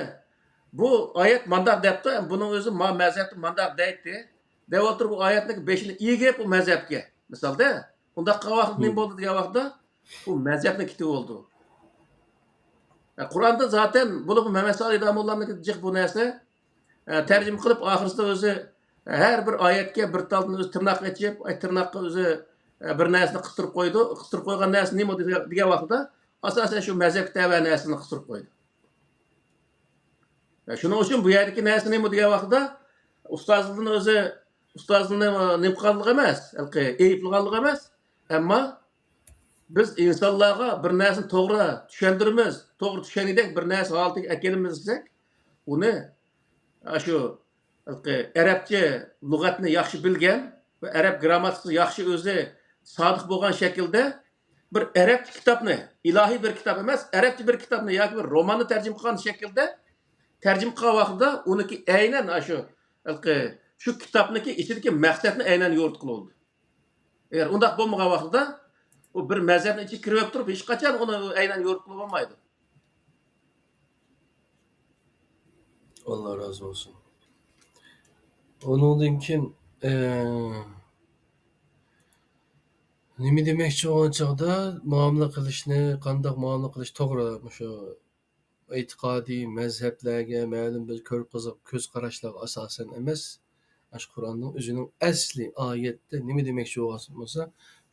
بۇ ئايەت مانداق دەپتۇ، بۇنىڭ ئۆزى ما مەزھەپتە مانداق دەيتتى دەۋاتۇرۇپ، بۇ ئايەتنىڭ بېشىنى ئىگىپ ئۇ مەزھەپكە، مىسالدا، ئۇنداق قىلغان ۋاقىتتا نېمە بولدى دېگەن ۋاقىتتا، ئۇ مەزھەپنى كېتىپ بولدى. ئە، قۇرئاندا زاتەن بولۇپمۇ مەمەت سالىھ داموللامنىڭكى جىق بۇ نەرسە. ئە، تەرجىمە قىلىپ، ئاخىرسىدا ئۆزى ھەر بىر ئايەتكە بىر تالدىن ئۆزى تىرناق ئېچىپ، ئاي، تىرناققا ئۆزى، ئە، بىر نەرسىنى قىستۇرۇپ قويىدۇ. قىستۇرۇپ قويغان نەرسە نېمە دېگەن ۋاقتىدا، ئاساسەن شۇ مەزھەپكە تەۋە نەرسىنى قىستۇرۇپ قويىدۇ. ئە، شۇنىڭ ئۈچۈن بۇ يەردىكى نەرسە نېمە دېگەن ۋاقتىدا، ئۇستازلىرىنى ئۆزى، ئۇستازلىرىنى نېمە قىلغانلىقى ئەمەس، ھېلىقى ئەيىبلىگەنلىقى ئەمەس، ئەمما بىز ئىنسانلارغا بىر نەرسىنى توغرا چۈشەندۈرىمىز، توغرا چۈشەنگۈدەك بىر نەرسە ھالىتىگە ئەكېلىمىز دېسەك، ئۇنى ئاشۇ ئەرەبچە لۇغەتنى ياخشى بىلگەن ۋە ئەرەب گىرامماتىكىسىغا ياخشى ئۆزى سادىق بولغان شەكىلدە بىر ئەرەبچە كىتابنى، ئىلاھىي بىر كىتاب ئەمەس، ئەرەبچە بىر كىتابنى ياكى بىر روماننى تەرجىمە قىلغان شەكىلدە تەرجىمە قىلغان ۋاقتىدا ئۇنىڭكى ئەينەن ئاشۇ، شۇ كىتابنىڭكى ئىچىدىكى مەقسەتنى ئەينەن يورۇتقىلى بولىدۇ. ئەگەر ئۇنداق بولمىغان ۋاقتىدا، ئۇ بىر مەزھەپنىڭ ئىچىگە كىرىۋېلىپ تۇرۇپ، ھېچقاچان ئۇنى ئەينەن يورۇتقىلى بولمايدۇ. ئاللا رازى بولسۇن. ئۇنىڭدىن كېيىن، ئە، نېمە دېمەكچى بولغان چاغدا، مۇئامىلە قىلىشنى، قانداق مۇئامىلە قىلىش توغرا، مۇشۇ ئېتىقادىي مەزھەپلەرگە، مەلۇم بىر كۆر-، كۆز قاراشلارغا ئاساسەن ئەمەس، ئاشۇ قۇرئاننىڭ ئۆزىنىڭ ئەسلى ئايەتتە نېمە دېمەكچى بولغان بولسا،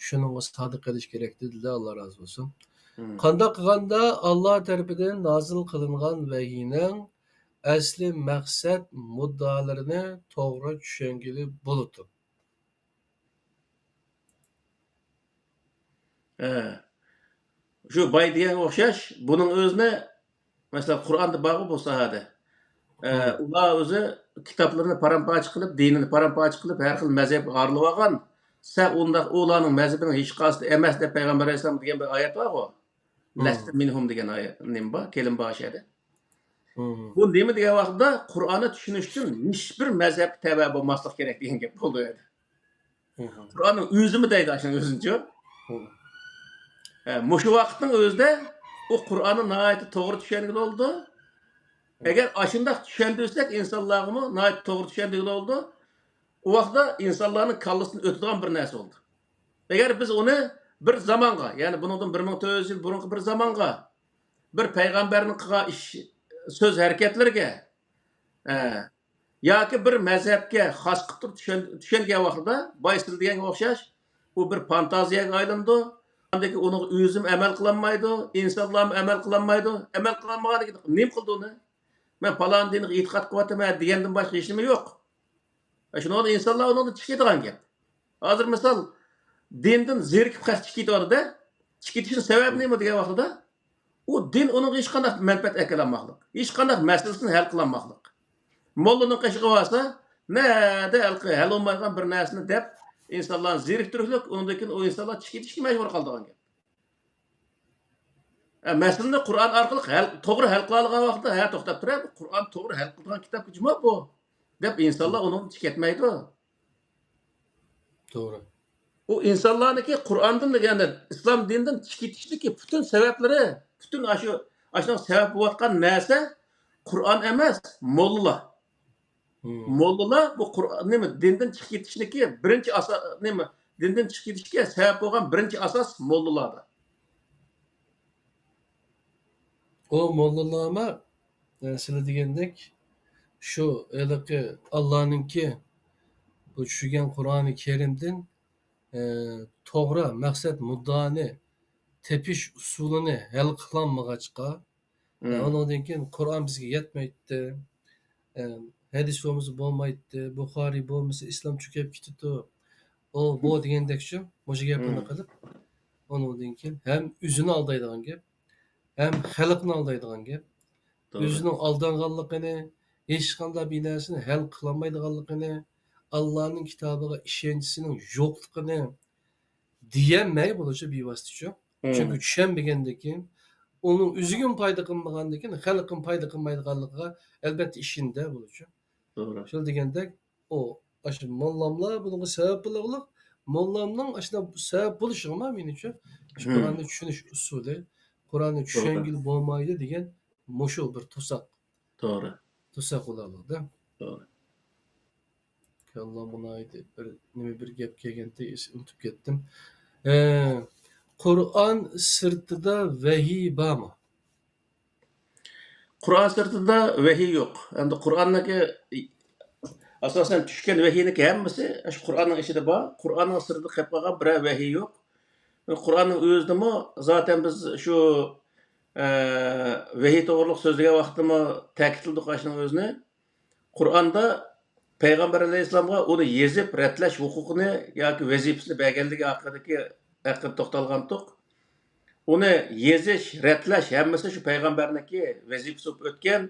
شۇنىڭغا سادىق قېلىش كېرەك، دېدىلە، ئاللا رازى بولسۇن. مم. قانداق قىلغاندا ئاللا تەرىپىدىن نازىل قىلىنغان ۋەھىينىڭ ئەسلى مەقسەت مۇددىئالىرىنى توغرا چۈشەنگىلى بولىدۇ؟ ھە. شۇ باي دېگەنگە ئوخشاش، بۇنىڭ ئۆزىنى، مەسىلەن، قۇرئاندا بارغۇ بۇ ساھەدە. ئە، مم. ئۇلار ئۆزى كىتابلىرىنى پارام-پارچە قىلىپ، دىنىنى پارام-پارچە قىلىپ، ھەر خىل مەزھەپكە ئايرىلىۋالغان. سەن ئۇنداق، ئۇلارنىڭ مەزھىپىنىڭ ھېچقايسىسى ئەمەس دەپ پەيغەمبەر ئەلەيھىسسالام دېگەن بىر ئايەت بارغۇ. مم. لەستە مىنھۇم دېگەن ئايەت، نېمە بار؟ كەلىم بار شۇ يەردە. مم. بۇ نېمە دېگەن ۋاقىتتا، قۇرئاننى چۈشىنىش ئۈچۈن ھېچبىر مەزھەپكە تەۋە بولماسلىق كېرەك دېگەن گەپ بولىدۇ ئۇ يەردە. مم. قۇرئاننىڭ ئۆزىمۇ دەيدۇ ئاشۇنىڭ ئۆزىنىچۇ. مم. ئە، مۇشۇ ۋاقىتنىڭ ئۆزىدە ئۇ قۇرئاننى ناھايىتى توغرا چۈشەنگىلى بولىدۇ. مم. ئەگەر ئاشۇنداق چۈشەندۈرسەك ئىنسانلارغىمۇ ناھايىتى توغرا چۈشەنگىلى بولىدۇ. ئۇ ۋاقىتتا ئىنسانلارنىڭ كاللىسىدىن ئۆتىدىغان بىر نەرسە بولدى. ئەگەر بىز ئۇنى بىر زامانغا، يەنى بۇنىڭدىن بىر مىڭ تۆت يۈز يىل بۇرۇنقى بىر زامانغا، بىر پەيغەمبەرنىڭ قىلغان ئىش، سۆز ھەرىكەتلىرىگە، ئە، ياكى بىر مەزھەپكە خاس قىلىپ تۇرۇپ چۈشەن-، چۈشەنگەن ۋاقتىدا، بايا سىز دېگەنگە ئوخشاش، ئۇ بىر فانتازىيەگە ئايلىنىدۇ. ئاندىن كېيىن ئۇنىڭغا ئۆزىمۇ ئەمەل قىلالمايدۇ، ئىنسانلارمۇ ئەمەل قىلالمايدۇ. ئەمەل قىلالمىغاندىن كېيىن نېمە قىلىدۇ ئۇنى؟ مەن پالان دىنغا ئېتىقاد قىلىۋاتىمەن دېگەندىن باشقا ھېچنېمە يوق. شۇنىڭدا ئىنسانلار ئۇنىڭدىن چىقىدىغان گەپ. ھازىر مىسال، دىندىن زېرىكىپ خەق چىقىۋاتىدۇ. چىقىۋېتىشنىڭ سەۋەبى نېمە دېگەن ۋاقتىدا، ئۇ دىن ئۇنىڭغا ھېچقانداق مەنپەئەت ئەكەلالماسلىق، ھېچقانداق مەسىلىسىنى ھەل قىلالماسلىق. موللىنىڭ قېشىغا بارسا، نەدە ھەل، ھەل بولمايدىغان بىر نەرسىنى دەپ، ئىنسانلارنى زېرىكتۈرۈشلۈك، ئۇنىڭدىن كېيىن ئۇ ئىنسانلار چىقىۋېتىشكە مەجبۇر قالىدىغان گەپ. ئە، مەسىلىنى قۇرئان ئارقىلىق ھەل، توغرا ھەل قىلالىغان ۋاقتىدا، ھە، توختاپ تۇرە، بۇ قۇرئان توغرا ھەل قىلىدىغان كىتاب جۇمۇ بۇ، دەپ ئىنسانلار ئۇنىڭدىن چىقىپ كەتمەيدۇ. توغرا. ئۇ ئىنسانلارنىڭكى قۇرئاندىن، يەنى ئىسلام دىنىدىن چىقىپ كېتىشتىكى پۈتۈن سەۋەبلىرى، پۈتۈن ئاشۇ، ئاشۇنىڭ سەۋەب بولۇۋاتقان نەرسە قۇرئان ئەمەس، موللىلار. مم. موللىلار بۇ قۇرئان، نېمە، دىندىن چىقىپ كېتىشنىكى بىرىنچى ئاسا-، نېمە، دىندىن چىقىپ كېتىشكە سەۋەب بولغان بىرىنچى ئاساس موللىلاردۇر. ئۇ موللىلارمۇ، ئە، سىلەر دېگەندەك، شۇ ھېلىقى ئاللانىڭكى بۇ چۈشۈرگەن قۇرئانى كەرىمدىن، ئە، توغرا مەقسەت مۇددىئانى تېپىش ئۇسۇلىنى ھەل قىلالمىغاچقا، مم. ئۇنىڭدىن كېيىن قۇرئان بىزگە يەتمەيتتى. ئە، ھەدىس بولمىسا بولمايتتى، بۇخارىي بولمىسا ئىسلام چۆكۈپ كېتىدۇ. ئۇ، بۇ دېگەندەكچۇ، مۇشۇ گەپلەرنى قىلىپ، ئۇنىڭدىن كېيىن ھەم ئۆزىنى ئالدايدىغان گەپ، ھەم خەلقنى ئالدايدىغان گەپ. توغرا. ئۆزىنىڭ ئالدانغانلىقىنى، ھېچقانداق بىر نەرسىنى ھەل قىلالمايدىغانلىقىنى، ئاللانىڭ كىتابىغا ئىشەنچىسىنىڭ يوقلۇقىنى دېيەلمەي بولىدۇ بىۋاسىتىچۇ. مم. چۈنكى چۈشەنمىگەندىن كېيىن، ئۇنىڭ ئۆزىگىمۇ پايدا قىلمىغاندىن كېيىن، خەلققىمۇ پايدا قىلمايدىغانلىقىغا ئەلۋەتتە ئىشىنىدۇ بولىدۇچۇ. توغرا. شۇ دېگەندەك، ئۇ، ئاشۇ موللاملار بۇنىڭغا سەۋەب بولغۇلۇق، موللامنىڭ ئاشۇنداق سەۋەب بولۇشىغىمۇ مېنىڭچە، شۇ مم. قۇرئاننى چۈشىنىش ئۇسۇلى، قۇرئاننى توغرا. چۈشەنگىلى بولمايدۇ دېگەن مۇشۇ بىر توساق. توغرا. توساق بولغانلىقتا. توغرا. كاللامغا ناھايىتى بىر نېمە بىر گەپ كەلگەنتى، ئۇنتۇپ كەتتىم. ئە، قۇرئان سىرتىدا ۋەھىي بارمۇ؟ قۇرئان سىرتىدا ۋەھىي يوق. ئەمدى قۇرئاننىڭكى، ئاساسەن، چۈشكەن ۋەھىينىڭكى ھەممىسى شۇ قۇرئاننىڭ ئىچىدە بار. قۇرئاننىڭ سىرتىدا قېلىپ قالغان بىرەر ۋەھىي يوق. قۇرئاننىڭ ئۆزىدىمۇ زاتەن بىز شۇ، ئە، ۋەھىي توغرۇلۇق سۆزلىگەن ۋاقىتتىمۇ تەكىتلىدۇق ئاشۇنىڭ ئۆزىنى. قۇرئاندا پەيغەمبەر ئەلەيھىسسالامغا ئۇنى يېزىپ رەتلەش ھوقۇقىنى ياكى ۋەزىپىسىنى بەرگەنلىكى ھەققىدىكى، ھەققىدە توختالغانتۇق. ئۇنى يېزىش، رەتلەش ھەممىسى شۇ پەيغەمبەرنىڭكى ۋەزىپىسى بولۇپ ئۆتكەن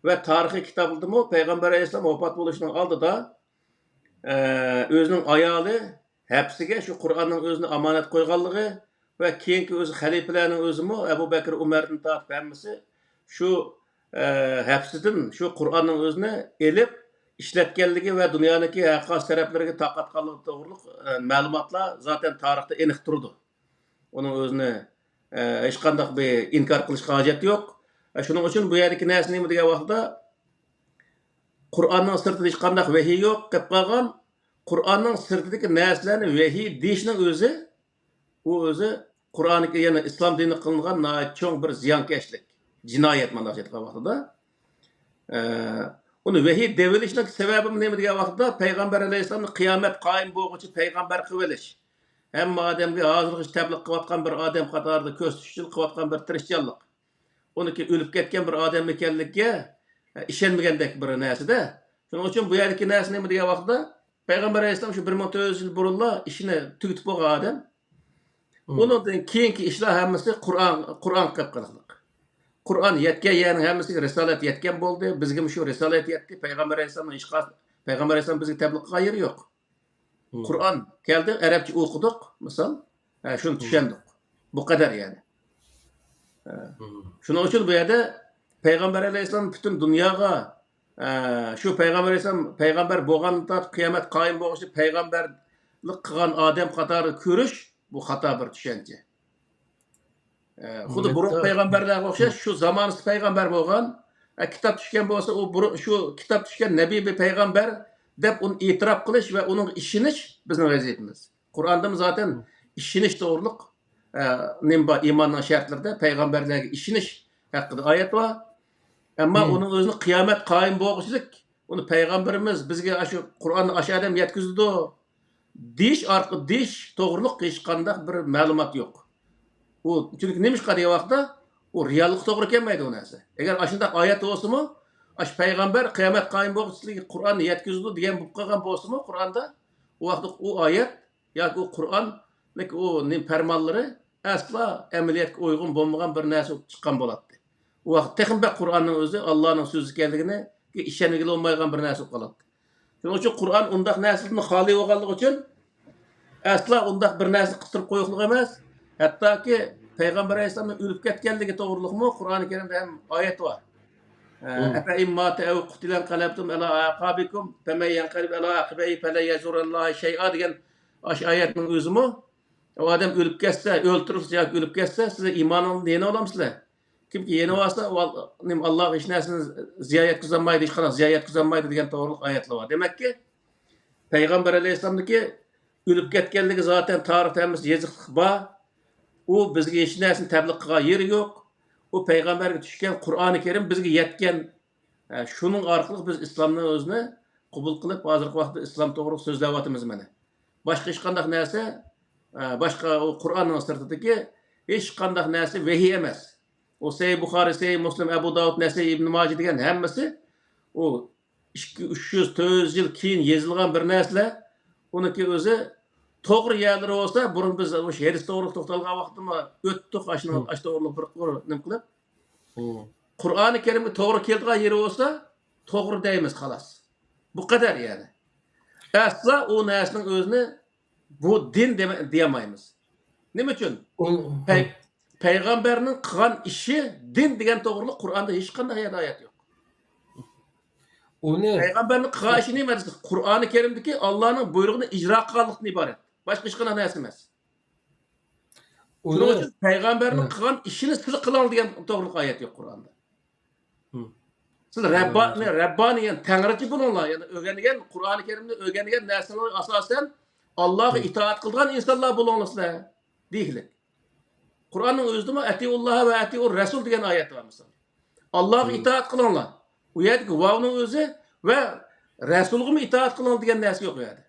ۋە تارىخىي كىتابلىرىدىمۇ پەيغەمبەر ئەلەيھىسسالام ۋاپات بولۇشىنىڭ ئالدىدا، ئە، ئۆزىنىڭ ئايالى ھەپسىگە شۇ قۇرئاننىڭ ئۆزىنى ئامانەت قويغانلىقى ۋە كېيىنكى ئۆزى خەلىپىلەرنىڭ ئۆزىمۇ ئەبۇ بەكرى، ئۆمەردىن تارتىپ ھەممىسى شۇ، ئە، ھەپسىدىن شۇ قۇرئاننىڭ ئۆزىنى ئېلىپ ئىشلەتكەنلىكى ۋە دۇنيانىڭكى ھەر قايسى تەرەپلىرىگە تارقاتقانلىقى توغرۇلۇق، ئە، مەلۇماتلار زاتەن تارىختا ئېنىق تۇرىدۇ. ئۇنىڭ ئۆزىنى، ئە، ھېچقانداق بىر ئىنكار قىلىشقا ھاجەت يوق. ئە، شۇنىڭ ئۈچۈن بۇ يەردىكى نەرسە نېمە دېگەن ۋاقتىدا، قۇرئاننىڭ سىرتىدا ھېچقانداق ۋەھىي يوق دەپ قالغان، قۇرئاننىڭ سىرتىدىكى نەرسىلەرنى ۋەھىي دېيىشنىڭ ئۆزى، ئۇ ئۆزى قۇرئانى، يەنى ئىسلام دىنىغا قىلىنغان ناھايىتى چوڭ بىر زىيانكەشلىك، جىنايەت مانا شۇ ئېيتقان ۋاقتىدا. ئە، ئۇنى ۋەھىي دەۋېلىشنىڭ سەۋەبى نېمە دېگەن ۋاقىتتا، پەيغەمبەر ئەلەيھىسسالامنى قىيامەت قايىم بولغۇچە پەيغەمبەر قىلىۋېلىش. ھەممە ئادەمگە ھازىرغىچە تەبلىغ قىلىۋاتقان بىر ئادەم قاتارىدا كۆرسىتىش ئۈچۈن قىلىۋاتقان بىر تىرىشچانلىق. ئۇنىڭكى ئۆلۈپ كەتكەن بىر ئادەم ئىكەنلىكىگە، ئە، ئىشەنمىگەندەك بىر نەرسىدە. شۇنىڭ ئۈچۈن بۇ يەردىكى نەرسە نېمە دېگەن ۋاقتىدا، پەيغەمبەر ئەلەيھىسسالام شۇ بىر مىڭ تۆت يۈز يىل بۇرۇنلا ئىشىنى تۈگىتىپ بولغان ئادەم. مم. ئۇنىڭدىن كېيىنكى ئىشلار ھەممىسى قۇرئان، قۇرئانغا قېلىپ قالغانلىق. قۇرئان يەتكەن يەرنىڭ ھەممىسىگە رىسالەت يەتكەن بولدى. بىزگىمۇ شۇ رىسالەت يەتتى. پەيغەمبەر ئەلەيھىسسالامنىڭ ھېچقا-، پەيغەمبەر ئەلەيھىسسالام بىزگە تەبلىغ قىلغان يېرى يوق. مم. قۇرئان كەلدى، ئەرەبچە ئوقۇدۇق، مىسال. ھە، شۇنى مم. چۈشەندۇق. بۇ قەدەر يەنى. ھە. مم. شۇنىڭ ئۈچۈن بۇ يەردە پەيغەمبەر ئەلەيھىسسالام پۈتۈن دۇنياغا، ئە، شۇ پەيغەمبەر ئەلەيھىسسالام پەيغەمبەر بولغاندىن تارتىپ قىيامەت قايىم بولغۇچە پەيغەمبەرلىك قىلغان ئادەم قاتارىغا كۆرۈش، بۇ خاتا بىر چۈشەنچە. ئە، خۇددى بۇرۇنقى پەيغەمبەرلەرگە ئوخشاش، شۇ زامانىسى پەيغەمبەر بولغان، ئە، كىتاب چۈشكەن بولسا، ئۇ بۇرۇن، شۇ كىتاب چۈشكەن نەبىي بىر پەيغەمبەر دەپ ئۇنى ئېتىراپ قىلىش ۋە ئۇنىڭغا ئىشىنىش بىزنىڭ ۋەزىپىمىز. قۇرئاندىمۇ زاتەن ئىشىنىش توغرۇلۇق، ئە، نېمە بار؟ ئىماننىڭ شەرتلىرىدە پەيغەمبەرلەرگە ئىشىنىش ھەققىدە ئايەت بار. ئەمما مم. ئۇنىڭ ئۆزىنى قىيامەت قايىم بولغۇچىلىك، ئۇنى پەيغەمبىرىمىز بىزگە ئاشۇ قۇرئاننى ئاشۇ ئادەم يەتكۈزىدۇ دېيىش ئارقا-، دېيىش توغرۇلۇق ھېچقانداق بىر مەلۇمات يوق. ئۇ، چۈنكى نېمىشقا دېگەن ۋاقىتتا، ئۇ رېئاللىققا توغرا كەلمەيدۇ ئۇ نەرسە. ئەگەر ئاشۇنداق ئايەت بولسىمۇ، ئاشۇ پەيغەمبەر قىيامەت قايىم بولغۇچىلىكى قۇرئاننى يەتكۈزىدۇ دېگەن بولۇپ قالغان بولسىمۇ، قۇرئاندا، ئۇ ۋاقىتتا ئۇ ئايەت ياكى ئۇ قۇرئاننىڭ ئۇ نېمە پەرمانلىرى ئەسلا ئەمەلىيەتكە ئۇيغۇن بولمىغان بىر نەرسە بولۇپ چىققان بولاتتى. ئۇ ۋاقىت تېخىمۇ بەك قۇرئاننىڭ ئۆزى ئاللانىڭ سۆزى ئىكەنلىكىنىگە ئىشەنگىلى بولمايدىغان بىر نەرسە بولۇپ قالاتتى. شۇنىڭ ئۈچۈن قۇرئان ئۇنداق نەرسىدىن خالىي بولغانلىقى ئۈچۈن، ئەسلا ئۇنداق بىر نەرسە قىستۇرۇپ قويۇقلۇق ئەمەس. ھەتتاكى پەيغەمبەر ئەلەيھىسسالامنىڭ ئۆلۈپ كەتكەنلىكى توغرۇلۇقمۇ قۇرئانى كەرىمدە ھەم ئايەت بار. ئە، مم. «أفإن مات أو قتل انقلبتم على أعقابكم فمن ينقلب على عقبيه فلن يضر الله شيئا» دېگەن ئاشۇ ئايەتنىڭ ئۆزىمۇ، ئۇ ئادەم ئۆلۈپ كەتسە، ئۆلتۈرۈلسە ياكى ئۆلۈپ كەتسە، سىلەر ئىمانىڭلارنى يېنىۋالامسىلەر؟ كىمكى يېنىۋالسا، ئۇ ئال-، نېمە، ئاللاغا ھېچ نەرسىنى زىيان يەتكۈزەلمەيدۇ، ھېچقانداق زىيان يەتكۈزەلمەيدۇ دېگەن توغرۇلۇق ئايەتلەر بار. دېمەككى، پەيغەمبەر ئەلەيھىسسالامنىڭكى ئۆلۈپ كەتكەنلىكى زاتەن تارىختا ھەممىسى يېزىقلىق بار. ئۇ بىزگە ھېچ نەرسىنى تەبلىغ قىلغان يېرى يوق. ئۇ پەيغەمبەرگە چۈشكەن قۇرئانى كەرىم بىزگە يەتكەن. ھە، شۇنىڭ ئارقىلىق بىز ئىسلامنى ئۆزىنى قوبۇل قىلىپ، ھازىرقى ۋاقىتتا ئىسلام توغرۇلۇق سۆزلەۋاتىمىز مانا. باشقا ھېچقانداق نەرسە، ھە، باشقا ئۇ قۇرئاننىڭ سىرتىدىكى ھېچقانداق نەرسە ۋەھىي ئەمەس. ئۇ سەھىھ بۇخارىي، سەھىھ مۇسلىم، ئەبۇ داۋۇد، نەسەئىي، ئىبن ماجە دېگەن ھەممىسى ئۇ ئىككى، ئۈچ يۈز، تۆت يۈز يىل كېيىن يېزىلغان بىر نەرسىلەر، ئۇنىڭكى ئۆزى توغرا يەرلىرى بولسا، بۇرۇن بىز مۇشۇ ھەدىس توغرىلىق توختالغان ۋاقىتتىمۇ ئۆتتۇق، ئاشۇنى، ئاش توغرىلىق بىر قۇر نېمە قىلىپ. قۇرئانى كەرىمگە توغرا كېلىدىغان يېرى بولسا، توغرا دەيمىز، خالاس. بۇ قەدەر يەنى. ئەسلا ئۇ نەرسىنىڭ ئۆزىنى بۇ دىن دېمە-، دېيەلمەيمىز. نېمە ئۈچۈن؟ پەي-، پەيغەمبەرنىڭ قىلغان ئىشى دىن دېگەن توغرىلىق قۇرئاندا ھېچقانداق يەردە ئايەت يوق. ئۇنى پەيغەمبەرنىڭ قىلغان ئىشى نېمە دېسە، قۇرئانى كەرىمدىكى ئاللانىڭ بۇيرۇقىنى ئىجرا قىلغانلىقتىن ئىبارەت. باشقا ھېچقانداق نەرسە ئەمەس. شۇنىڭ ئۈچۈن پەيغەمبەرنىڭ قىلغان ئىشىنى سىلەر قىلىڭ دېگەن توغرىلىق ئايەت يوق قۇرئاندا. سىلەر رەببانى، رەببانى، يەنى تەڭرىچى بولۇڭلار. يەنى ئۆگەنگەن، قۇرئانى كەرىمدە ئۆگەنگەن نەرسىلەر ئاساسەن ئاللاغا ئىتائەت قىلىدىغان ئىنسانلار بولۇڭلار سىلەر دېگىلىك. قۇرئاننىڭ ئۆزىدىمۇ «ئەتىئۇللاھە ۋە ئەتىئۇر رەسۇل» دېگەن ئايەت بار، مىسال. «ئاللاغا ئىتائەت قىلىڭلار.» ئۇ يەردىكى ۋاۋنىڭ ئۆزى «ۋە رەسۇلغىمۇ ئىتائەت قىلىڭ» دېگەن نەرسە يوق ئۇ يەردە.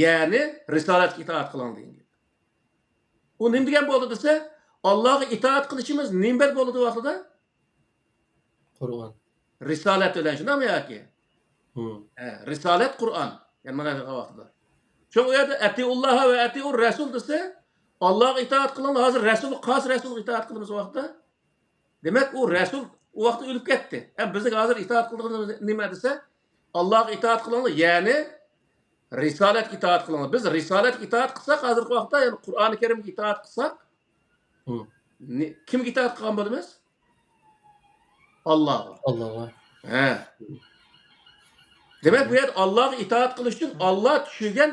يەنى رىسالەتكە ئىتائەت قىلىڭ دېگەن گەپ. ئۇ نېمە دېگەن بولدى دېسە، ئاللاغا ئىتائەت قىلىشىمىز نېمە بىلەن بولىدۇ ۋاقتىدا؟ قۇرئان. رىسالەت بىلەن، شۇنداقمۇ ياكى؟ ھە، رىسالەت قۇرئان. يەنى مانا دېگەن ۋاقتىدا. شۇڭا ئۇ يەردە «ئەتىئۇللاھە ۋە ئەتىئۇر رەسۇل» دېسە، ئاللاغا ئىتائەت قىلىڭلار. ھازىر رەسۇل، قايسى رەسۇلغا ئىتائەت قىلىمىز ۋاقتىدا؟ دېمەك، ئۇ رەسۇل ئۇ ۋاقىتتا ئۆلۈپ كەتتى. ئەمما بىزنىڭ ھازىر ئىتائەت قىلىدىغىنىمىز نېمە دېسە، ئاللاغا ئىتائەت قىلىڭلار، يەنى رىسالەتكە ئىتائەت قىلىڭلار. بىز رىسالەتكە ئىتائەت قىلساق، ھازىرقى ۋاقىتتا، يەنى قۇرئانى كەرىمگە ئىتائەت قىلساق، نې-، كىمگە ئىتائەت قىلغان بولىمىز؟ ئاللاغا. ئاللاغا. ھە. دېمەك، بۇ يەردە ئاللاغا ئىتائەت قىلىش ئۈچۈن ئاللا چۈشۈرگەن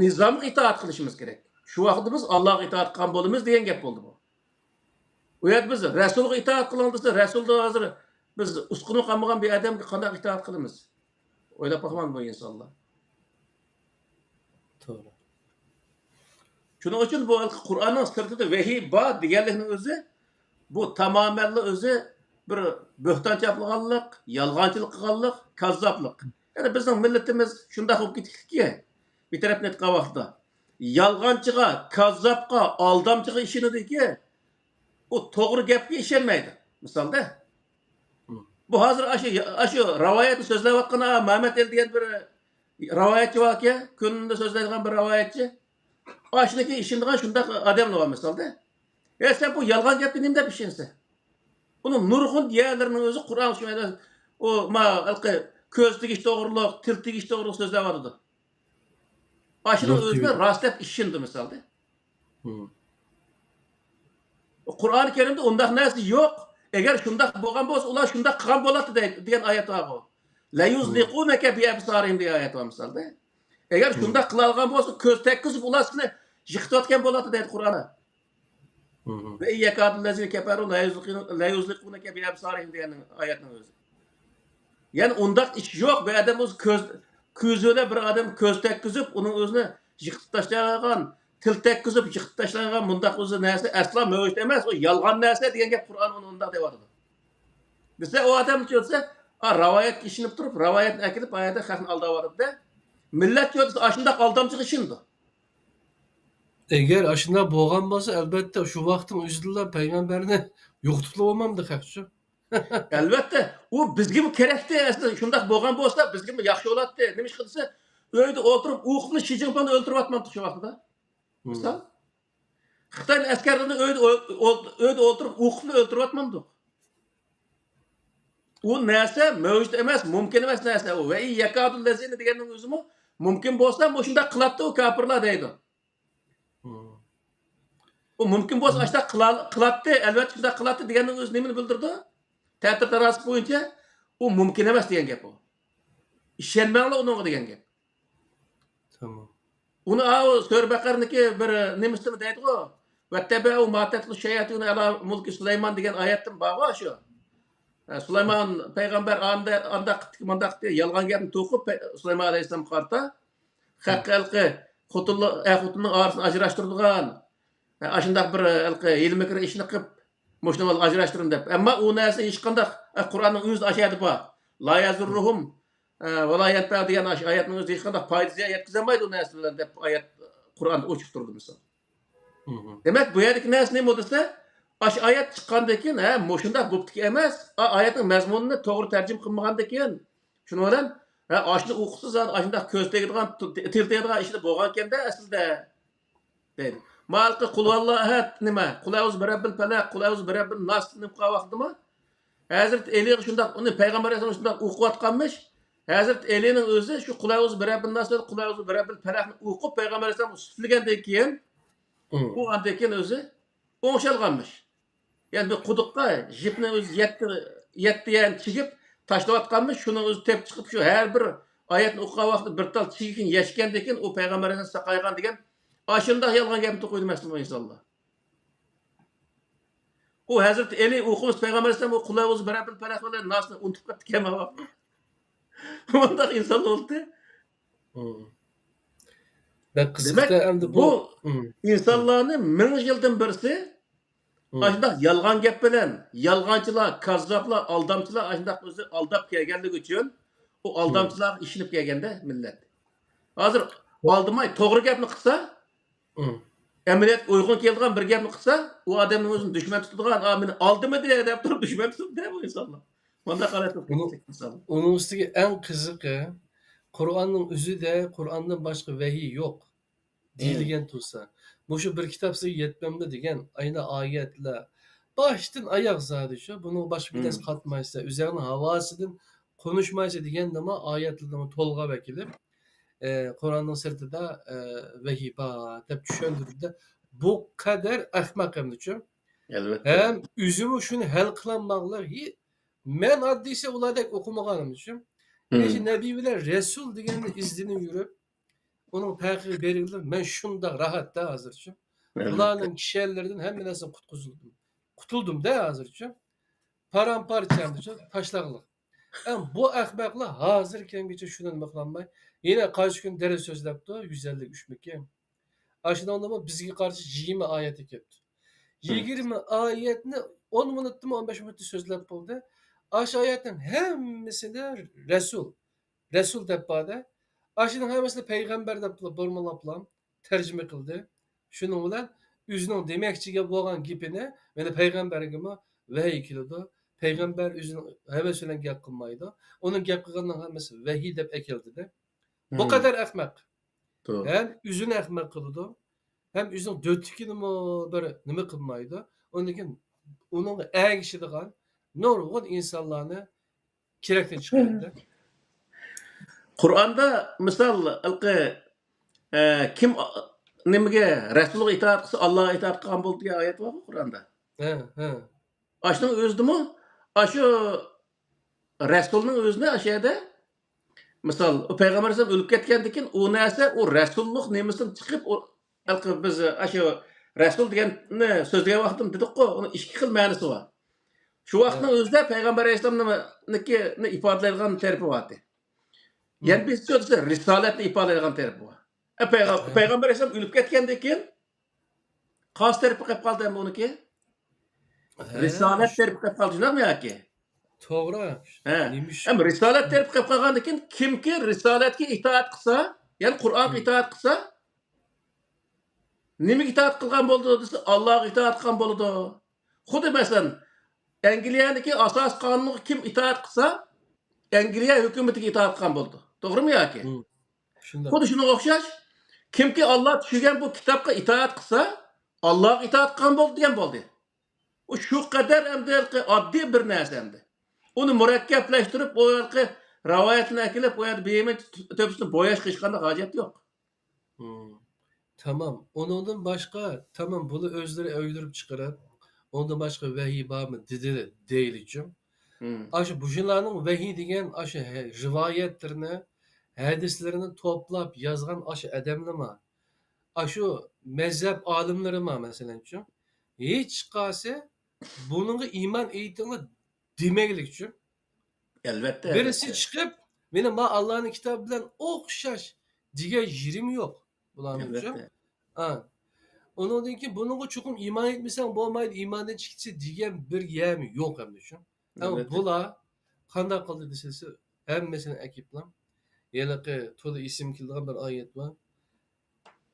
نىزامغا ئىتائەت قىلىشىمىز كېرەك. شۇ ۋاقىتتا بىز ئاللاغا ئىتائەت قىلغان بولىمىز دېگەن گەپ بولدى بۇ. ئۇ يەردە بىز رەسۇلغا ئىتائەت قىلىڭ دېسە، رەسۇلدا ھازىر بىز ئۇسقۇنۇ قالمىغان بىر ئادەمگە قانداق ئىتائەت قىلىمىز؟ ئويلاپ باقمامدۇ بۇ ئىنسانلار؟ توغرا. شۇنىڭ ئۈچۈن بۇ قۇرئاننىڭ سىرتىدا ۋەھىي بار دېگەنلىكنىڭ ئۆزى، بۇ تامامەنلا ئۆزى بىر بۆھتان چاپلىغانلىق، يالغانچىلىق قىلغانلىق، كاززاپلىق. يەنى بىزنىڭ مىللىتىمىز شۇنداق بولۇپ كېتىپتىكى، بىر تەرەپتىن ئېيتقان ۋاقتىدا، يالغانچىغا، كاززاپقا، ئالدامچىغا ئىشىنىدۇكى، ئۇ توغرا گەپكە ئىشەنمەيدۇ. مىسالدا، بۇ ھازىر ئاشۇ، ئاشۇ راۋايەتنى سۆزلەۋاتقان، ئا، مەمەت ئەلى دېگەن بىر راۋايەتچى باركەن، كۈندە سۆزلەيدىغان بىر راۋايەتچى. ئاشۇنىڭكى ئىشىنىدىغان شۇنداق ئادەملەر بار مىسالدا. ئە، سەن بۇ يالغان گەپكە نېمە دەپ ئىشىنىسەن؟ ئۇنىڭ نۇرغۇن يەرلىرىنىڭ ئۆزى قۇرئان ئۇشۇ، ئۇ، ما، ھېلىقى كۆز تېگىش توغرۇلۇق، تىل تېگىش توغرۇلۇق سۆزلەۋاتىدۇ. ئاشۇنىڭ ئۆزىنى راست دەپ ئىشىنىدۇ مىسالدا. قۇرئانى كەرىمدە ئۇنداق نەرسە يوق. ئەگەر شۇنداق بولغان بولسا، ئۇلار شۇنداق قىلغان بولاتتى دەيدۇ، دېگەن ئايەت بارغۇ. لەيۇزلىقۇنەكە بىئەبسارىھىم دېگەن ئايەت بار مىسالدا. ئەگەر شۇنداق قىلالىغان بولسا، كۆز تەگكۈزۈپ ئۇلار سېنى يىقىتىۋەتكەن بولاتتى دەيدۇ قۇرئان. ۋە يەكادۇللەزىنە كەفەرۇ لەيۇزلىقۇنەكە بىئەبسارىھىم دېگەن ئايەتنىڭ ئۆزى. يەنى ئۇنداق ئىش يوق. بىر ئادەم ئۆزى كۆز، كۆزى بىلەن بىر ئادەم كۆز تەگكۈزۈپ، ئۇنىڭ ئۆزىنى يىقىتىپ تاشلايدىغان، تىل تەگكۈزۈپ يىقىتىپ تاشلايدىغان مۇنداق ئۆزى نەرسە ئەسلا مەۋجۇت ئەمەس. ئۇ يالغان نەرسە دېگەن گەپ قۇرئان ئۇنى ئۇنداق دەۋاتىدۇ. دېسە، ئۇ ئادەم چۈشىنسە، ئا، راۋايەتكە ئىشىنىپ تۇرۇپ، راۋايەتنى ئەكېلىپ، ئا يەردە خەقنى ئالداۋاتىدۇ-دە. مىللەت چۈشىنسە، ئاشۇنداق ئالدامچىغا ئىشىنىدۇ. ئەگەر ئاشۇنداق بولغان بولسا، ئەلۋەتتە، شۇ ۋاقىتنىڭ ئۆزىدىلا پەيغەمبەرنى يوقىتىپلا بولمامدۇ خەقچۇ؟ ئەلۋەتتە، ئۇ بىزگىمۇ كېرەكتى. ئەسلى شۇنداق بولغان بولسا، بىزگىمۇ ياخشى بولاتتى. نېمىشقا دېسە، ئۆيدە ئولتۇرۇپ ئوقۇپلا شى جىنپىڭنى ئۆلتۈرۈۋاتمامدۇق شۇ ۋاقتىدا. مىسال، خىتاينىڭ ئەسكەرلىرىنى ئۆيدە ئول-، ئۆيدە ئولتۇرۇپ ئوقۇپلا ئۆلتۈرۈۋاتمامدۇق. ئۇ نەرسە مەۋجۇت ئەمەس، مۇمكىن ئەمەس نەرسە ئۇ. ۋە يەكادۇللەزىنە دېگەننىڭ ئۆزىمۇ مۇمكىن بولسا مۇشۇنداق قىلاتتى ئۇ كاپىرلار دەيدۇ. ئۇ مۇمكىن بولسا ئاشۇنداق قىلا-، قىلاتتى، ئەلۋەتتە شۇنداق قىلاتتى دېگەننىڭ ئۆزى نېمىنى بىلدۈرىدۇ؟ تەتۈر تاناسۇب بويىچە ئۇ مۇمكىن ئەمەس دېگەن گەپ ئۇ. ئىشەنمەڭلار ئۇنىڭغا دېگەن گەپ. تامام. ئۇنى ئاۋۇ سۈرە بەقەرىنىڭكى بىر نېمىسىدىمۇ دەيدىغۇ؟ «ۋەتتەبەئۇ ما تەتلۇ شەياتىنۇ ئەلا مۇلكى سۇلايمان» دېگەن ئايەتتىمۇ بارغۇ شۇ. ئە، سۇلايمان پەيغەمبەر ئاندا-، ئانداق قىپتىكى، مانداق قىپتىكى يالغان گەپنى توقۇپ، پەي-، سۇلايمان ئەلەيھىسسالامغا قارىتا، خەققە ھېلىقى خوتۇنلار، ئەر-خوتۇننىڭ ئارىسىنى ئاجراشتۇرىدىغان، ئاشۇنداق بىر ھېلىقى ھىيلە-مىكىر ئىشنى قىلىپ، مۇشۇنى ئاجراشتۇرۇم دەپ. ئەمما ئۇ نەرسە ھېچقانداق، ئە، قۇرئاننىڭ ئۆزىدە ئاشۇ يەردە بار. «لا يەزۇررۇھۇم، ئە، ۋە لا يەنپەئۇ» دېگەن ئاشۇ ئايەتنىڭ ئۆزى ھېچقانداق پايدا زىيان يەتكۈزەلمەيدۇ ئۇ نەرسە بىلەن دەپ ئايەت قۇرئاندا ئوچۇق تۇرىدۇ مىسال. دېمەك، بۇ يەردىكى نەرسە نېمە دېسە، ئاشۇ ئايەت چىققاندىن كېيىن، ھە، مۇشۇنداق بوپتىكەن ئەمەس، ئا-، ئايەتنىڭ مەزمۇنىنى توغرا تەرجىمە قىلمىغاندىن كېيىن، شۇنىڭ بىلەن، ھە، ئاشۇنى ئوقۇسا زادى ئاشۇنداق كۆز تېگىدىغان، تىل، تىل تېگىدىغان ئىشلار بولغانكەن-دە ئەسلىدە، دەيدۇ. ماۋۇ قۇل ھۇۋاللاھۇ ئەھەد نېمە؟ قۇل ئەئۇزۇ بىرەببىل پەلەق، قۇل ئەئۇزۇ بىرەببىن ناس نېمە قىلغان ۋاقتىدىمۇ؟ ھەزرىتى ئەلىگە شۇنداق، ئۇنى پەيغەمبەر ئەلەيھىسسالام شۇنداق ئوقۇۋاتقانمىش. ھەزرىتى ئەلىنىڭ ئۆزى شۇ قۇل ئەئۇزۇ بىرەببىن ناس ۋە قۇل ئەئۇزۇ بىرەببىل پەلەقنى ئوقۇپ، پەيغەمبەر ئەلەيھىسسالامغا سۈپلىگەندىن كېيىن، مم. ئۇ ئاندىن كېيىن ئۆزى ئوڭشالغانمىش. يەنى بىر قۇدۇققا يىپنى ئۆزى يەتتە، يەتتە يەرنى چىگىپ تاشلاۋاتقانمىش، شۇنىڭ ئۆزى تېپىپ چىقىپ، شۇ ھەر بىر ئايەتنى ئوقۇغان ۋاقتىدا بىر تال چىگىكىنى يەشكەندىن كېيىن، ئۇ پەيغەمبەر ئەلەيھىسسالام ساقايغان دېگەن ئاشۇنداق يالغان گەپنى توقۇيدۇ مەسىلەن ئۇ ئىنسانلار. ئۇ ھەزرىتى ئەلى ئوقۇمىسا پەيغەمبەر ئەلەيھىسسالام ئۇ قۇل ئەئۇزۇ بىرەببىل پەلەق بىلەن ناسنى ئۇنتۇپ قاپتىكەن ماۋاققا. مۇنداق ئىنسان بولدى. مم. بەك قىزىق دېمەك، ئەمدى بۇ، بۇ مم. ئىنسانلارنى مىڭ يىلدىن بىرسى مم. ئاشۇنداق يالغان گەپ بىلەن، يالغانچىلار، كاززاپلار، ئالدامچىلار ئاشۇنداق ئۆزى ئالداپ كەلگەنلىكى ئۈچۈن، ئۇ مم. ئالدامچىلارغا ئىشىنىپ كەلگەندە مىللەت. ھازىر ئالدىماي توغرا گەپنى قىلسا، مم. ئەمەلىيەتكە ئۇيغۇن كېلىدىغان بىر گەپنى قىلسا، ئۇ ئادەمنىڭ ئۆزىنى دۈشمەن تۇتىدىغان، «ئا، مېنى ئالدىمىدى» دەپ تۇرۇپ دۈشمەن تۇتىدۇ بۇ ئىنسانلار. مۇنداق ھالەتتە ئۇنىڭ، ئۇنىڭ ئۈستىگە ئەڭ قىزىقى، قۇرئاننىڭ ئۆزىدە قۇرئاندىن باشقا ۋەھىي يوق دېيىلگەن تۇرسا، مۇشۇ بىر كىتاب سىزگە يەتمەمدۇ دېگەن ئاينا ئايەتلەر باشتىن ئاياغ زادى شۇ، بۇنىڭغا باشقا بىر نەرسە قاتمايسىز، ئۆزەڭنىڭ ھاۋاسىدىن قونۇشمايسىز دېگەندىمۇ ئايەتلىرىنى تولغاپ ئەكېلىپ، ئە، قۇرئاننىڭ سىرتىدا، ئە، ۋەھىي بار دەپ چۈشەندۈردى. بۇ قەدەر ئەخمەق ئەمدىچۇ. ئەلۋەتتە. ھەم ئۆزىمۇ شۇنى ھەل قىلالماغلىق، ھى، مەن ئاددىيسى ئۇلاردەك ئوقۇمىغانىمچۇ. مم. ئىشى نەبىي بىلەن رەسۇل دېگەننى ئىزدىنىپ يۈرۈپ، ئۇنىڭ پەرقىگە بېرىلدى. مەن شۇنداق راھەتتە ھازىرچۇ. ئەلۋەتتە. بۇلارنىڭ كىشەنلىرىدىن ھەممە نەرسىدىن قۇتقۇزۇلدۇم. قۇتۇلدۇم-دە ھازىرچۇ. پارام-پارچە ئەمدىچۇ، تاشلاغلىق. ئەم، بۇ ئەخمەقلەر ھازىر كەمگىچە شۇنى نېمە قىلالماي، يەنە قايسى كۈنى دەرس سۆزلەپتۇ، يۈز ئەللىك ئۈچمىكىن. ئاشۇنىڭدىمۇ بىزگە قارشى يىگىرمە ئايەت كەپتۇ. مم. يىگىرمە ئايەتنى ئون مىنۇتتىمۇ، ئون بەش مىنۇتتا سۆزلەپ بولدى. ئاشۇ ئايەتنىڭ ھەممىسىدە رەسۇل، رەسۇل دەپ بار-دە. ئاشۇنىڭ ھەممىسىنى پەيغەمبەر دەپ بۇرمىلاپلا تەرجىمە قىلدى. شۇنىڭ بىلەن ئۆزىنىڭ دېمەكچى بولغان گېپىنى، مانا پەيغەمبەرگىمۇ ۋەھىي كېلىدۇ. پەيغەمبەر ئۆزىنىڭ ھەۋەسى بىلەن گەپ قىلمايدۇ. ئۇنىڭ گەپ قىلغىنىنىڭ ھەممىسى ۋەھىي دەپ ئەكەلدى-دە. بۇ مم. قەدەر ئەخمەق. توغرا. ھەم ئۆزىنى ئەخمەق قىلىدۇ، ھەم ئۆزىنىڭ دۆتىكىنىمۇ بىر نېمە قىلمايدۇ. ئۇندىن كېيىن ئۇنىڭغا ئەگىشىدىغان نۇرغۇن ئىنسانلارنى كېرەكتىن چىقىرىدۇ. قۇرئاندا مىسال، ھېلىقى، ئە، كىم، ئا، نېمىگە، رەسۇلغا ئىتائەت قىلسا، ئاللاغا ئىتائەت قىلغان بولىدۇ دېگەن ئايەت بارغۇ قۇرئاندا. ھە، ھە. ئاشۇنىڭ ئۆزىدىمۇ، ئاشۇ رەسۇلنىڭ ئۆزىنى ئاشۇ يەردە، مىسال، ئۇ پەيغەمبەر ئەلەيھىسسالام ئۆلۈپ كەتكەندىن كېيىن، ئۇ نەرسە، ئۇ رەسۇللۇق نېمىسىدىن چىقىپ، ئۇ، ھېلىقى بىز ئاشۇ رەسۇل دېگەننى سۆزلىگەن ۋاقتىمىز دېدۇققۇ، ئۇنىڭ ئىككى خىل مەنىسى بار. شۇ ۋاقىتنىڭ ھە. ئۆزىدە پەيغەمبەر ئەلەيھىسسالامنىڭكىنى ئىپادىلەيدىغان تەرىپى بار ئىدى. يەنە مم. بىرسى دېسە، رىسالەتنى ئىپادىلەيدىغان تەرىپى بار. ئە، پەيغەم-، ھە. پەيغەمبەر ئەلەيھىسسالام ئۆلۈپ كەتكەندىن كېيىن، قايسى تەرىپى قېلىپ قالدى ئەمدى ئۇنىڭكى؟ ھە، رىسالەت شۇ تەرىپى قېلىپ قالدى، شۇنداقمۇ ياكى؟ توغرا. ھە. نېمىش-، ئەمما رىسالەت تەرىپى قېلىپ قالغاندىن كېيىن، كىمكى رىسالەتكە ئىتائەت قىلسا، يەنى قۇرئانغا مم. ئىتائەت قىلسا، نېمىگە ئىتائەت قىلغان بولىدۇ دېسە، ئاللاغا ئىتائەت قىلغان بولىدۇ. خۇددى مەسىلەن، ئەنگلىيەدىكى ئاساسىي قانۇنغا كىم ئىتائەت قىلسا، ئەنگلىيە ھۆكۈمىتىگە ئىتائەت قىلغان بولىدۇ. توغرىمۇ ياكى؟ مم. شۇنداق. خۇددى شۇنىڭغا ئوخشاش، كىمكى ئاللا چۈشۈرگەن بۇ كىتابقا ئىتائەت قىلسا، ئاللاغا ئىتائەت قىلغان بولدى دېگەن بولدى. ئۇ شۇ قەدەر ئەمدى ھېلىقى ئاددىي بىر نەرسە ئەمدى. ئۇنى مۇرەككەپلەشتۈرۈپ، ئۇ ھېلىقى رىۋايەتنى ئەكېلىپ، ئۇ يەردە بىر يېمەن تۆپىسىنى بوياشقا ھېچقانداق ھاجەت يوق. مم. تامام. ئۇنىڭدىن باشقا، تامام، بۇلار ئۆزلىرى ئويدۇرۇپ چىقىرىپ، ئۇنىڭدىن باشقا ۋەھىي بارمۇ دېدى دەيلىچۇ. مم. ئاشۇ بۇشۇلارنىڭ ۋەھىي دېگەن ئاشۇ ھە-، رىۋايەتلىرىنى، ھەدىسلىرىنى توپلاپ يازغان ئاشۇ ئادەملىرىمۇ، ئاشۇ مەزھەپ ئالىملىرىمۇ، مەسىلەنچۇ، ھېچقايسى بۇنىڭغا ئىمان ئېيتىڭلار دېمەيلىكچۇ. ئەلۋەتتە، بىرسى ئەلۋەتتە. چىقىپ، مېنى ما ئاللانىڭ كىتابى بىلەن ئوخشاش دېگەن يېرىم يوق بۇلارنىڭچۇ. ئەلۋەتتە. ھا. ئۇنىڭدىن كېيىن بۇنىڭغا چوقۇم ئىمان ئېيتمىساڭ بولمايدۇ، ئىماندىن چىقىسى دېگەن بىر يەرمۇ يوق ئەمدىچۇ. ئەمما ئەلۋەتتە. بۇلار قانداق قىلدى دېسىلىسە، ھەممىسىنى ئەكىپلا. ھېلىقى تولا ئېسىمگە كېلىدىغان بىر ئايەت بار.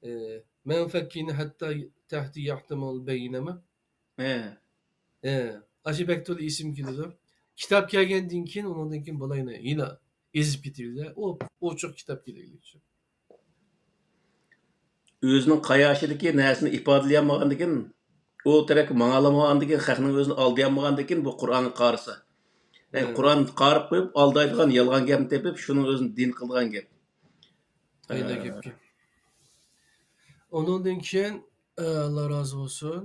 ئى، مەن فەككىنى ھەتتا تەھتى يەھتىمۇل بەينەمە. ھە. ئاشۇ بەك تولا ئېسىمگە كېلىدۇ. كىتاب كەلگەندىن كېيىن، ئۇنىڭدىن كېيىن بۇلار يەنە، يەنە ئېزىپ كېتىۋېرىدۇ. ئۇ، ئوچۇق كىتاب كېرەكلىك ئۈچۈن. ئۆزىنىڭ قاياشىدىكى نەرسىنى ئىپادىلىيەلمىگەندىكىن، ئۇ تەرەپكە ماڭالمىغاندىكىن، خەقنىڭ ئۆزىنى ئالدىيالمىغاندىكىن، بۇ قۇرئانغا قارىسا. يەنى قۇرئان قارىپ قويۇپ، ئالدايدىغان يالغان گەپنى تېپىپ، شۇنىڭ ئۆزىنى دىن قىلىدىغان گەپ. ئايدا گەپكە. ئۇنىڭدىن كېيىن، ئاللا رازى بولسۇن.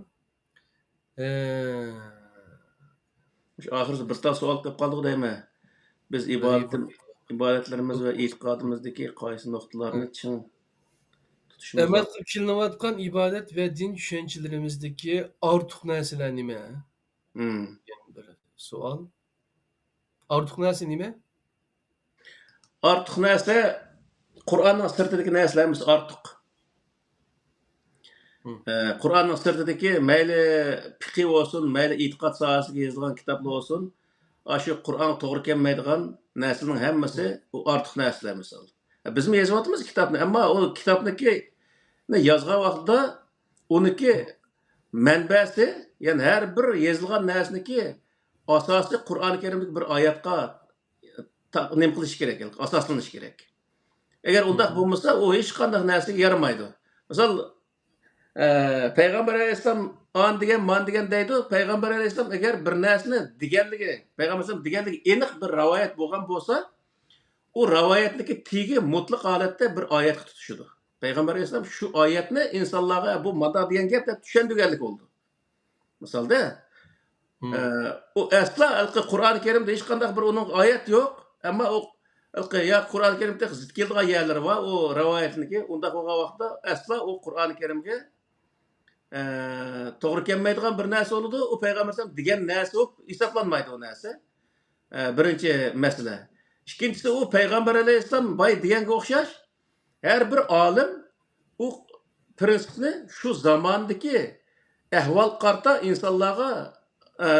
مۇشۇ ئاخىرسى بىر تال سوئال قېلىپ قالدىغۇ دەيمەن. بىز ئىبادەت، ئىبادەتلىرىمىز ۋە ئېتىقادىمىزدىكى قايسى نۇقتىلارنى چىڭ تۇتۇشىمىز ئەمەل لازىم؟ قىلىپ كېلىنىۋاتقان ئىبادەت ۋە دىن چۈشەنچىلىرىمىزدىكى ئارتۇق نەرسىلەر نېمە؟ مم. دېگەن بىر سوئال. ئارتۇق نەرسە نېمە؟ ئارتۇق نەرسە، قۇرئاننىڭ سىرتىدىكى نەرسىلەر ھەممىسى ئارتۇق. مم. ئە، قۇرئاننىڭ سىرتىدىكى مەيلى پىقھى بولسۇن، مەيلى ئېتىقاد ساھەسىگە يېزىلغان كىتابلار بولسۇن، ئاشۇ قۇرئانغا توغرا كەلمەيدىغان نەرسىنىڭ ھەممىسى مم. ئۇ ئارتۇق نەرسىلەر مىسال. ئە، بىزمۇ يېزىۋاتىمىز كىتابنى، ئەمما ئۇ كىتابنىكى يازغان ۋاقتىدا ئۇنىكى مەنبەسى، يەنى ھەر بىر يېزىلغان نەرسىنىكى ئاساسى قۇرئان كەرىمدىكى بىر ئايەتقا تا-، نېمە قىلىشى كېرەك، ئاساسلىنىشى كېرەك. ئەگەر ئۇنداق مم. بولمىسا، ئۇ ھېچقانداق نەرسىگە يارىمايدۇ. مىسال، ئە، پەيغەمبەر ئەلەيھىسسالام ئانى دېگەن، مانى دېگەن دەيدۇ. پەيغەمبەر ئەلەيھىسسالام ئەگەر بىر نەرسىنى دېگەنلىكى، پەيغەمبەر ئەلەيھىسسالام دېگەنلىكى ئېنىق بىر رىۋايەت بولغان بولسا، ئۇ رىۋايەتنىكى تېگى مۇتلەق ھالەتتە بىر ئايەتكە تۇتىشىدۇ. پەيغەمبەر ئەلەيھىسسالام شۇ ئايەتنى ئىنسانلارغا بۇ مانا دېگەن گەپ دەپ چۈشەندۈرگەنلىك بولىدۇ. مىسالدا، مم. ئە، ئۇ ئەسلا ھېلىقى قۇرئان كەرىمدە ھېچقانداق بىر ئۇنىڭ ئايەت يوق. ئەمما ئۇ ھېلىقى يا قۇرئان كەرىمدە زىت كېلىدىغان يەرلىرى بار، ئۇ رىۋايەتنىكى. ئۇنداق بولغان ۋاقىتتا ئەسلا ئۇ قۇرئان كەرىمگە، ئە، توغرا كەلمەيدىغان بىر نەرسە بولىدۇ. ئۇ پەيغەمبەر ئەلەيھىسسالام دېگەن نەرسە بولۇپ ھېسابلانمايدۇ ئۇ نەرسە. ئە، بىرىنچى مەسىلە. ئىككىنچىسى، ئۇ پەيغەمبەر ئەلەيھىسسالام بايا دېگەنگە ئوخشاش، ھەر بىر ئالىم ئۇ پىرىنسىپنى شۇ زاماندىكى ئەھۋالغا قارىتا ئىنسانلارغا، ئە،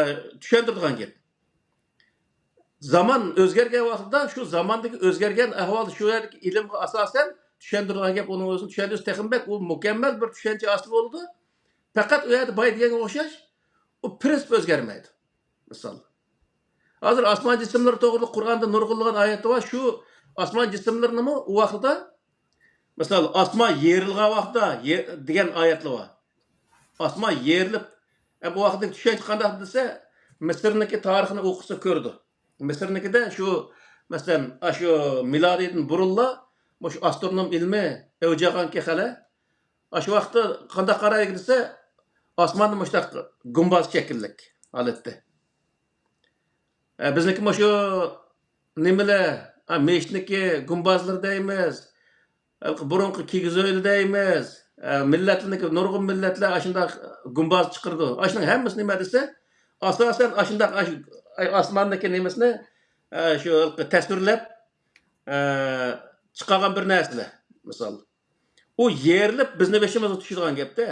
چۈشەندۈرىدىغان گەپ. زامان ئۆزگەرگەن ۋاقتىدا شۇ زاماندىكى ئۆزگەرگەن ئەھۋال، شۇ يەردىكى ئىلىمغا ئاساسەن چۈشەندۈرىدىغان گەپ. ئۇنىڭ ئۆزىنى چۈشەندۈرسە تېخىمۇ بەك ئۇ مۇكەممەل بىر چۈشەنچە ھاسىل بولىدۇ. پەقەت ئۇ يەردە بايا دېگەنگە ئوخشاش ئۇ پىرىنسىپ ئۆزگەرمەيدۇ. مىسال، ھازىر ئاسمان جىسىملىرى توغرىلىق قۇرئاندا نۇرغۇنلىغان ئايەتلەر بار. شۇ ئاسمان جىسىملىرىنىمۇ ئۇ ۋاقتىدا، مىسال، ئاسمان يېرىلغان ۋاقتىدا يە-، دېگەن ئايەتلەر بار. ئاسمان يېرىلىپ، ئە، بۇ ۋاقىتتىكى چۈشەنچە قانداق دېسە، مىسىرنىڭكى تارىخىنى ئوقۇسا كۆرىدۇ. مىسىرنىڭكىدە شۇ، مەسىلەن، ئاشۇ مىلادىدىن بۇرۇنلا مۇشۇ ئاسترونوم ئىلمى ئەۋج ئالغانكى خېلى. ئاشۇ ۋاقىتتا قانداق قارايدۇ دېسە، ئاسماندا مۇشۇنداق گۇمباز شەكىللىك ھالەتتە. ئە، بىزنىڭكى مۇشۇ نېمىلەر، ئە، مېشىتنىڭكى گۇمبازلىرى دەيمىز، ھېلىقى بۇرۇنقى كىگىز ئۆيلەر دەيمىز، ئە، مىللەتلەرنىڭكى، نۇرغۇن مىللەتلەر ئاشۇنداق گۇمباز چىقىرىدۇ. ئاشۇنىڭ ھەممىسى نېمە دېسە، ئاساسەن ئاشۇنداق ئاش-، ئاسماندىكى نېمىسىنى، ئە، شۇ ھېلىقى تەسۋىرلەپ، ئە، چىقارغان بىر نەرسىلەر، مىسال. ئۇ يېرىلىپ بىزنى بېشىمىزغا چۈشىدىغان گەپتە.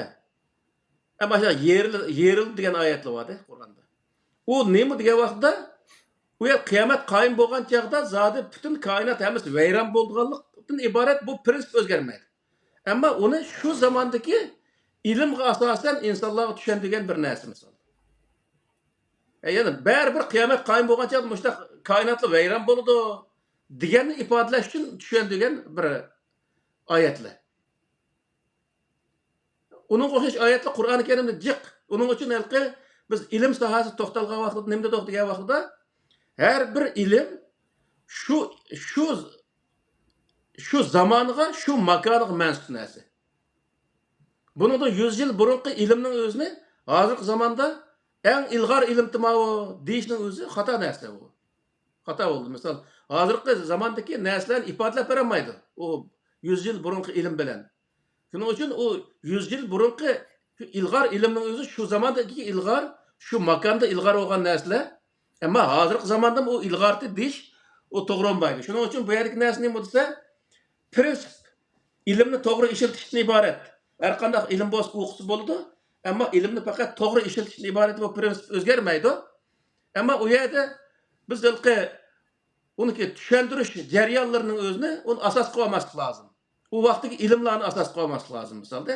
ئەمما شۇ يېرىل-، يېرىلدى دېگەن ئايەتلەر بار-دە قۇرئاندا. ئۇ نېمە دېگەن ۋاقىتتا، ئۇ يەر قىيامەت قايىم بولغان چاغدا زادى پۈتۈن كائىنات ھەممىسى ۋەيران بولىدىغانلىقتىن ئىبارەت بۇ پىرىنسىپ ئۆزگەرمەيدۇ. ئەمما ئۇنى شۇ زاماندىكى ئىلىمغا ئاساسەن ئىنسانلارغا چۈشەندۈرگەن بىر نەرسە مىسال. ئە، يەنى بەرىبىر قىيامەت قايىم بولغان چاغدا مۇشۇنداق كائىناتلا ۋەيران بولىدۇ دېگەننى ئىپادىلەش ئۈچۈن چۈشەندۈرگەن بىر ئايەتلەر. ئۇنىڭغا ئوخشاش ئايەتلەر قۇرئانى كەرىمدە جىق. ئۇنىڭ ئۈچۈن ھېلىقى بىز ئىلىم ساھەسىدە توختالغان ۋاقتىدا نېمە دېدۇق دېگەن ۋاقتىدا، ھەر بىر ئىلىم شۇ، شۇ، شۇ زامانغا، شۇ ماكانغا مەنسۇپ نەرسە. بۇنىڭدا يۈز يىل بۇرۇنقى ئىلىمنىڭ ئۆزىنى ھازىرقى زاماندا ئەڭ ئىلغار ئىلىم تېماۋۇ دېيىشنىڭ ئۆزى خاتا نەرسە بۇ. خاتا بولدى. مىسال، ھازىرقى زاماندىكى نەرسىلەرنى ئىپادىلەپ بېرەلمەيدۇ ئۇ يۈز يىل بۇرۇنقى ئىلىم بىلەن. شۇنىڭ ئۈچۈن ئۇ يۈز يىل بۇرۇنقى شۇ ئىلغار ئىلىمنىڭ ئۆزى شۇ زاماندىكى ئىلغار، شۇ ماكاندا ئىلغار بولغان نەرسىلەر. ئەمما ھازىرقى زاماندىمۇ ئۇ ئىلغارتى دېيىش، ئۇ توغرا بولمايدۇ. شۇنىڭ ئۈچۈن بۇ يەردىكى نەرسە نېمە دېسە، پىرىنسىپ، ئىلىمنى توغرا ئىشلىتىشتىن ئىبارەت. ھەر قانداق ئىلىم بولسا ئوقۇسا بولىدۇ، ئەمما ئىلىمنى پەقەت توغرا ئىشلىتىشتىن ئىبارەت، بۇ پىرىنسىپ ئۆزگەرمەيدۇ. ئەمما ئۇ يەردە بىز ھېلىقى ئۇنىڭكى چۈشەندۈرۈش جەريانلىرىنىڭ ئۆزىنى ئۇنى ئاساس قىلىۋالماسلىق لازىم. ئۇ ۋاقىتتىكى ئىلىملارنى ئاساس قىلىۋالماسلىق لازىم، مىسالدا.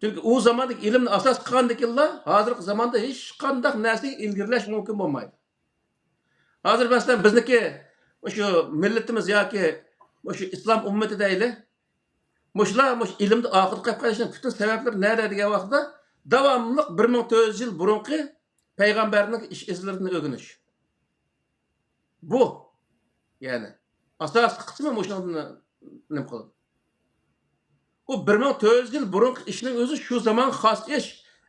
چۈنكى ئۇ زاماندىكى ئىلىمنى ئاساس قىلغاندىكىنلا، ھازىرقى زاماندا ھېچقانداق نەرسىگە ئىلگىرىلەش مۇمكىن بولمايدۇ. ھازىر مەسىلەن، بىزنىكى مۇشۇ مىللىتىمىز ياكى مۇشۇ ئىسلام ئۈممىتى دەيلى، مۇشۇلار مۇشۇ ئىلىمدە ئارقىدا قېلىپ قېلىشنىڭ پۈتۈن سەۋەبلىرى نەدە دېگەن ۋاقىتتا، داۋاملىق بىر مىڭ تۆت يۈز يىل بۇرۇنقى پەيغەمبەرنىڭ ئىش ئىزلىرىدىن ئۆگىنىش. بۇ، يەنى، ئاساسلىق قىسمى مۇشۇنىڭدىن نېمە قىلىدۇ. ئۇ بىر مىڭ تۆت يۈز يىل بۇرۇنقى ئىشنىڭ ئۆزى شۇ زامانغا خاس ئىش.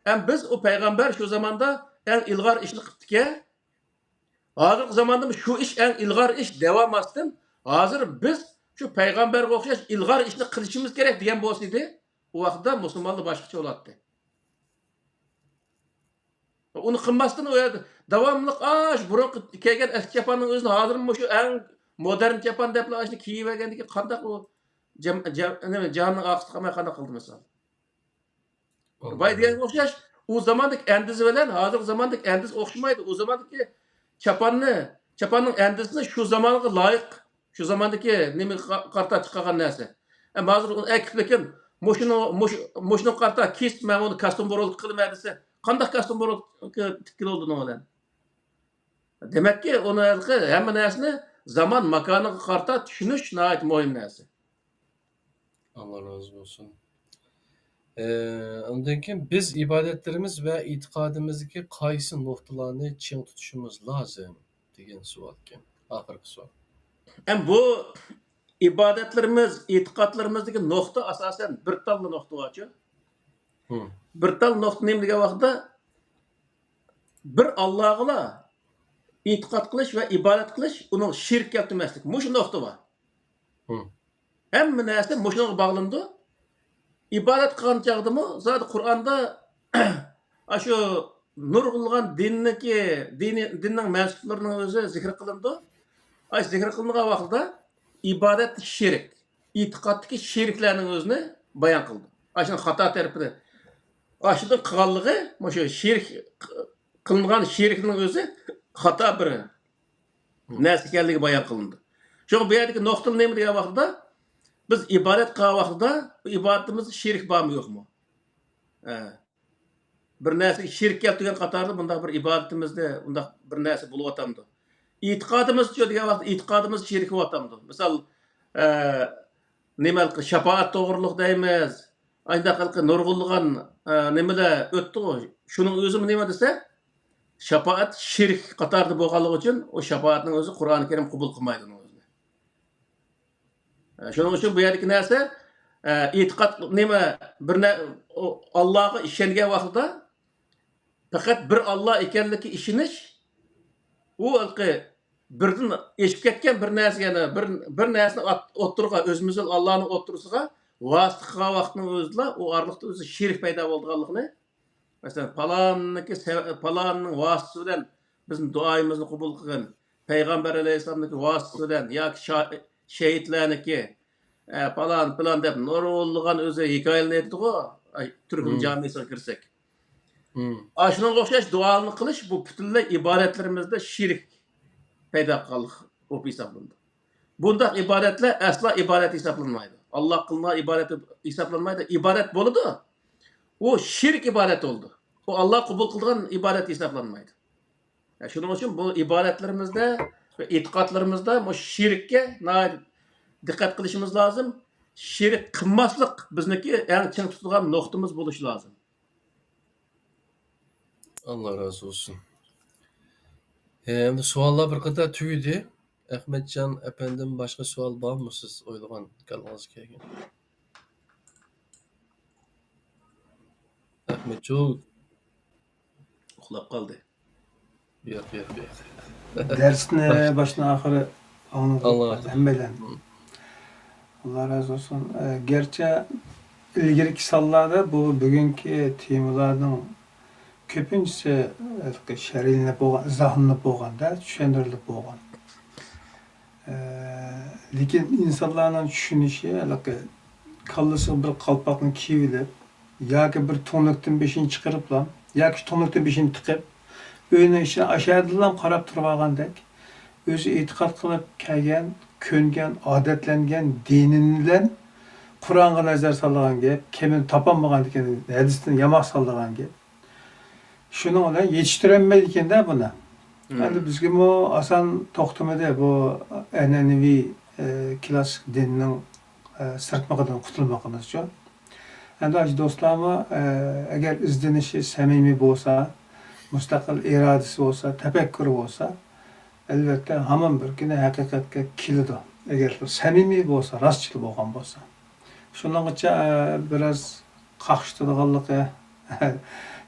ھەم بىز ئۇ پەيغەمبەر شۇ زاماندا ئەڭ ئىلغار ئىشنى قىپتىكەن. ھازىرقى زاماندىمۇ شۇ ئىش ئەڭ ئىلغار ئىش دەۋالماستىن، ھازىر بىز شۇ پەيغەمبەرگە ئوخشاش ئىلغار ئىشنى قىلىشىمىز كېرەك دېگەن بولسىدى، ئۇ ۋاقىتتا مۇسۇلمانلار باشقىچە بولاتتى. ئۇنى قىلماستىن، ئۇ يەردە داۋاملىق ئاشۇ بۇرۇنقى كىيگەن ئەسكى چاپاننىڭ ئۆزىنى ھازىرمۇ مۇشۇ ئەڭ مودېرن چاپان دەپلا ئاشۇنى كىيىۋەرگەندىكىن، قانداق ئۇ جەم-، جەم-، نېمە، جاھاننىڭ ئارقىسىدا قالماي قانداق قىلدى مىسال؟ باي دېگەنگە ئوخشاش، ئۇ زاماندىكى ئەندىزە بىلەن ھازىرقى زاماندىكى ئەندىزە ئوخشىمايدۇ. ئۇ زاماندىكى چاپاننى، چاپاننىڭ ئەندىزىسىنى شۇ زامانغا لايىق، شۇ زاماندىكى نېمىگە قا-، قارىتا چىقارغان نەرسە. ئەمما ھازىر ئۇنى ئەكىپ لېكىن، مۇشۇنى، مۇش-، مۇشۇنىڭغا قارىتا كېسىپ، مەن ئۇنى كاستيۇم بۇرۇلكا قىلىمەن دېسە، قانداق كاستيۇم بۇرۇلكا تىككىلى بولىدۇ ئۇنىڭ بىلەن؟ دېمەككى، ئۇنى ھېلىقى ھەممە نەرسىنى زامان ماكانىغا قارىتا چۈشىنىش ناھايىتى مۇھىم نەرسە. ئاللا رازى بولسۇن. ئى، ئاندىن كېيىن بىز ئىبادەتلىرىمىز ۋە ئېتىقادىمىزدىكى قايسى نۇقتىلارنى چىڭ تۇتۇشىمىز لازىم؟ دېگەن سوئالكەن. ئاخىرقى سوئال. ئەم بۇ ئىبادەتلىرىمىز، ئېتىقادلىرىمىزدىكى نۇقتا ئاساسەن بىر تاللا نۇقتا بارچۇ. ھىم. بىر تال نۇقتا نېمە دېگەن ۋاقىتتا، بىر ئاللاغىلا ئېتىقاد قىلىش ۋە ئىبادەت قىلىش، ئۇنىڭ شېرىك كەلتۈرمەسلىك. مۇشۇ نۇقتا بار. ھىم. ھەممە نەرسە مۇشۇنىڭغا باغلىنىدۇ. ئىبادەت قىلغان چاغدىمۇ زادى قۇرئاندا ئاشۇ نۇرغۇنلىغان دىننىڭكى، دىنى، دىننىڭ مەنسۇپلىرىنىڭ ئۆزى زىكىر قىلىنىدۇ. ئاشۇ زىكىر قىلىنغان ۋاقتىدا ئىبادەتتىكى شېرىك، ئېتىقادتىكى شېرىكلەرنىڭ ئۆزىنى بايان قىلىدۇ. ئاشۇنىڭ خاتا تەرىپىنى، ئاشۇنى قىلغانلىقى، مۇشۇ شېرىك قىلىنغان شېرىكنىڭ ئۆزى خاتا بىر نەرسە ئىكەنلىكى بايان قىلىندى. شۇڭا بۇ يەردىكى نۇقتا نېمە دېگەن ۋاقتىدا، بىز ئىبادەت قىلغان ۋاقتىدا بۇ ئىبادىتىمىزدە شېرىك بارمۇ يوقمۇ؟ ھە. بىر نەرسىگە شېرىك كەلتۈرگەن قاتاردا بۇنداق بىر ئىبادىتىمىزدە بۇنداق بىر نەرسە بولۇۋاتامدۇ؟ ئېتىقادىمىزچۇ دېگەن ۋاقىتتا ئېتىقادىمىز شېرىك بولۇۋاتامدۇ؟ مىسال، ئە، نېمە ھېلىقى شاپائەت توغرۇلۇق دەيمىز. ئانداق ھېلىقى نۇرغۇنلىغان، ئە، نېمىلەر ئۆتتىغۇ. شۇنىڭ ئۆزىمۇ نېمە دېسە، شاپائەت شېرىك قاتارىدا بولغانلىقى ئۈچۈن ئۇ شاپائەتنىڭ ئۆزى قۇرئانى كەرىم قوبۇل قىلمايدۇ ئۇنىڭ ئۆزىنى. ئە، شۇنىڭ ئۈچۈن بۇ يەردىكى نەرسە، ئە، ئېتىقاد نېمە، بىر نە-، ئۇ ئاللاغا ئىشەنگەن ۋاقتىدا پەقەت بىر ئاللا ئىكەنلىكىگە ئىشىنىش، ئۇ ھېلىقى بىردىن ئېشىپ كەتكەن بىر نەرسە، يەنى بىر، بىر نەرسىنى ئات-، ئوتتۇرىغا، ئۆزىمىز بىلەن ئاللانىڭ ئوتتۇرىسىغا ۋاسىتە قىلغان ۋاقىتنىڭ ئۆزىدىلا ئۇ ئارىلىقتا ئۆزى شېرىك پەيدا بولىدىغانلىقىنى، مەسىلەن، پالاننىڭكى سەۋە-، پالاننىڭ ۋاسىتىسى بىلەن بىزنىڭ دۇئايىمىزنى قوبۇل قىلغىن، پەيغەمبەر ئەلەيھىسسالامنىڭكى ۋاسىتىسى بىلەن ياكى شا-، شېھىتلەرنىڭكى، ئە، پالان، پىلان دەپ نۇرغۇنلىغان ئۆزى ھېكايىلەرنى ئېيتىدىغۇ، ئاي، تۈركۈم مم. جامىسىغا كىرسەك. مم. ئاشۇنىڭغا ئوخشاش دۇئالارنى قىلىش، بۇ پۈتۈنلەي ئىبادەتلىرىمىزدە شېرىك پەيدا قىلغانلىق بولۇپ ھېسابلىنىدۇ. بۇنداق ئىبادەتلەر ئەسلا ئىبادەت ھېسابلانمايدۇ. ئاللا قىلىنغان ئىبادەت ھېسابلانمايدۇ. ئىبادەت بولىدۇ، ئۇ شېرىك ئىبادەت بولىدۇ. ئۇ ئاللا قوبۇل قىلىدىغان ئىبادەت ھېسابلانمايدۇ. شۇنىڭ ئۈچۈن بۇ ئىبادەتلىرىمىزدە ۋە ئېتىقادلىرىمىزدا مۇشۇ شېرىككە ناھايىتى دىققەت قىلىشىمىز لازىم. شېرىك قىلماسلىق بىزنىڭكى ئەڭ چىڭ تۇتىدىغان نۇقتىمىز بولۇشى لازىم. ئاللا رازى بولسۇن. ئەمدى سوئاللار بىر قاتار تۈگىدى. ئەخمەتجان ئەپەندىم، باشقا سوئال بارمۇ سىز ئويلىغان، كاللىڭىزغا كەلگەن؟ ئەخمەتجان. ئۇخلاپ قالدى. ياق، ياق، ياق. دەرسنى باشتىن ئاخىرى ئاڭلىدۇق ئاڭلىدۇق. ھەممەيلەن. مم. ئاللا رازى بولسۇن. ئە، گەرچە ئىلگىرىكى سانلاردا بۇ بۈگۈنكى تېمىلارنىڭ كۆپىنچىسى ھېلىقى شەرھلىنىپ بولغان، ئىزاھلىنىپ بولغاندا، چۈشەندۈرۈلۈپ بولغان. ئە، لېكىن ئىنسانلارنىڭ چۈشىنىشى ھېلىقى كاللىسىغا بىر قالپاقنى كىيىۋېلىپ، ياكى بىر تۈڭلۈكتىن بېشىنى چىقىرىپلا، ياكى تۈڭلۈكتىن بېشىنى تىقىپ، ئۆينىڭ ئىچىدە ئاشۇ يەردىلا قاراپ تۇرۇۋالغاندەك، ئۆزى ئېتىقاد قىلىپ كەلگەن، كۆنگەن، ئادەتلەنگەن دىنى بىلەن قۇرئانغا نەزەر سالىدىغان گەپ، كېمىنى تاپالمىغاندىكىن ھەدىستىن ياماق سالىدىغان گەپ. شۇنىڭ بىلەن يېتىشتۈرەلمەيدىكەن-دە بۇنى. مم. ئەمدى بىزگىمۇ ئاسان توختىمىدى بۇ ئەنئەنىۋى، ئە، كلاسسىك دىننىڭ، ئە، سىرتمىقىدىن قۇتۇلمىقىمىزچۇ. ئەمدى ئاشۇ دوستلارمۇ، ئە، ئەگەر ئىزدىنىشى سەمىمىي بولسا، مۇستەقىل ئىرادىسى بولسا، تەپەككۇرى بولسا، ئەلۋەتتە، ھامان بىر كۈنى ھەقىقەتكە كېلىدۇ. ئەگەر سەمىمىي بولسا، راستچىل بولغان بولسا. شۇنىڭغىچە، ئە، بىراز قاقشىتىدىغانلىقى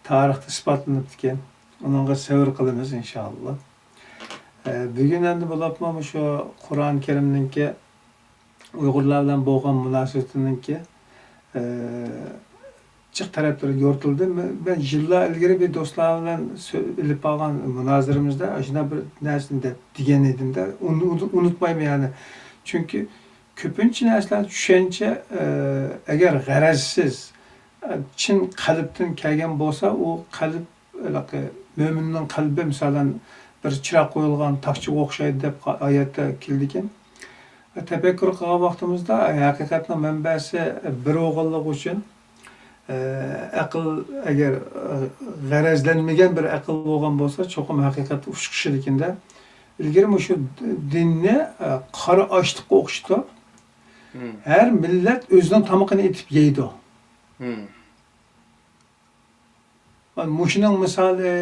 تارىختا ئىسپاتلىنىپتىكەن. ئۇنىڭغا سەۋر قىلىمىز، ئىنشائاللا. ئە، بۈگۈن ئەمدى بولۇپمۇ مۇشۇ قۇرئان كەرىمنىڭكى ئۇيغۇرلار بىلەن بولغان مۇناسىۋىتىنىڭكى، ئە، جىق تەرەپلىرى يورۇتۇلدى. مەن، مەن يىللار ئىلگىرى بىر دوستلار بىلەن سۆ-، ئېلىپ بارغان مۇنازىرىمىزدە ئاشۇنداق بىر نەرسىنى دەپ، دېگەن ئىدىم-دە، ئۇنى ئۇنتۇ-، ئۇنتۇمايمەن يەنى. چۈنكى كۆپىنچە نەرسىلەر چۈشەنچە، ئە، ئەگەر غەرەزسىز، ئە، چىن قەلبتىن كەلگەن بولسا، ئۇ قەلب ھېلىقى مۆمىننىڭ قەلبى، مىسالەن، بىر چىراغ قويۇلغان تاكچىغا ئوخشايدۇ دەپ ئايەتتە كېلىدىكەن. تەپەككۇر قىلغان ۋاقتىمىزدا ھەقىقەتنىڭ مەنبەسى بىر بولغانلىقى ئۈچۈن، ئەقىل ئەگەر غەرەزلەنمىگەن بىر ئەقىل بولغان بولسا، چوقۇم ھەقىقەت ئۇچقۇچىدىكىن-دە. ئىلگىرى مۇشۇ دىننى قارا ئاشلىققا ئوخشىتىپ، مم. ھەر مىللەت ئۆزىنىڭ تامىقىنى ئېتىپ يەيدۇ. مم. مۇشۇنىڭ مىسالى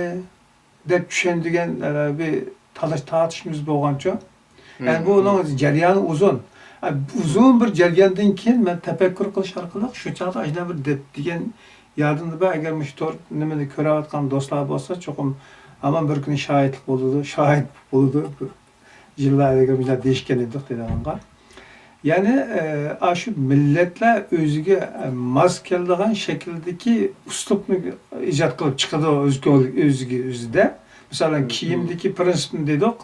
دەپ چۈشەندۈرگەن، ئە، بىر تالاش تارتىشىمىز بولغانچۇ. مم. يەنى بۇ ئۇنىڭ جەريانى ئۇزۇن. ئە، ئۇزۇن بىر جەرياندىن كېيىن مەن تەپەككۇر قىلىش ئارقىلىق شۇ چاغدا ئاشۇنداق بىر دەپ دېگەن يادىمدا بار. ئەگەر مۇشۇ تور نېمىنى كۆرۈۋاتقان دوستلار بولسا، چوقۇم ھامان بىر كۈنى شاھىتلىق بولىدۇ، شاھىت بولىدۇ. يىللار ئىلگىرى مۇشۇنداق دېيىشكەن ئىدۇق دېگەنغا. يەنى، ئە، ئاشۇ مىللەتلەر ئۆزىگە، ئە، ماس كېلىدىغان شەكىلدىكى ئۇسلۇبنى ئىجاد قىلىپ چىقىدۇ ئۆز كۆڭلى، ئۆزىگە ئۆزىدە. مىسالەن، مم. كىيىمدىكى پىرىنسىپنى دېدۇق.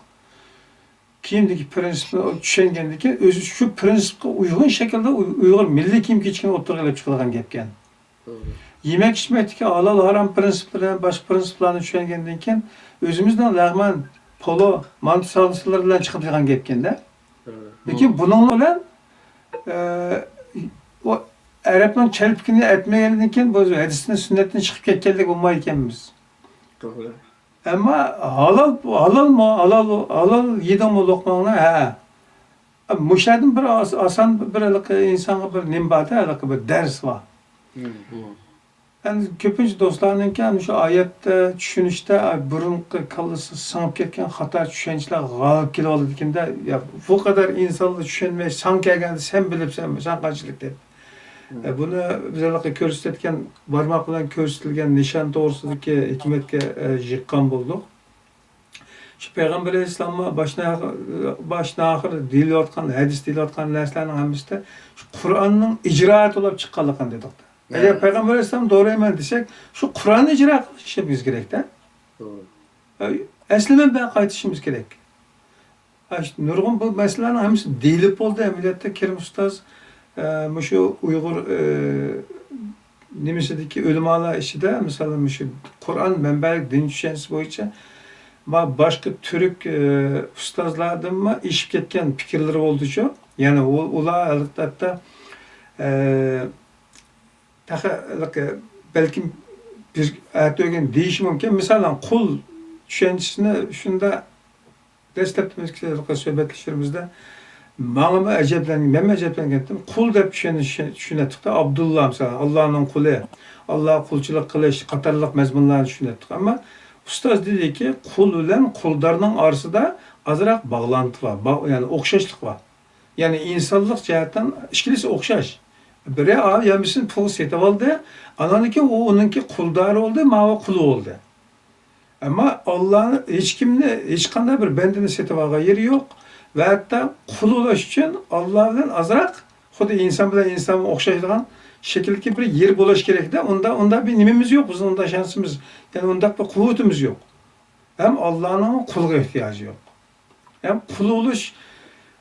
كىيىمدىكى پىرىنسىپنى چۈشەنگەندىن كېيىن، ئۆزى شۇ پىرىنسىپقا ئۇيغۇن شەكىلدە ئۇي-، ئۇيغۇر مىللىي كىيىم-كېچىكىنى ئوتتۇرىغا ئېلىپ چىقىدىغان گەپكەن. توغرا. يېمەك-ئىچمەكتىكى ھالال-ھارام پىرىنسىپلىرى بىلەن باشقا پىرىنسىپلارنى چۈشەنگەندىن كېيىن، ئۆزىمىزنىڭ لەغمەن، پولۇ، مانتا سالىسىلىرى بىلەن چىقىدىغان گەپكەن-دە. توغرا. لېكىن بۇنىڭ بىلەن، ئە، ئۇ ئەرەبنىڭ چەلپىكىنى ئەتمىگەندىن كېيىن، بۇ ھەدىستىن، سۈننەتتىن چىقىپ كەتكەنلىك بولمايدىكەنمىز. توغرا. ئەمما ھالال، ھالالمۇ، ھالال، ھالال يېدىڭمۇ لوقماڭنى؟ ھە. مۇشۇ يەردىن بىر ئاس-، ئاسان بىر ھېلىقى ئىنسانغا بىر نېمە بار-دە، ھېلىقى بىر دەرس بار. مم. ئەمدى كۆپىنچە دوستلارنىڭكى ئەنە شۇ ئايەتتە چۈشىنىشتە، ئاي، بۇرۇنقى كاللىسى سىڭىپ كەتكەن خاتا چۈشەنچىلەر غالىب كېلىۋالىدىكىن-دە، يا، بۇ قەدەر ئىنسانلار چۈشەنمەي، ساڭا كەلگەندە سەن بىلىپسەن، سەن قانچىلىك دەپ. مم. ئە، بۇنى بىز ھېلىقى كۆرسىتىۋەتكەن، بارماق بىلەن كۆرسىتىلگەن نىشان توغرىسىدىكى ھېكمەتكە، ئە، يىغقان بولدۇق. شۇ پەيغەمبەر ئەلەيھىسسالاممۇ باشتىن ئاخىر، باشتىن ئاخىر دېيىلىۋاتقان، ھەدىس دېيىلىۋاتقان نەرسىلەرنىڭ ھەممىسىدە شۇ قۇرئاننىڭ ئىجرائاتى بولۇپ چىققانلىقىنى دېدۇق. ئەگەر ھە. پەيغەمبەر ئەلەيھىسسالام دوغرا ئەمەل دېسەك، شۇ قۇرئاننى ئىجرا قىلىشىمىز كېرەكتە. توغرا. ئەسلى مەنبەگە قايتىشىمىز كېرەك. ئاشۇ نۇرغۇن بۇ مەسىلىلەرنىڭ ھەممىسى دېيىلىپ بولدى. ئەمەلىيەتتە كېرىم ئۇستاز، ئە، مۇشۇ ئۇيغۇر، ئە، نېمىسىدىكى ئۆلىمالار ئىچىدە، مىسالەن، مۇشۇ قۇرئان مەنبەلىك دىن چۈشەنچىسى بويىچە ما باشقا تۈرك، ئە، ئۇستازلاردىنمۇ ئېشىپ كەتكەن پىكىرلىرى بولدىچۇ. يەنى ئۇ-، ئۇلار، ئەلۋەتتە، ئە، تېخى، بەلكىم بىر ئەتىگەن دېيىشى مۇمكىن. مىسالەن، قۇل چۈشەنچىسىنى شۇنداق دەسلەپتە بىز سۆھبەتلىشىشىمىزدە ماڭىمۇ ئەجەبلەنگەن، مەنمۇ ئەجەبلەنگەنتىم. قۇل دەپ چۈشىنىش-، چۈشىنەتتۇق-دە، ئابدۇللا، مىسالەن، ئاللانىڭ قۇلى، ئاللاغا قۇلچىلىق قىلىش قاتارلىق مەزمۇنلارنى چۈشىنەتتۇق. ئەمما ئۇستاز دېدىكى، قۇل بىلەن قۇلدارنىڭ ئارىسىدا ئازراق باغلانتى بار، با-، يەنى ئوخشاشلىق بار. يەنى ئىنسانلىق جەھەتتىن ئىككىلىسى ئوخشاش. بىرى ئا-، ھەممىسىنى پۇلغا سېتىۋالدى، ئانان كېيىن ئۇ ئۇنىڭكى قۇلدارى بولدى، ماۋۇ قۇلى بولدى. ئەمما ئاللا ھېچكىمنى، ھېچقانداق بىر بەندىنى سېتىۋالغان يېرى يوق. ۋە ھەتتا قۇل بولۇش ئۈچۈن ئاللا بىلەن ئازراق، خۇددى ئىنسان بىلەن ئىنسان ئوخشايدىغان شەكىلدىكى بىر يېرى بولۇش كېرەكتە. ئۇندا، ئۇندا بىر نېمىمىز يوق، بىزنىڭ ئۇنداق شانسىمىز، يەنى ئۇنداق بىر قۇۋۋىتىمىز يوق. ھەم ئاللانىڭ قۇلغا ئېھتىياجى يوق. ھەم قۇل بولۇش،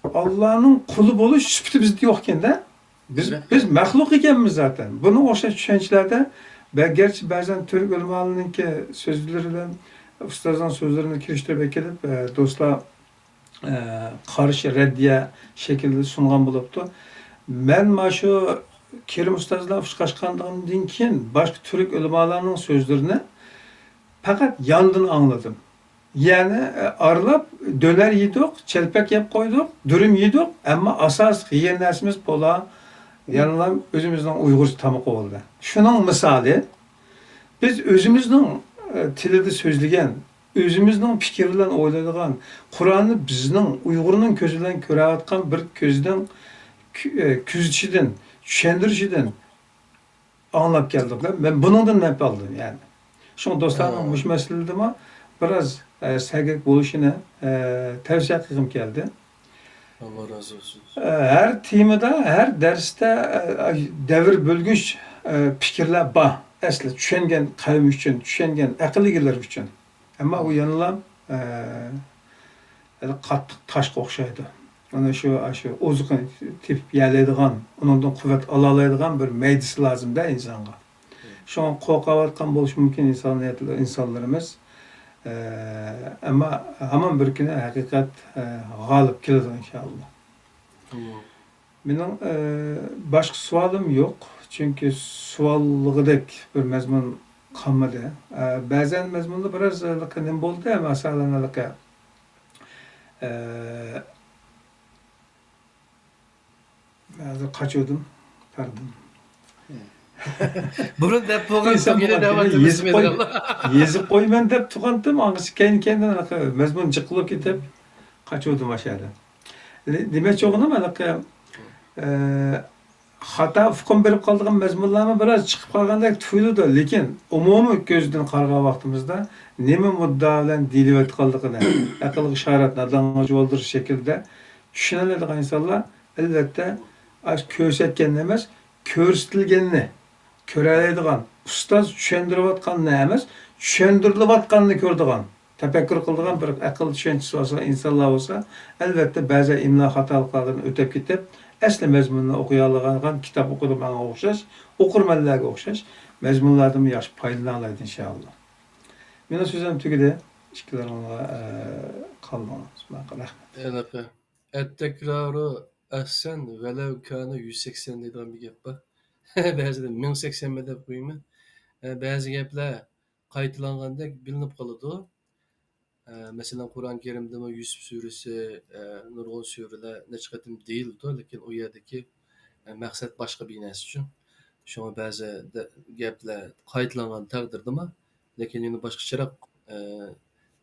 ئاللانىڭ قۇلى بولۇش سۈپىتى بىزدە يوق ئىكەن-دە. بىز، ئەلۋەتتە. بىز مەخلۇق ئىكەنمىز زاتەن. بۇنىڭغا ئوخشاش چۈشەنچىلەردە، بە-، گەرچە بەزەن تۈرك ئۆلىمالىرىنىڭكى سۆزلىرى بىلەن ئۇستازنىڭ سۆزلىرىنى كىرىشتۈرۈپ ئەكېلىپ، ئە، دوستلار، ئە، قارشى رەددىيە شەكلىدە سۇنغان بولۇپتۇ. مەن مانا شۇ كېرىم ئۇستاز بىلەن ئۇچراشقاندىن كېيىن باشقا تۈرك ئۆلىمالارنىڭ سۆزلىرىنى پەقەت ياندىن ئاڭلىدىم. يەنى، ئارىلاپ دۆنەر يېدۇق، چەلپەك يەپ قويدۇق، دۈرۈم يېدۇق، ئەمما ئاساسلىق يېگەن نەرسىمىز پولا، يەنىلا ئۆزىمىزنىڭ ئۇيغۇرچە تامىقى بولدى. شۇنىڭ مىسالى، بىز ئۆزىمىزنىڭ، ئە، تىلىدا سۆزلىگەن، ئۆزىمىزنىڭ پىكرى بىلەن ئويلايدىغان، قۇرئاننى بىزنىڭ ئۇيغۇرنىڭ كۆزى بىلەن كۆرۈۋاتقان بىر كۆزدىن، كۆ-، ئە، كۆزىتىشىدىن، چۈشەندۈرۈشىدىن ئاڭلاپ كەلدۇق. مەن بۇنىڭدىن مەنپە ئالدىم، يەنى. شۇڭا دوستلارنىڭ مۇشۇ مەسىلىدىمۇ بىراز، ئە، سەگەك بولۇشىنى، ئە، تەۋسىيە قىلغۇم كەلدى. ئاللا رازى بولسۇن. ئە، ھەر تېمىدا، ھەر دەرستە، ئە، دەۋر بۆلگۈچ، ئە، پىكىرلەر بار. ئەسلى چۈشەنگەن قەۋم ئۈچۈن، چۈشەنگەن ئەقىل ئىگىلىرى ئۈچۈن. ئەمما ئۇ يەنىلا، ئە، قاتتىق تاشقا ئوخشايدۇ. ئۇنى شۇ، شۇ ئوزۇقىنى تېپىپ يېيەلەيدىغان، ئۇنىڭدىن قۇۋۋەت ئالالايدىغان بىر مەيدىسى لازىم-دە ئىنسانغا. شۇڭا قورقۇۋاتقان بولۇشى مۇمكىن ئىنسانىيەت، ئىنسانلىرىمىز. ئە، ئەمما ھامان بىر كۈنى ھەقىقەت، ئە، غالىب كېلىدۇ، ئىنشائاللا. مېنىڭ، ئە، باشقا سوئالىم يوق، چۈنكى سوئاللىغۇدەك بىر مەزمۇن قالمىدى. ئە، بەزەن مەزمۇندا بىراز ھېلىقى نېمە بولدى، مەسىلەن، ھېلىقى، ئە، ھازىر قاچىۋىدىم، پەردىن. بۇرۇن دەپ بولغان ئىنسان سۆزنى بولغان دەۋاتىمىز، يېزىپ قوي-، يېزىپ قويىمەن دەپ تۇرغانتىم، ئاڭغىچە كەينى-كەينىدىن مەزمۇن جىقلىپ كېتىپ، قاچىۋىدىم ئاشۇ يەردىن. دېمەكچى بولغىنىم، ھېلىقى، ئە، خاتا ئۇقۇم بېرىپ قالىدىغان مەزمۇنلارمۇ بىراز چىقىپ قالغاندەك تۇيۇلىدۇ، لېكىن ئومۇمىي كۆزدىن قارىغان ۋاقتىمىزدا نېمە مۇددىئا بىلەن دېيىلىۋاتقانلىقىنى ئەقىلگە ئىشارەت، نادانغا جۇۋالدۇرۇش شەكلىدە چۈشىنەلەيدىغان ئىنسانلار، ئەلۋەتتە، ئاشۇ كۆرسەتكەننى ئەمەس، كۆرسىتىلگەننى كۆرەلەيدىغان، ئۇستاز چۈشەندۈرۈۋاتقاننى ئەمەس، چۈشەندۈرۈلۈۋاتقاننى كۆرىدىغان، تەپەككۇر قىلىدىغان بىر ئەقىل چۈشەنچىسى بولسا، ئىنسانلار بولسا، ئەلۋەتتە، بەزى ئىملا خاتالىقلاردىن ئۆتۈپ كېتىپ، ئەسلى مەزمۇننى ئوقۇيالىغان، كىتاب ئوقۇدى ماڭا ئوخشاش، ئوقۇرمەنلەرگە ئوخشاش مەزمۇنلاردىنمۇ ياخشى پايدىلىنالايدۇ، ئىنشائاللا. مېنىڭ سۆزۈم تۈگىدى. ئىككىلىرىڭلار، ئە، قالدىڭلار. ماقۇل، رەھمەت. ھېلىقى، «ئەتتەكرارۇ ئەھسەن ۋەلەۋ كانە يۈز سەكسەن» دەيدىغان بىر گەپ بار. بەزىدە مىڭ سەكسەنمۇ دەپ قويىمەن. ئە، بەزى گەپلەر قايتىلانغاندەك بىلىنىپ قالىدۇ. ئە، مەسىلەن، قۇرئان كەرىمدىمۇ يۈسۈپ سۈرىسى، ئە، نۇرغۇن سۈرىلەر نەچچە قېتىم دېيىلىدۇ، لېكىن ئۇ يەردىكى، ئە، مەقسەت باشقا بىر نەرسە ئۈچۈن. شۇڭا بەزى دە-، گەپلەر قايتىلانغان تەقدىردىمۇ، لېكىن يەنە باشقىچىراق، ئە،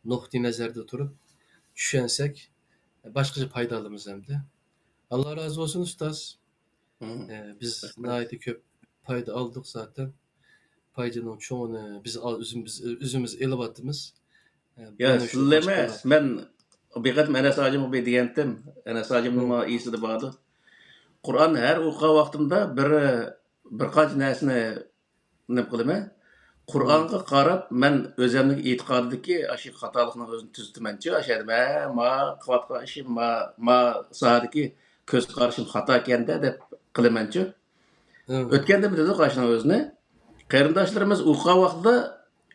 نۇقتىئى نەزەردە تۇرۇپ چۈشەنسەك، باشقىچە پايدا ئالىمىز ئەمدى. ئاللا رازى بولسۇن، ئۇستاز. مم. ئە، بىز رەھمەت. ناھايىتى كۆپ پايدا ئالدۇق زاتەن. پايدىنىڭ چوڭىنى بىز ئال-، ئۆزىمىز، ئۆزىمىز ئېلىۋاتىمىز. ئە، يا، بۇنى شۇ سىللىمۇ باشقىلار ئەمەس، مەن بىر قېتىم ئەنەس ھاجىمغا بىر دېگەنتىم. ئەنەس ھاجىمنىڭ مم. ئېسىدە باردۇ. قۇرئان ھەر ئوقۇغان ۋاقتىمدا بىر، بىر قانچە نەرسىنى نېمە قىلىمەن؟ قۇرئانغا قاراپ مەن ئۆزەمنىڭ ئېتىقادىدىكى ئاشۇ خاتالىقنىڭ ئۆزىنى تۈزىتىمەنچۇ، ئاشۇ يەردە مەن ما قىلىۋاتقان ئىشىم، ما، ما ساھەدىكى كۆز قارىشىم خاتاكەندە دەپ قىلىمەنچۇ. ھە. ئۆتكەندە بىلدۇق ئاشۇنىڭ ئۆزىنى. قېرىنداشلىرىمىز ئوقۇغان ۋاقتىدا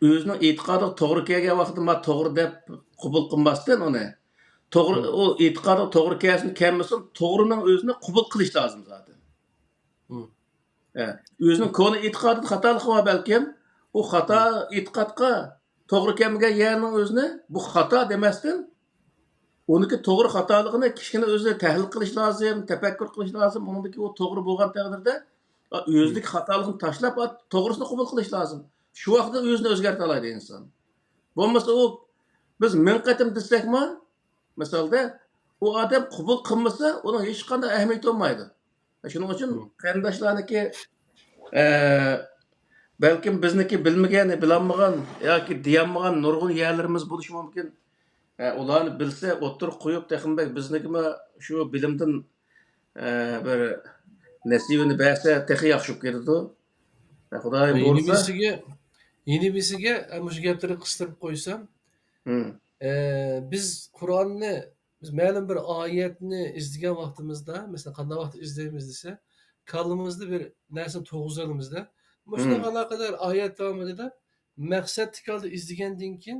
ئۆزىنىڭ ئېتىقادىغا توغرا كەلگەن ۋاقتىدا ما توغرا دەپ قوبۇل قىلماستىن ئۇنى. توغرا، ھە. ئۇ ئېتىقادىغا توغرا كەلسۇن، كەلمىسۇن، توغرىنىڭ ئۆزىنى قوبۇل قىلىش لازىم زادى. مم. ئە، ئۆزىنىڭ كونا ئېتىقادىدا خاتالىقى بار بەلكىم. ئۇ خاتا مم. ئېتىقادقا توغرا كەلمىگەن يەرنىڭ ئۆزىنى بۇ خاتا دېمەستىن، ئۇنىڭكى توغرا خاتالىقىنى كىشىنىڭ ئۆزى تەھلىل قىلىش لازىم، تەپەككۇر قىلىش لازىم. ئۇنىڭدىكى ئۇ توغرا بولغان تەقدىردە، ئا، ئۆزىدىكى مم. خاتالىقنى تاشلاپ، ئا، توغرىسىنى قوبۇل قىلىش لازىم. شۇ ۋاقىتتا ئۆزىنى ئۆزگەرتەلەيدۇ ئىنسان. بولمىسا ئۇ، بىز مىڭ قېتىم دېسەكمۇ، مىسالدا، ئۇ ئادەم قوبۇل قىلمىسا، ئۇنىڭ ھېچقانداق ئەھمىيىتى بولمايدۇ. شۇنىڭ ئۈچۈن مم. قېرىنداشلارنىڭكى، ئە، بەلكىم بىزنىڭكى بىلمىگەن، بىلالمىغان ياكى دېيەلمىگەن نۇرغۇن يەرلىرىمىز بولۇشى مۇمكىن. ئە، ئۇلارنى بىلسە، ئوتتۇرىغا قويۇپ، تېخىمۇ بەك بىزنىڭكىمۇ شۇ بىلىمدىن، ئە، بىر نەسىۋىنى بەرسە، تېخى ياخشى بولۇپ كېتىدۇ. ئە، خۇدايىم بۇيرۇسا. يەنە بىرسىگە، يەنە بىرسىگە، ئە، مۇشۇ گەپلەرنى قىستۇرۇپ قويسام، مم. ئە، بىز قۇرئاننى بىز مەلۇم بىر ئايەتنى ئىزدىگەن ۋاقتىمىزدا، مەسىلەن، قانداق ۋاقىتتا ئىزدەيمىز دېسە، كاللىمىزدا بىر نەرسىنى تۇرغۇزالمىز-دە. مۇشۇنىڭغا مم. ئالاقىدار ئايەت داۋامىدا مەقسەتلىك ھالدا ئىزدىگەندىن كېيىن،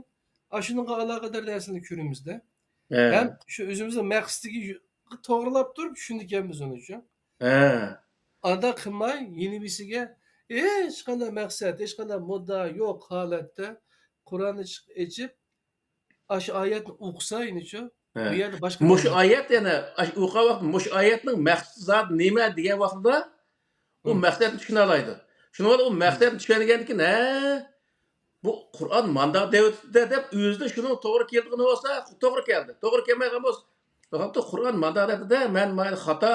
ئاشۇنىڭغا ئالاقىدار نەرسىنى كۆرىمىز-دە. ھە. ھەم شۇ ئۆزىمىزنىڭ مەقسىتىگە يۇ-، توغرىلاپ تۇرۇپ چۈشىنىدىكەنمىز ئۇنى شۇ. ھە. ئانداق قىلماي، يېنىۋېسىگە ھېچقانداق مەقسەت، ھېچقانداق مۇددىئا يوق ھالەتتە قۇرئاننى چىق-، ئېچىپ، ئاشۇ ئايەتنى ئوقۇسا، يەنىچۇ، ھە. بۇ يەردە باشقا مۇشۇ ئايەت يەنە، ئاش-، ئوقۇغان ۋاقىت مۇشۇ ئايەتنىڭ مەقسىتى زادى نېمە دېگەن ۋاقتىدا ئۇ مەقسەتنى چۈشىنەلەيدۇ. شۇنىڭ بىلەن ئۇ مەقسەتنى چۈشەنگەندىن كېيىن، ھە، بۇ قۇرئان مانداق دەۋېتىپتۇ دەپ ئۆزىنى شۇنىڭ توغرا كېلىدىغىنى بولسا، توغرا كەلدى. توغرا كەلمەيدىغان بولسا، بۇ ھەقتە قۇرئان مانداق دەپتۇ-دە، مەن مانا خاتا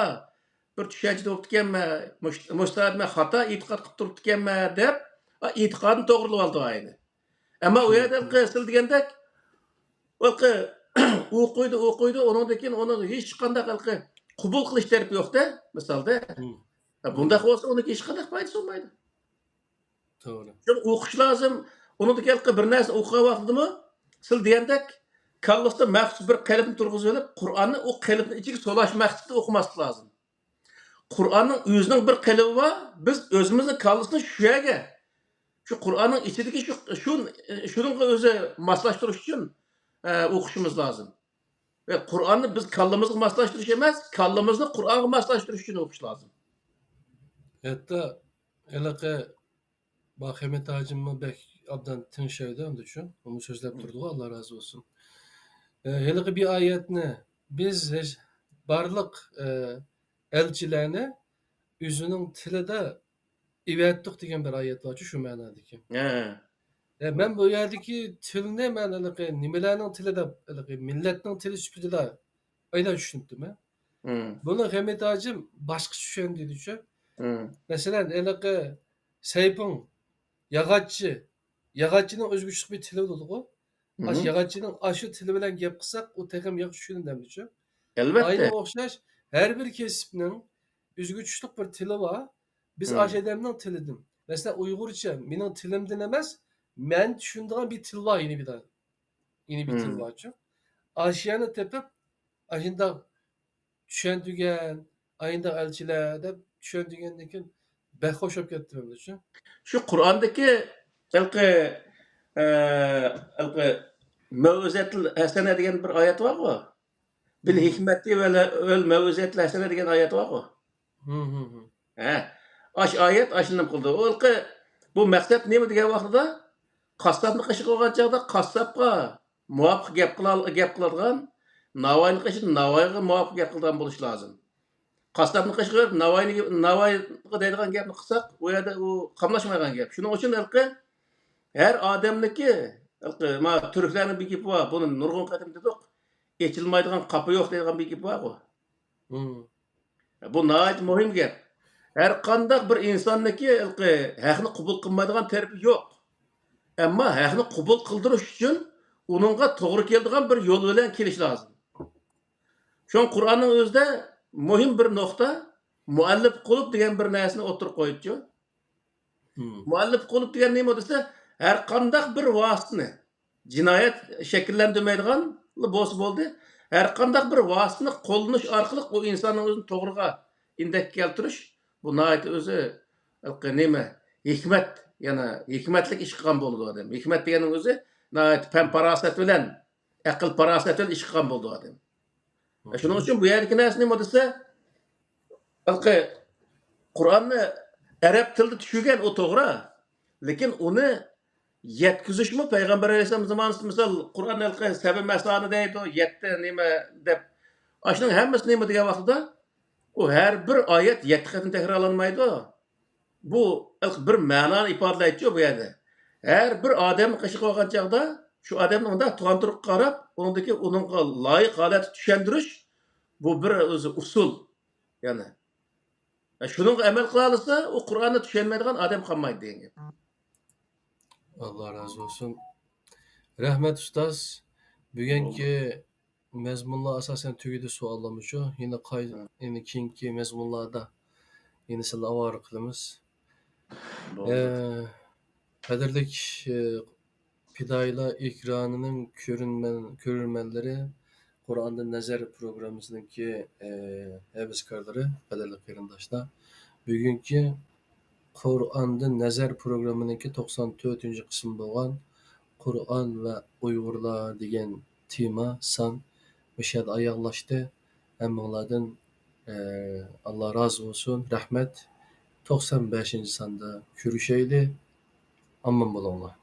بىر چۈشەنچىدە بوپتىكەنمەن، مۇش-، مۇشۇ سائەت مەن خاتا ئېتىقاد قىلىپ تۇرۇپتىكەنمەن دەپ، ئېتىقادىنى توغرىلىۋالىدۇ ئەينى. ئەمما ئۇ يەردە ھېلىقى سىز دېگەندەك، ھېلىقى ئوقۇيدۇ، ئوقۇيدۇ، ئۇنىڭدىن كېيىن ئۇنى ھېچقانداق ھېلىقى قوبۇل قىلىش تەرىپى يوق-دە، مىسالدا. بۇنداق بولسا ئۇنىڭكى ھېچقانداق پايدىسى بولمايدۇ. توغرا. شۇڭا ئوقۇش لازىم. ئۇنىڭدىكى ھېلىقى بىر نەرسىنى ئوقۇغان ۋاقتىدىمۇ سىز دېگەندەك كاللىسىدا مەخسۇس بىر قېلىپنى تۇرغۇزۇۋېلىپ، قۇرئاننى ئۇ قېلىپنىڭ ئىچىگە سولاش مەقسىتىدە ئوقۇماسلىق لازىم. قۇرئاننىڭ ئۆزىنىڭ بىر قېلىپى بار، بىز ئۆزىمىزنىڭ كاللىسىنى شۇ يەرگە، شۇ قۇرئاننىڭ ئىچىدىكى شۇ، شۇ، شۇنىڭغا ئۆزى ماسلاشتۇرۇش ئۈچۈن، ئە، ئوقۇشىمىز لازىم. ۋە قۇرئاننى بىز كاللىمىزغا ماسلاشتۇرۇش ئەمەس، كاللىمىزنى قۇرئانغا ماسلاشتۇرۇش ئۈچۈن ئوقۇش لازىم. ھەتتا ھېلىقى بۇ خەمىت ھاجىممۇ بەك ئابدان تىڭشايدۇ ئەمدىچۇ. ئۇمۇ سۆزلەپ تۇرىدىغۇ، ئاللا رازى بولسۇن. ئە، ھېلىقى بىر ئايەتنى بىز ھېچ-، بارلىق، ئە، ئەلچىلەرنى ئۆزىنىڭ تىلىدا ئېۋەتتۇق دېگەن بىر ئايەت بارچۇ، شۇ مەنادىكى. ھە. ئە، مەن بۇ يەردىكى تىلنى مەن ھېلىقى نېمىلەرنىڭ تىلى دەپ، ھېلىقى مىللەتنىڭ تىلى سۈپىتىدە ئاينا چۈشىنىپتىمەن. بۇنى خەمىت ھاجىم باشقىچە چۈشەندى دېدىچۇ. مەسىلەن، ھېلىقى سەيپىڭ ياغاچچى، ياغاچچىنىڭ ئۆزگىچىلىك بىر تىلى بولىدىغۇ. ئاشۇ ياغاچچىنىڭ ئاشۇ تىلى بىلەن گەپ قىلساق، ئۇ تېخىمۇ ياخشى چۈشىنىدۇ ئەمدىچۇ. ئەلۋەتتە. ئاينىغا ئوخشاش ھەر بىر كەسىپنىڭ ئۆزگىچىلىك بىر تىلى بار. بىز ئاشۇ ئادەمنىڭ تىلىدىن، مەسىلەن، ئۇيغۇرچە مېنىڭ تىلىمدىن ئەمەس، مەن چۈشىنىدىغان بىر تىل بار، يەنە بىر، يەنە بىر تىل بارچۇ. ئاشۇ يەرنى تېپىپ، ئاشۇنداق چۈشەندۈرگەن، ئاينداق ئەلچىلەر دەپ چۈشەندۈرگەندىن كېيىن بەك خوش بولۇپ كەتتىم ئەمدىچۇ. شۇ قۇرئاندىكى ھېلىقى، ئە، ھېلىقى مەۋئىزەتىل ھەسەنە دېگەن بىر ئايەت بارغۇ. بىل ھېكمەتى ۋەل، ۋەل مەۋئىزەتىل ھەسەنە دېگەن ئايەت بارغۇ. ھە. ئاش ئايەت ئاشۇنداق قىلدى. ئۇ ھېلىقى بۇ مەقسەت نېمە دېگەن ۋاقتىدا، قاسساپنى قېشىغا ئالغان چاغدا قاسساپقا مۇۋاپىق گەپ قىلا-، گەپ قىلىدىغان، ناۋاينى قېشىدا ناۋايغا مۇۋاپىق گەپ قىلىدىغان بولۇش لازىم. قاسساپنى قېشىغا بېرىپ، ناۋاينى، ناۋايغا دەيدىغان گەپنى قىلساق، ئۇ يەردە ئۇ قاملاشمايدىغان گەپ. شۇنىڭ ئۈچۈن ھېلىقى ھەر ئادەمنىڭكى، ھېلىقى، ما، تۈركلەرنىڭ بىر گېپى بار، بۇنى نۇرغۇن قېتىم دېدۇق، ئېچىلمايدىغان قاپا يوق دەيدىغان بىر گېپى بارغۇ. بۇ ناھايىتى مۇھىم گەپ. ھەر قانداق بىر ئىنساننىڭكى ھېلىقى ھەقنى قوبۇل قىلمايدىغان تەرىپى يوق. ئەمما ھەقنى قوبۇل قىلدۇرۇش ئۈچۈن ئۇنىڭغا توغرا كېلىدىغان بىر يول بىلەن كېلىش لازىم. شۇڭا قۇرئاننىڭ ئۆزىدە مۇھىم بىر نۇقتا، مۇئەللىپ قۇلۇب دېگەن بىر نەرسىنى ئوتتۇرىغا قويۇپچۇ. مۇئەللىپ قۇلۇب دېگەن نېمە دېسە، ھەر قانداق بىر ۋاسىتىنى، جىنايەت شەكىللەندۈرمەيدىغان بولسا بولدى، ھەر قانداق بىر ۋاسىتىنى قوللىنىش ئارقىلىق ئۇ ئىنساننىڭ ئۆزىنى توغرىغا ئىندەككە كەلتۈرۈش، بۇ ناھايىتى ئۆزى نېمە، ھېكمەت، يەنە ھېكمەتلىك ئىش قىلغان بولىدۇ ئادەم. ھېكمەت دېگەننىڭ ئۆزى ناھايىتى پەن-پاراسەت بىلەن، ئەقىل-پاراسەت بىلەن ئىش قىلغان بولىدۇ ئادەم. شۇنىڭ ئۈچۈن بۇ يەردىكى نەرسە نېمە دېسە، ھېلىقى قۇرئاننى ئەرەب تىلىدا چۈشۈرگەن، ئۇ توغرا. لېكىن ئۇنى يەتكۈزۈشمۇ پەيغەمبەر ئەلەيھىسسالام زامانىسىدا، مىسال، قۇرئان ھېلىقى سەبە مەسانى دەيدۇ، يەتتە نېمە دەپ. ئاشۇنىڭ ھەممىسى نېمە دېگەن ۋاقتىدا، ئۇ ھەر بىر ئايەت يەتتە قېتىم تەكرارلانمايدۇ. بۇ بىر مەنانى ئىپادىلەيدۇ بۇ يەردە. ھەر بىر ئادەمنى قېشىغا ئالغان چاغدا، شۇ ئادەمنى ئۇنداق تۇغان تۇرققا قاراپ، ئۇنىڭدىكى، ئۇنىڭغا لايىق ھالەتتە چۈشەندۈرۈش، بۇ بىر ئۆزى ئۇسۇل. يەنى، شۇنىڭغا ئەمەل قىلالىسا، ئۇ قۇرئاننى چۈشەنمەيدىغان ئادەم قالمايدۇ دېگەن گەپ. ئاللا رازى بولسۇن. رەھمەت، ئۇستاز. بۈگۈنكى مەزمۇنلار ئاساسەن تۈگىدى، سوئاللارمۇ شۇ. يەنە قاي-، يەنە كېيىنكى مەزمۇنلاردا يەنە سىلەرنى ئاۋارە قىلىمىز. بولدى. ئە، قەدىرلىك، ئە، پىدائىيلار ئېكرانىنىڭ كۆرۈرمەن-، كۆرۈرمەنلىرى، قۇرئاندىن نەزەر پروگراممىسىنىڭكى، ئە، ھەۋەسكارلىرى، قەدىرلىك قېرىنداشلار. بۈگۈنكى قۇرئاندىن نەزەر پروگراممىنىڭكى توقسان تۆتىنچى قىسمى بولغان قۇرئان ۋە ئۇيغۇرلار دېگەن تېما، سان مۇشۇ يەردە ئاياغلاشتى. ھەممىڭلاردىن، ئە، ئاللا رازى بولسۇن، رەھمەت. توقسان بەشىنچى ساندا كۆرۈشەيلى. ئامان بولۇڭلار.